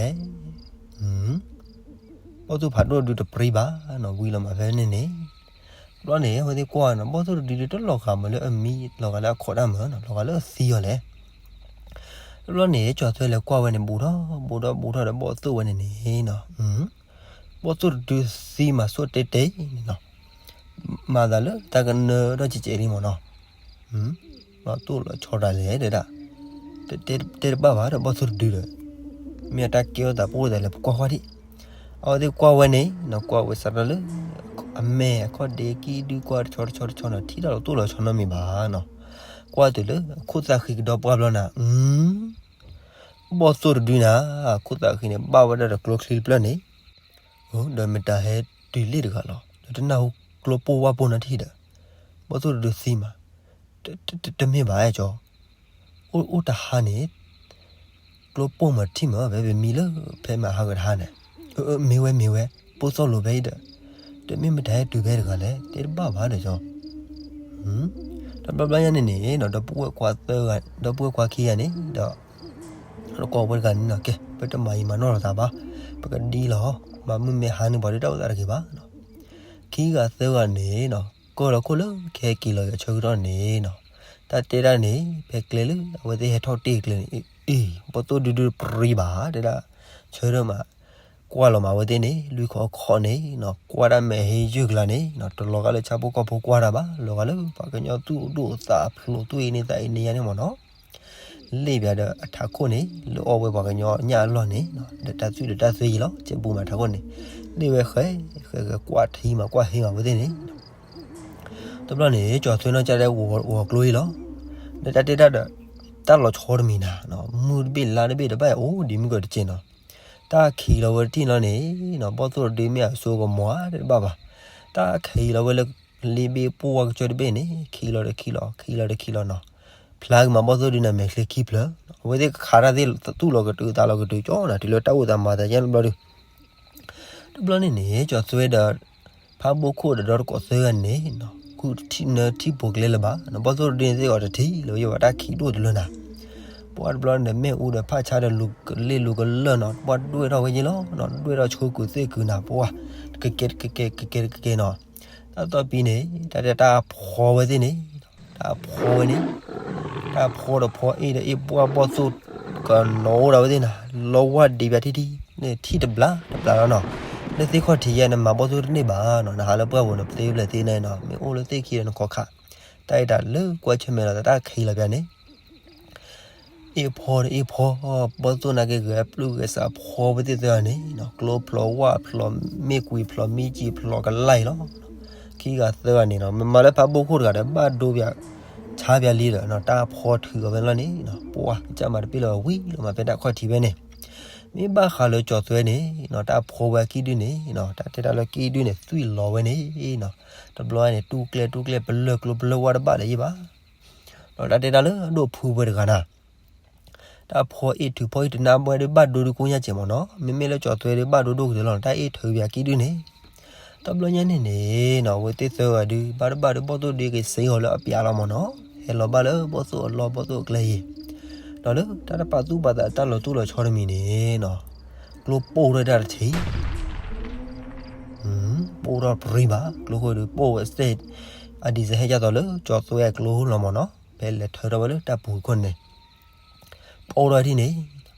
ဘီၣ်သိၣ်ဖးဒိၣ်ဒုးတပြံဘၣ်နီၤ ဝံၤလီၤမးဖဲန့ၣ်န့ၣ်, တဘျီန့ၣ် အဝဲသ့ၣ်ကွၢ်နီၤ ဘီၣ်သိၣ်တဒုဒုးတလီၤဂာ်မးလၢအမံ လီၤဂာ်လၢအခီၣ်တၢ်မးနီၤ လီၤဂာ်လၢအသံအီၤလဲၣ်. တဘျီန့ၣ် ကၠီသွဲလဲၤကွၢ်ဝဲန့ၣ် ဘူးထီၣ်ဘူးထီၣ်ဘူးထီၣ်ဒီးဘီၣ်သိၣ်ဝဲန့ၣ်န့ၣ်နီၤ, ဘီၣ်သိၣ်တဒုသံမးဆိတဲတဲန့ၣ်နီၤ, မၤသးလၢတၢ်ကနၢထီၣ်ကဲးကဲးလံမးနီၤ လီၤတိၢ်လီၤဆီတၢ်လဲၣ်တဲဒၣ်, တဲတဘၣ်ဘၣ်ဒီးဘီၣ်သိၣ်တဒုဒီး, မ့ၢ်အတၢ်ကဲထီၣ်သးပအိၣ်သးလဲၣ် ပကွၢ်ကွၢ်ဒံး, အဝဲသ့ၣ်ကွၢ်ဝဲန့ၣ်နီၤ ကွၢ်ဝဲစးထီၣ်လၢ အမဲာ်အခီၣ်ဒ့ကံၣ်ဒုကွၢ်တဆီတဆီတဆီနီၤ ထံၣ်တၢ်လီၤတိၢ်လီၤဆီနီတမံၤဘၣ်နီၤ, ကွၢ်တုၤလၢခိၣ်သၣ်ဃံကဒီပှၢ်ဘျီနၤ ဘီၣ်သိၣ်တဒုနၤ ခိၣ်သၣ်ဃံန့ၣ် ဘၣ်ဝဲဒၣ်ဒီးကျိချံတဖျၢၣ်န့ၣ်, ဒီးမတၤဟဲတုၤလ့ၣ်တဂၤလီၤ ဒီးတနၢ်ဟူကျိပိၢ်ဝၣ်ပိၢ်နီတထံၣ်ဒီး, ဘီၣ်သိၣ်တဒုသံမး, တမ့ၢ်ဘၣ်ကၠီ, အိၣ်တဟါန့ၣ် ကျိပိၢ်မၤထံၣ်မး ဖဲမ့ၢ်ဟါဂၤတဟါန့ၣ်, မ့ၢ်ဝဲမ့ၢ်ဝဲ ပိၢ်သီၣ်လိၤဖဲအံၤဒီး, တမ့ၢ်မတၤဟဲတုၤဖဲတဂၤလဲၣ် တဲတဘၣ်ဘၣ်ဒီးကၠီ တဘျီဘျီညါန့ၣ်န့ၣ်နီၤ ဒီပုၢ်ဝဲၢ်ခွါသၢဂၤ ဒီပုၢ်ဝဲၢ်ခွါခံဂၤန့ၣ်ဒီး တကိးဝဲတဂၤန့ၣ်နီၤ ကဲ ပတမၤယံာ်မၤနီၢ်လိာ်သးဘၣ်, ပကဒံလီၤ, မၤမုာ်မ့ၢ်ဟါန့ၣ်ပှၤဒုးတၢ်အိၣ်သးတဂ့ၤဘၣ်နီၤ, ခံဂၤသၢဂၤန့ၣ်နီၤ ကၢၢ်လီၤခိၣ်လၢကဟဲက့ၤလီၤယၤဆၢကတီၢ်န့ၣ်နီၤ, တၢ်တဲတၢ်န့ၣ် ဖဲကျဲလၢအဝဲသ့ၣ်ဟဲထီၣ်တ့ၢ်ကျဲန့ၣ် အ့ၣ် ဘီၣ်သိၣ်ဒုဒုပြံဘၣ်တဲဒၣ်, ဆၢထၢၣ်မး ကွၢ်လီၤမးအဝဲသ့ၣ်န့ၣ် လွံၢ်ခီခီန့ၣ်နီၤ ကွၢ်တၢ်မဲာ်ဟ့ယုၢ်ကျါန့ၣ်နီၤ တလီၤဂာ်လၢဆၣ်ဖိကီၢ်ဖိကွၢ်တၢ်ဘၣ် လီၤဂာ်လၢပှၤကညီသူၣ်ဒိၣ်သးဖျိးသူၣ်အ့န့ၢ်သးအ့န့ၢ်ယါန့ၣ်မးနီၤ, လ့ၣ်ဘၣ်ဒီးအထးခိၣ်န့ၣ် လၢအီၣ်ဝဲပှၤကညီညၣ်အလီၢ်န့ၣ် ဒီးတၢ်သွံၣ်ဒီးတၢ်သွဲယံၤလီၤ ကဲဘူးမးထးခိၣ်န့ၣ်, လ့ၣ်ဝဲဃဲ ဃဲဃဲကွၢ်ထံမး ကွၢ်ဟ့မးအဝဲသ့ၣ်န့ၣ် တဘျီန့ၣ် ကၠီသွဲနီၢ်ကၠၢ်ဒဲဂီၤကျိအံၤလီၤ, ဒီးတၢ်တဲတၢ်ဒီး တၢ်လီၤဆီတမံၤနၤ, မုၢ်တဘ့ၣ်လါတဘ့ၣ်ဒီးဘၣ်အိၣ်ဒံးမုၢ်ကီၢ်တက့ၢ်နီၤ, တၢ်ခံးလီၤဝဲတထံၣ်လီၤန့ၣ်နီၤ ဘီၣ်သိၣ်တဒုမ့ၢ်အစိကမီၤတဘၣ်ဘၣ်, တၢ်ခံးလီၤဝဲလၢ လ့ဘ့ၣ်ပှၢ်ကစၢၢ်တဘ့ၣ်န့ၣ် ခံးလီၤဒီးခံးလီၤ ခံးလီၤဒီးခံးလီၤနီၤ, ဖျါကမၤဘီၣ်သိၣ်ဒုန့ၣ် မဲာ်ချံခံဖျၢၣ်, အဝဲသ့ၣ်ခးတၢ်သ့ၣ်သူၣ်လီၤကတုၤသးလီၤကတုၤကၠီနၤ တုၤလၢတၢ်အိၣ်သးမၤသးယဲၢ်တဘျီဒု, တဘျီန့ၣ်န့ၣ် ကၠီၤသွဲဒီး ဖးဘိၣ်ခိၣ်ဒီးဒီတကိးသၢဂၤန့ၣ် နထံၣ်ဖိကျဲလၢၤဘၣ်, ဘီၣ်သိၣ်တဒုန့ၣ်သ့ၣ်အီၤတထံၣ်လၢၤဘၣ် ယဲၢ်ဝဲတၢ်ခံးဒိၣ်တလၢနၤ, ပှၤတဘျီန့ၣ် မ့ၣ်အူဒီးဖးဆါဒီးလူၤကလ့ၢ်လူၤကလၢၢ်နီၤ ပှၤဒွဲၣ်ထီၣ်ဝဲယဲၢ်လီၤနီၤ ဒွဲၣ်ထီၣ်ဆိကုၤသ့ၣ်ကုၤနၤ ပှၤ တကကဲတကကဲတကကဲတကကဲနီၤ, တၢ်သီၣ်ပံၤန့ၣ် တၢ်တဲတၢ်အဖှီဝဲသ့ၣ်န့ၣ် တၢ်ဖှီဝဲန့ၣ်, တၢ်ဖှီဒီးဖှီအ့ၣ်ဒီးအ့ၣ်ပှၢ်ဘီၣ်သိၣ်ကနီၤအိၣ်ဒၣ်ဝဲသ့ၣ်နၤ, လီဝၢ်ဒံးပၠးထံထံ နထံၣ်တဘျါတဘျါလီၤနီၤ, နသ့ၣ်ခီၣ်ထံးယဲၢ်နမၤဘီၣ်သိၣ်တန့ၢ်ဘၣ်နီၤ နဟးလၢပှၢ်ပူၤန့ၣ် ပသ့ဖျၢၣ်သ့န့ၣ်နီၤ မ့ၢ်အိၣ်လၢသ့ၣ်ခံဒီးနခီခး, တၢ်အ့ၣ်တၢ်လၢကွၢ်ဆၢၣ်မဲာ်လီၤ တၢ်ခံးလီၤပၠးန့ၣ် အ့ၣ်ဖှီဒီးအ့ၣ်ဖှီ, ဘီၣ်သိၣ်နာ်က့ဂဲၤပျုၢ်ဂဲၤစးဖှီဝဲသ့ၣ်သၢဂၤန့ၣ်နီၤ ကျိဖျိဝၣ်ဖျိမ့ၢ်ကွံာ်ဖျိမ့ၢ်ကံၣ်ဖျိကလၢ်အံၤလီၤ, ခံဂၤသၢဂၤန့ၣ်နီၤ မ့ၢ်မၤလၢဖးဘိၣ်ခိၣ်တဂၤဒီး ဘၣ်ဒိပၠး ဆါပၠးလံဒီးနီၤ တၢ်ဖှီထုးအီၤဖဲန့ၣ်လီၤန့ၣ်နီၤ ပှၤကစၢ်မၤတပ့ၢ်လၢၤဘၣ်ဝံၤလီၤမးဖဲတၢ်ခီၣ်ထံးဖဲန့ၣ်, မ့ၢ်ဘၣ်ဃးလၢကၠီၤသွဲန့ၣ်နီၤ တၢ်ဖှီဝဲအကံၣ်ဒုန့ၣ်နီၤ တၢ်တဲတၢ်လၢကံၣ်ဒုန့ၣ် သွံၣ်လီၤဝဲန့ၣ်နီၤ, တဘျီန့ၣ် တူၢ်ကျဲတူၢ်ကျဲပလၢၢ်ကျိပလၢၢ်ဝၣ်တဘၣ်လၢၤယဲၢ်ဘၣ် ဒီးတၢ်တဲတၢ်လၢအဒိၣ်ဖုဝဲတဂၤနၤ, တၢ်ဖှီအ့ၣ်ထုးဖှီအ့ၣ်ထုးနၢ်ဘှဲဒုး ဘၣ်ဒိဒုးကိညါစဲးမ့ၢ်နီၤ မ့မ့ၢ်လၢကၠီၤသွဲဒုး ဘၣ်ဒိဒိၣ်ကတၢၢ်လီၤ တၢ်အ့ၣ်ထုးပၠးကံၣ်ဒုန့ၣ်, တဘျီညါန့ၣ်န့ၣ်နီၤ အဝဲသ့ၣ်သၢဂၤဒုး ဘၣ်တဘၣ်ဒုး ဘီၣ်သိၣ်ဒုးက့ၤစ့အီၤလၢအပၠးလီၤမ့ၢ်နီၤ, ဟဲလီၤဘၣ်လၢဘီၣ်သိၣ်အလီၢ်ဘီၣ်သိၣ်အကျဲအံၤ, ဒီးလၢတၢ်တပာ်သူၣ်ပာ်သးတၢ်လီၤတိၢ်လီၤဆီတမံၤန့ၣ်နီၤ, ကျိပိၢ်ထီၣ်တၢ်တထံး ပိၢ်ထီၣ်ပြံဘၣ် ကျိဃိဒုးပိၢ်ဝဲစ့ၢ်, အဒံးစဟဲကၠီသိးလၢကၠီၤသွဲအကျိလီၤမ့ၢ်နီၤ, ဖဲလဲၤထၢထီၣ်ဝဲလၢတၢ်ပူၤခိၣ်န့ၣ်, ပိၢ်ထီၣ်ထံၣ်န့ၣ်,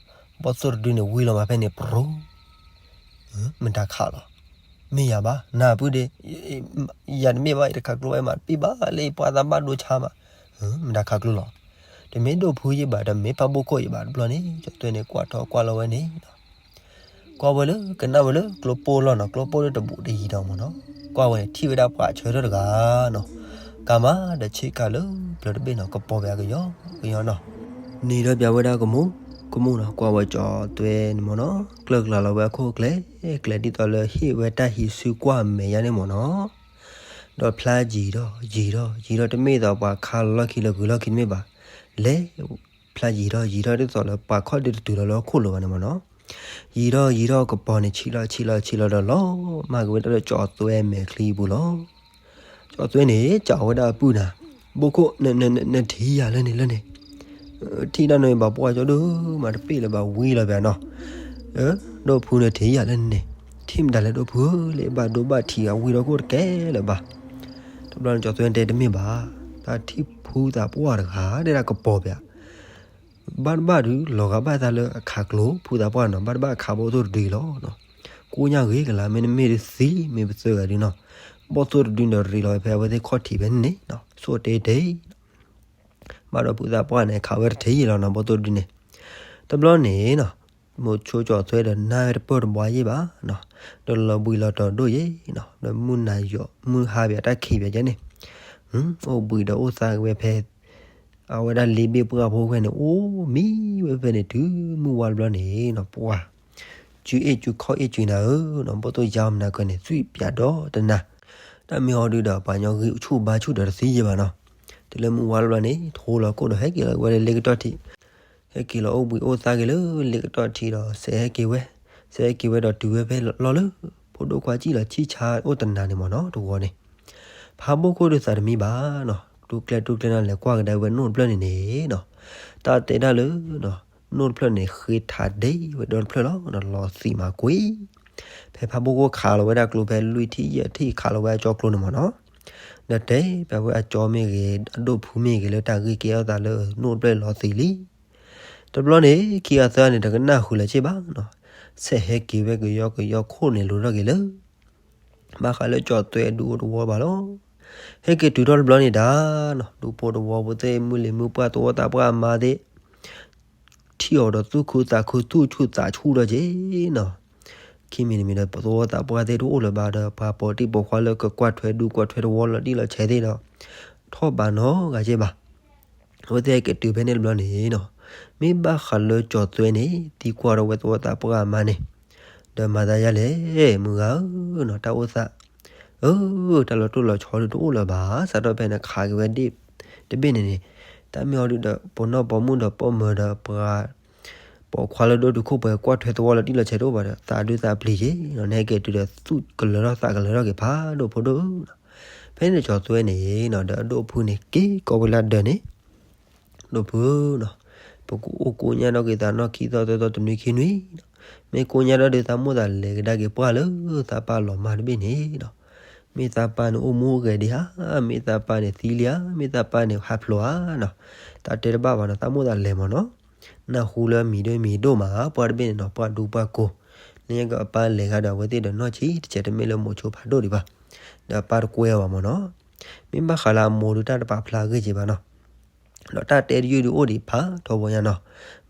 ဘီၣ်သိၣ်တဒုန့ၣ် ဝံလီၤမးဖဲန့ၣ် ပြူ, မတၤခးလီၤ, မ့ၢ်ယၤဘၣ် နၢ်ပုၢ်ဒ့, ယၤတမ့ၢ်ဘၣ် ယတခးကျိဘၣ် မၤတပ့ၢ်ဘၣ်လၢယပှၤသးဘၣ်ဒိဆါမး, မတၤခးကျိလီၤ, တမ့ၢ်ဒိၣ်ဖုယဲၢ်ဘၣ် တမ့ၢ်ဖးဘိၣ်ခိၣ်ယဲၢ်ဘၣ် တဘျီန့ၣ် ကၠီၤသွဲန့ၣ် ကွၢ်ထီၣ်ကွၢ်လီၤဝဲန့ၣ် ကွၢ်ဝဲလၢကနၣ်ဝဲလၢကျိပိၢ်လီၤနီၤ ကျိပိၢ်လၢတဘူးတယံၤဒီးမ့ၢ်နီၤ, ကွၢ်ဝဲန့ၣ် ထံၣ်ဝဲဒၣ်ပှၤဆၢထၢၣ်တဂၤနီၤ, ကၤမၤဒီးဆ့ကၤလၢပျၢၤတဘ့ၣ်နီၤ ကပီၤပၠးကယီကယီနီၤ, နံၤဒီးပၠးဝဲဒၣ်ကမူၣ်, ကမူၣ်နီၤ ကွၢ်ဝဲကၠီၤသွဲန့ၣ်မ့ၢ်နီၤ ကျၢၢ်ကျၢ်လီၤဝဲအခိၣ်ကျဲ, ကျဲဒ်သိးလၢဟ့ၣ်ဝဲတၢ်ဟံးစုကွၢ်မဲာ်ညါန့ၣ်မ့ၢ်နီၤ ဒီးဖျါယံၤထီၣ်ယံၤထီၣ်ယံၤထီၣ် တမ့ၢ်သိးပှၤခါလီၢ်ခံလၢဂုၤလီၢ်ခံတမ့ၢ်ဘၣ်, လဲၤဖျါယံၤထီၣ်ယံၤထီၣ်ဒ်သိးလၢပှၤခီၣ်ဒုတတုၤလီၤလၢဟီၣ်ခိၣ်လိၤဘၣ်န့ၣ်မ့ၢ်နီၤ, ယံၤထီၣ်ယံၤထီၣ်ကပီၤန့ၣ် ဆံးလီၤဆံးလီၤဆံးလီၤဒီးလီၤ, မၤက့ၤဝဲဒၣ်လၢကၠီၤသွဲမဲာ်ချံပူၤလီၤ. ကၠီၤသွဲန့ၣ် စံးဝဲဒၣ်အပုၢ်နၤ, ဘိခိၣ်, နထံၣ်ယၤလၢန့ၣ်လၢန့ၣ်, ထံၣ်တၢ်နီၤဘၣ်ပှၢ်ကၠီဒိၣ်မးတပ့ၢ်လၢၤဘၣ်ဝံၤလီၤဘၣ်နီၤ, ဒိၣ်ဖုနထံၣ်ယၤလၢန့ၣ်, ထံၣ်မတၤလဲၣ်ဒိၣ်ဖုဧၢ, လၢဘၣ်ဒိဘၣ်ထံးအဝံၤဒီးခိၣ်တကဲလၢၤဘၣ်. တဘျီန့ၣ်ကၠီၤသွဲတဲတမ့ၢ်ဘၣ်, တၢ်ထံၣ်ဖုသးပှၢ်တဂၤ တဲဒၣ်ကပီၤပၠး ဘၣ်တဘၣ်ဒုး လီၤဂာ်ဘၣ်သးလၢအခးကျိ ဖုသးပှၢ်နီၤ, ဘၣ်တဘၣ်အခးဘီၣ်သိၣ်တဒုအံၤလီၤ. ကိးညါဂ့ၤကလၤ မ့တမ့ၢ်ဒုးသံ မ့ၢ်ပသၢဂၤဒုနီၤ, ဘီၣ်သိၣ်တဒုန့ၣ်ဒီးရ့းလီၤဖဲအဝဲသ့ၣ်ခီၣ်ထံးဖဲန့ၣ်နီၤ, ဆိၣ်တဲတဲ ဘၣ်ဒီးဖုသးပှၢ်န့ၣ် ခးဝဲတထံၣ်လီၤနီၤ ဘီၣ်သိၣ်တဒုန့ၣ်. တဘျီန့ၣ်နီၤ မိၤဆိကၠီၤသွဲဒီးနၢ်ဝဲတပၢၢ်တဘှါယဲၢ်ဘၣ်နီၤ, ဒီးလီၤဘှံးလီၤတီၤဒိၣ်ယဲၢ်နီၤ, ဒီးမုၢ်နၤယီၤ မုၢ်ဟါဘၣ်တၢ်ခံးဘၣ်ယဲၢ်န့ၣ်, အိၣ်ဘှံးဒီးအိၣ်သါက့ၤဝဲဖဲ အဝဲဒၣ်လ့ဘ့ၣ်ပှၢ်ဖိဝဲန့ၣ် အိၣ်မံဝဲဖဲန့ၣ် တုၤမုၢ်ဝါတဘျီန့ၣ်နီၤ ပှၤ စုအ့ၣ်စုခီၣ်အ့ၣ်စုနၤဧၢနီၤ, ဘီၣ်သိၣ်ယါမနၤကၢန့ၣ် သွံၣ်ပၠးဒီးတနၤ, တၢ်မ့ၢ်ဟီဒုဒီး ပှၤညီဂံၢ်ဆူၣ်ဘါဆူၣ်ဒီးတသံယဲၢ်ဘၣ်နီၤ. တုၤလၢမုၢ်ဝါတဘျီန့ၣ် ထိလီၤခိၣ်ဒီးဟဲက့ၤလီၤဝဲလၢလ့ကတီၢ်ထံး, ဟဲက့ၤလီၤအိၣ်ဘှံးအိၣ်သါက့ၤလၢလ့ကတီၢ်ထံးဒီး စဲးဟဲက့ၤဝဲ, စဲးဟဲက့ၤဝဲဒီးတုၤဝဲဖဲလီၤလၢ ဖိဒိၣ်ခွါစံၣ်လီၤဆံၣ်ဆါအိၣ်တနၤန့ၣ်မ့ၢ်နီၤ တဝီန့ၣ်, ဖးဘိၣ်ခိၣ်ဒုးသးတမံဘၣ်နီၤ, တူၢ်ကျဲတူၢ်ကျဲနီၤ လဲၤကွၢ်ကဒါဝဲနိၣ်တဖျၢၣ်န့ၣ်န့ၣ်နီၤ, တၢ်တဲဒၣ်လၢ နိၣ်တဖျၢၣ်န့ၣ် ဃ့ထးဒ့ဝဲဒီတဖျၢၣ်လီၤ, လီၤသံးမးကွံာ်, ဖဲဖးဘိၣ်ခိၣ်ခးလီၤဝဲဒၣ်ကျိဖဲလွံၢ်ထံၣ်ယဲၢ်ထံၣ် ခးလီၤဝဲအကၠီကျိန့ၣ်မ့ၢ်နီၤ, ဒီးတဲပဝဲအကၠီမ့ၢ်ဂ့ၤ အဒိၣ်ဖုမ့ၢ်ဂ့ၤလၢတၢ်ဂ့ၢ်ကဲထီၣ်သးလၢနိၣ်တဖျၢၣ်လီၤသံးလံ. တဘျီန့ၣ် ခံဂၤသၢဂၤန့ၣ် တကနၣ်ဃုာ်လၢၤစ့ၢ်ဘၣ်နီၤ, ဆဲးဟဲက့ၤဝဲကယီကယီခိၣ်န့ၣ်လိၤထီၣ်က့ၤလၢ ဘၣ်ဃးလၢကၠီၤသွဲဒူအိၣ်တဝီဘၣ်လီၤ. ဟဲက့ၤတုၤထီၣ်တဘျီန့ၣ်ဒၣ်နီၤ ဒူဖိတဝီဖိသ့ၣ် မုၢ်လံၤမုၢ်ပှၢ်သဝီသးပှၢ်အမါသ့ၣ် ထံၣ်အီၤဒီးသူၣ်ခုသးခုသူၣ်ဆူၣ်သးဆူၣ်ထီၣ်က့ၤနီၤ, ခံမံၤတမံၤဒီး သဝီသးပှၢ်သ့ၣ်တအိၣ်လၢၤဘၣ်ဒီး ပှၤပိာ်တံၢ်ပိာ်ခွါလၢကကွၢ်ထွဲဒူကွၢ်ထွဲသဝီလီၤတံၢ်လီၤဆဲးသ့ၣ်ဒီး ထီၣ်ဘးနီတဂၤက့ၤဘၣ်. အဝဲသ့ၣ်ဟဲက့ၤတုၤဖဲန့ၣ်တဘျီန့ၣ်နီၤ, မ့ၢ်ဘၣ်ဃးလၢကၠီၤသွဲန့ၣ် သံကွၢ်ထီၣ်ဝဲသဝီသးပှၢ်အမါန့ၣ်, ဒီးမၤသးယါလဲၣ် မုၢ်ဂၤဧၢနီၤ တၢ်အိၣ်သး, အၢ တၢ်လီၤတိၢ်လီၤဆီဒုတအိၣ်လၢၤဘၣ် စးထီၣ်ဖဲနခးက့ၤဝဲဒ့ၣ်တဘ့ၣ်န့ၣ်န့ၣ်, တၢ်မ့ၢ်အီၤဒုးဒီး ပိာ်နီၢ်ပိာ်မုၣ်ဒီးပိာ်မၢၤဒီးပှၤ ပိာ်ခွါလၢဒိၣ်တုာ်ခိၣ်ပှဲၤကွၢ်ထွဲသဝီလၢတံၢ်လီၤဆဲးတအိၣ်ဘၣ်ဒီး သးဒုးသးပျံၤက့ၤနီၤ, နဟဲက့ၤတုၤဒီးသူၣ်ကလၢၤထီၣ်သးကလၢၤထီၣ်က့ၤဖးဒိၣ်ဖိဒိၣ်နီၤ. ဖဲန့ၣ်ကၠီၤသွဲန့ၣ်နီၤ ဒီးအဒိၣ်အဖုန့ၣ် က့ၤကိးဝဲလၢဒၢးန့ၣ် ဒိၣ်ဖုနီၤ, ပကအိၣ်ကိးညါဒီးက့ၤသးနီၢ်ခံသီသၢသီတနွံခံနွံနီၤ, မ့ၢ်ကိးညါဒီးဒုးသးမိၣ်သးလဲၤကဒါက့ၤပှၢ်လၢသးပၢ်လီၤမၢ်တဘ့ၣ်န့ၣ်နီၤ, မ့ၢ်သးပၢ်န့ၣ်အိၣ်မူအိၣ်ဂဲၤဒံးဧါ, မ့ၢ်သးပၢ်န့ၣ်သံလံဧါ, မ့ၢ်သးပၢ်န့ၣ်ဟးဖျိးဧါနီၤ, သးတဲတဘၣ်ဘၣ်နီၤ, သးမိၣ်သးလဲၤမၢ်နီၤ, နၢ်ဟူလၢမံၤဒိၣ်မံၤဒိၣ်မး ပှၢ်တဘ့ၣ်န့ၣ်နီၤ, ပှၢ်ဒူပှၢ်ကိၢ်, နကပၢ်လဲၤဂၤဒီးအဝဲသ့ၣ်ဒီးနီၢ်ဆံးတစဲးတမ့ၢ်လၢမိၤဆိဖးဒိၣ်ဒံးဘၣ်, ဒီးပၢ်တကွဲအီၤဘၣ်မၢ်နီၤ, မ့ၢ်ဘၣ်ဃးလၢအမိၢ်ဒုးတၢ်တပာ်ဖျါဂ့ၢ်က့ၤဘၣ်နီၤ ဒီးတၢ်တဲတယုၢ်ဒုးအိၣ်ဒံးဖးထီဘိညါနီၤ,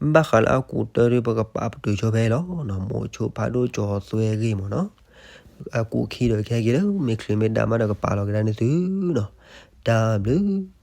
မ့ၢ်ဘၣ်ဃးလၢအကူးတၢ်ဒုးပကပာ်ပတုာ်ဆိဖဲအံၤလီၤနီၤ, မိၤဆိဖးဒိၣ်ကၠီၤသွဲဂ့ၢ်မၢ်နီၤ, အကူးခံဒီးကဟဲက့ၤလၢမ့ၢ်ချုးမ့ၢ်ဒါမးဒီးကပာ်လီၤကဒါန့ၣ်သုနီၤ, တၢ်ဘျုး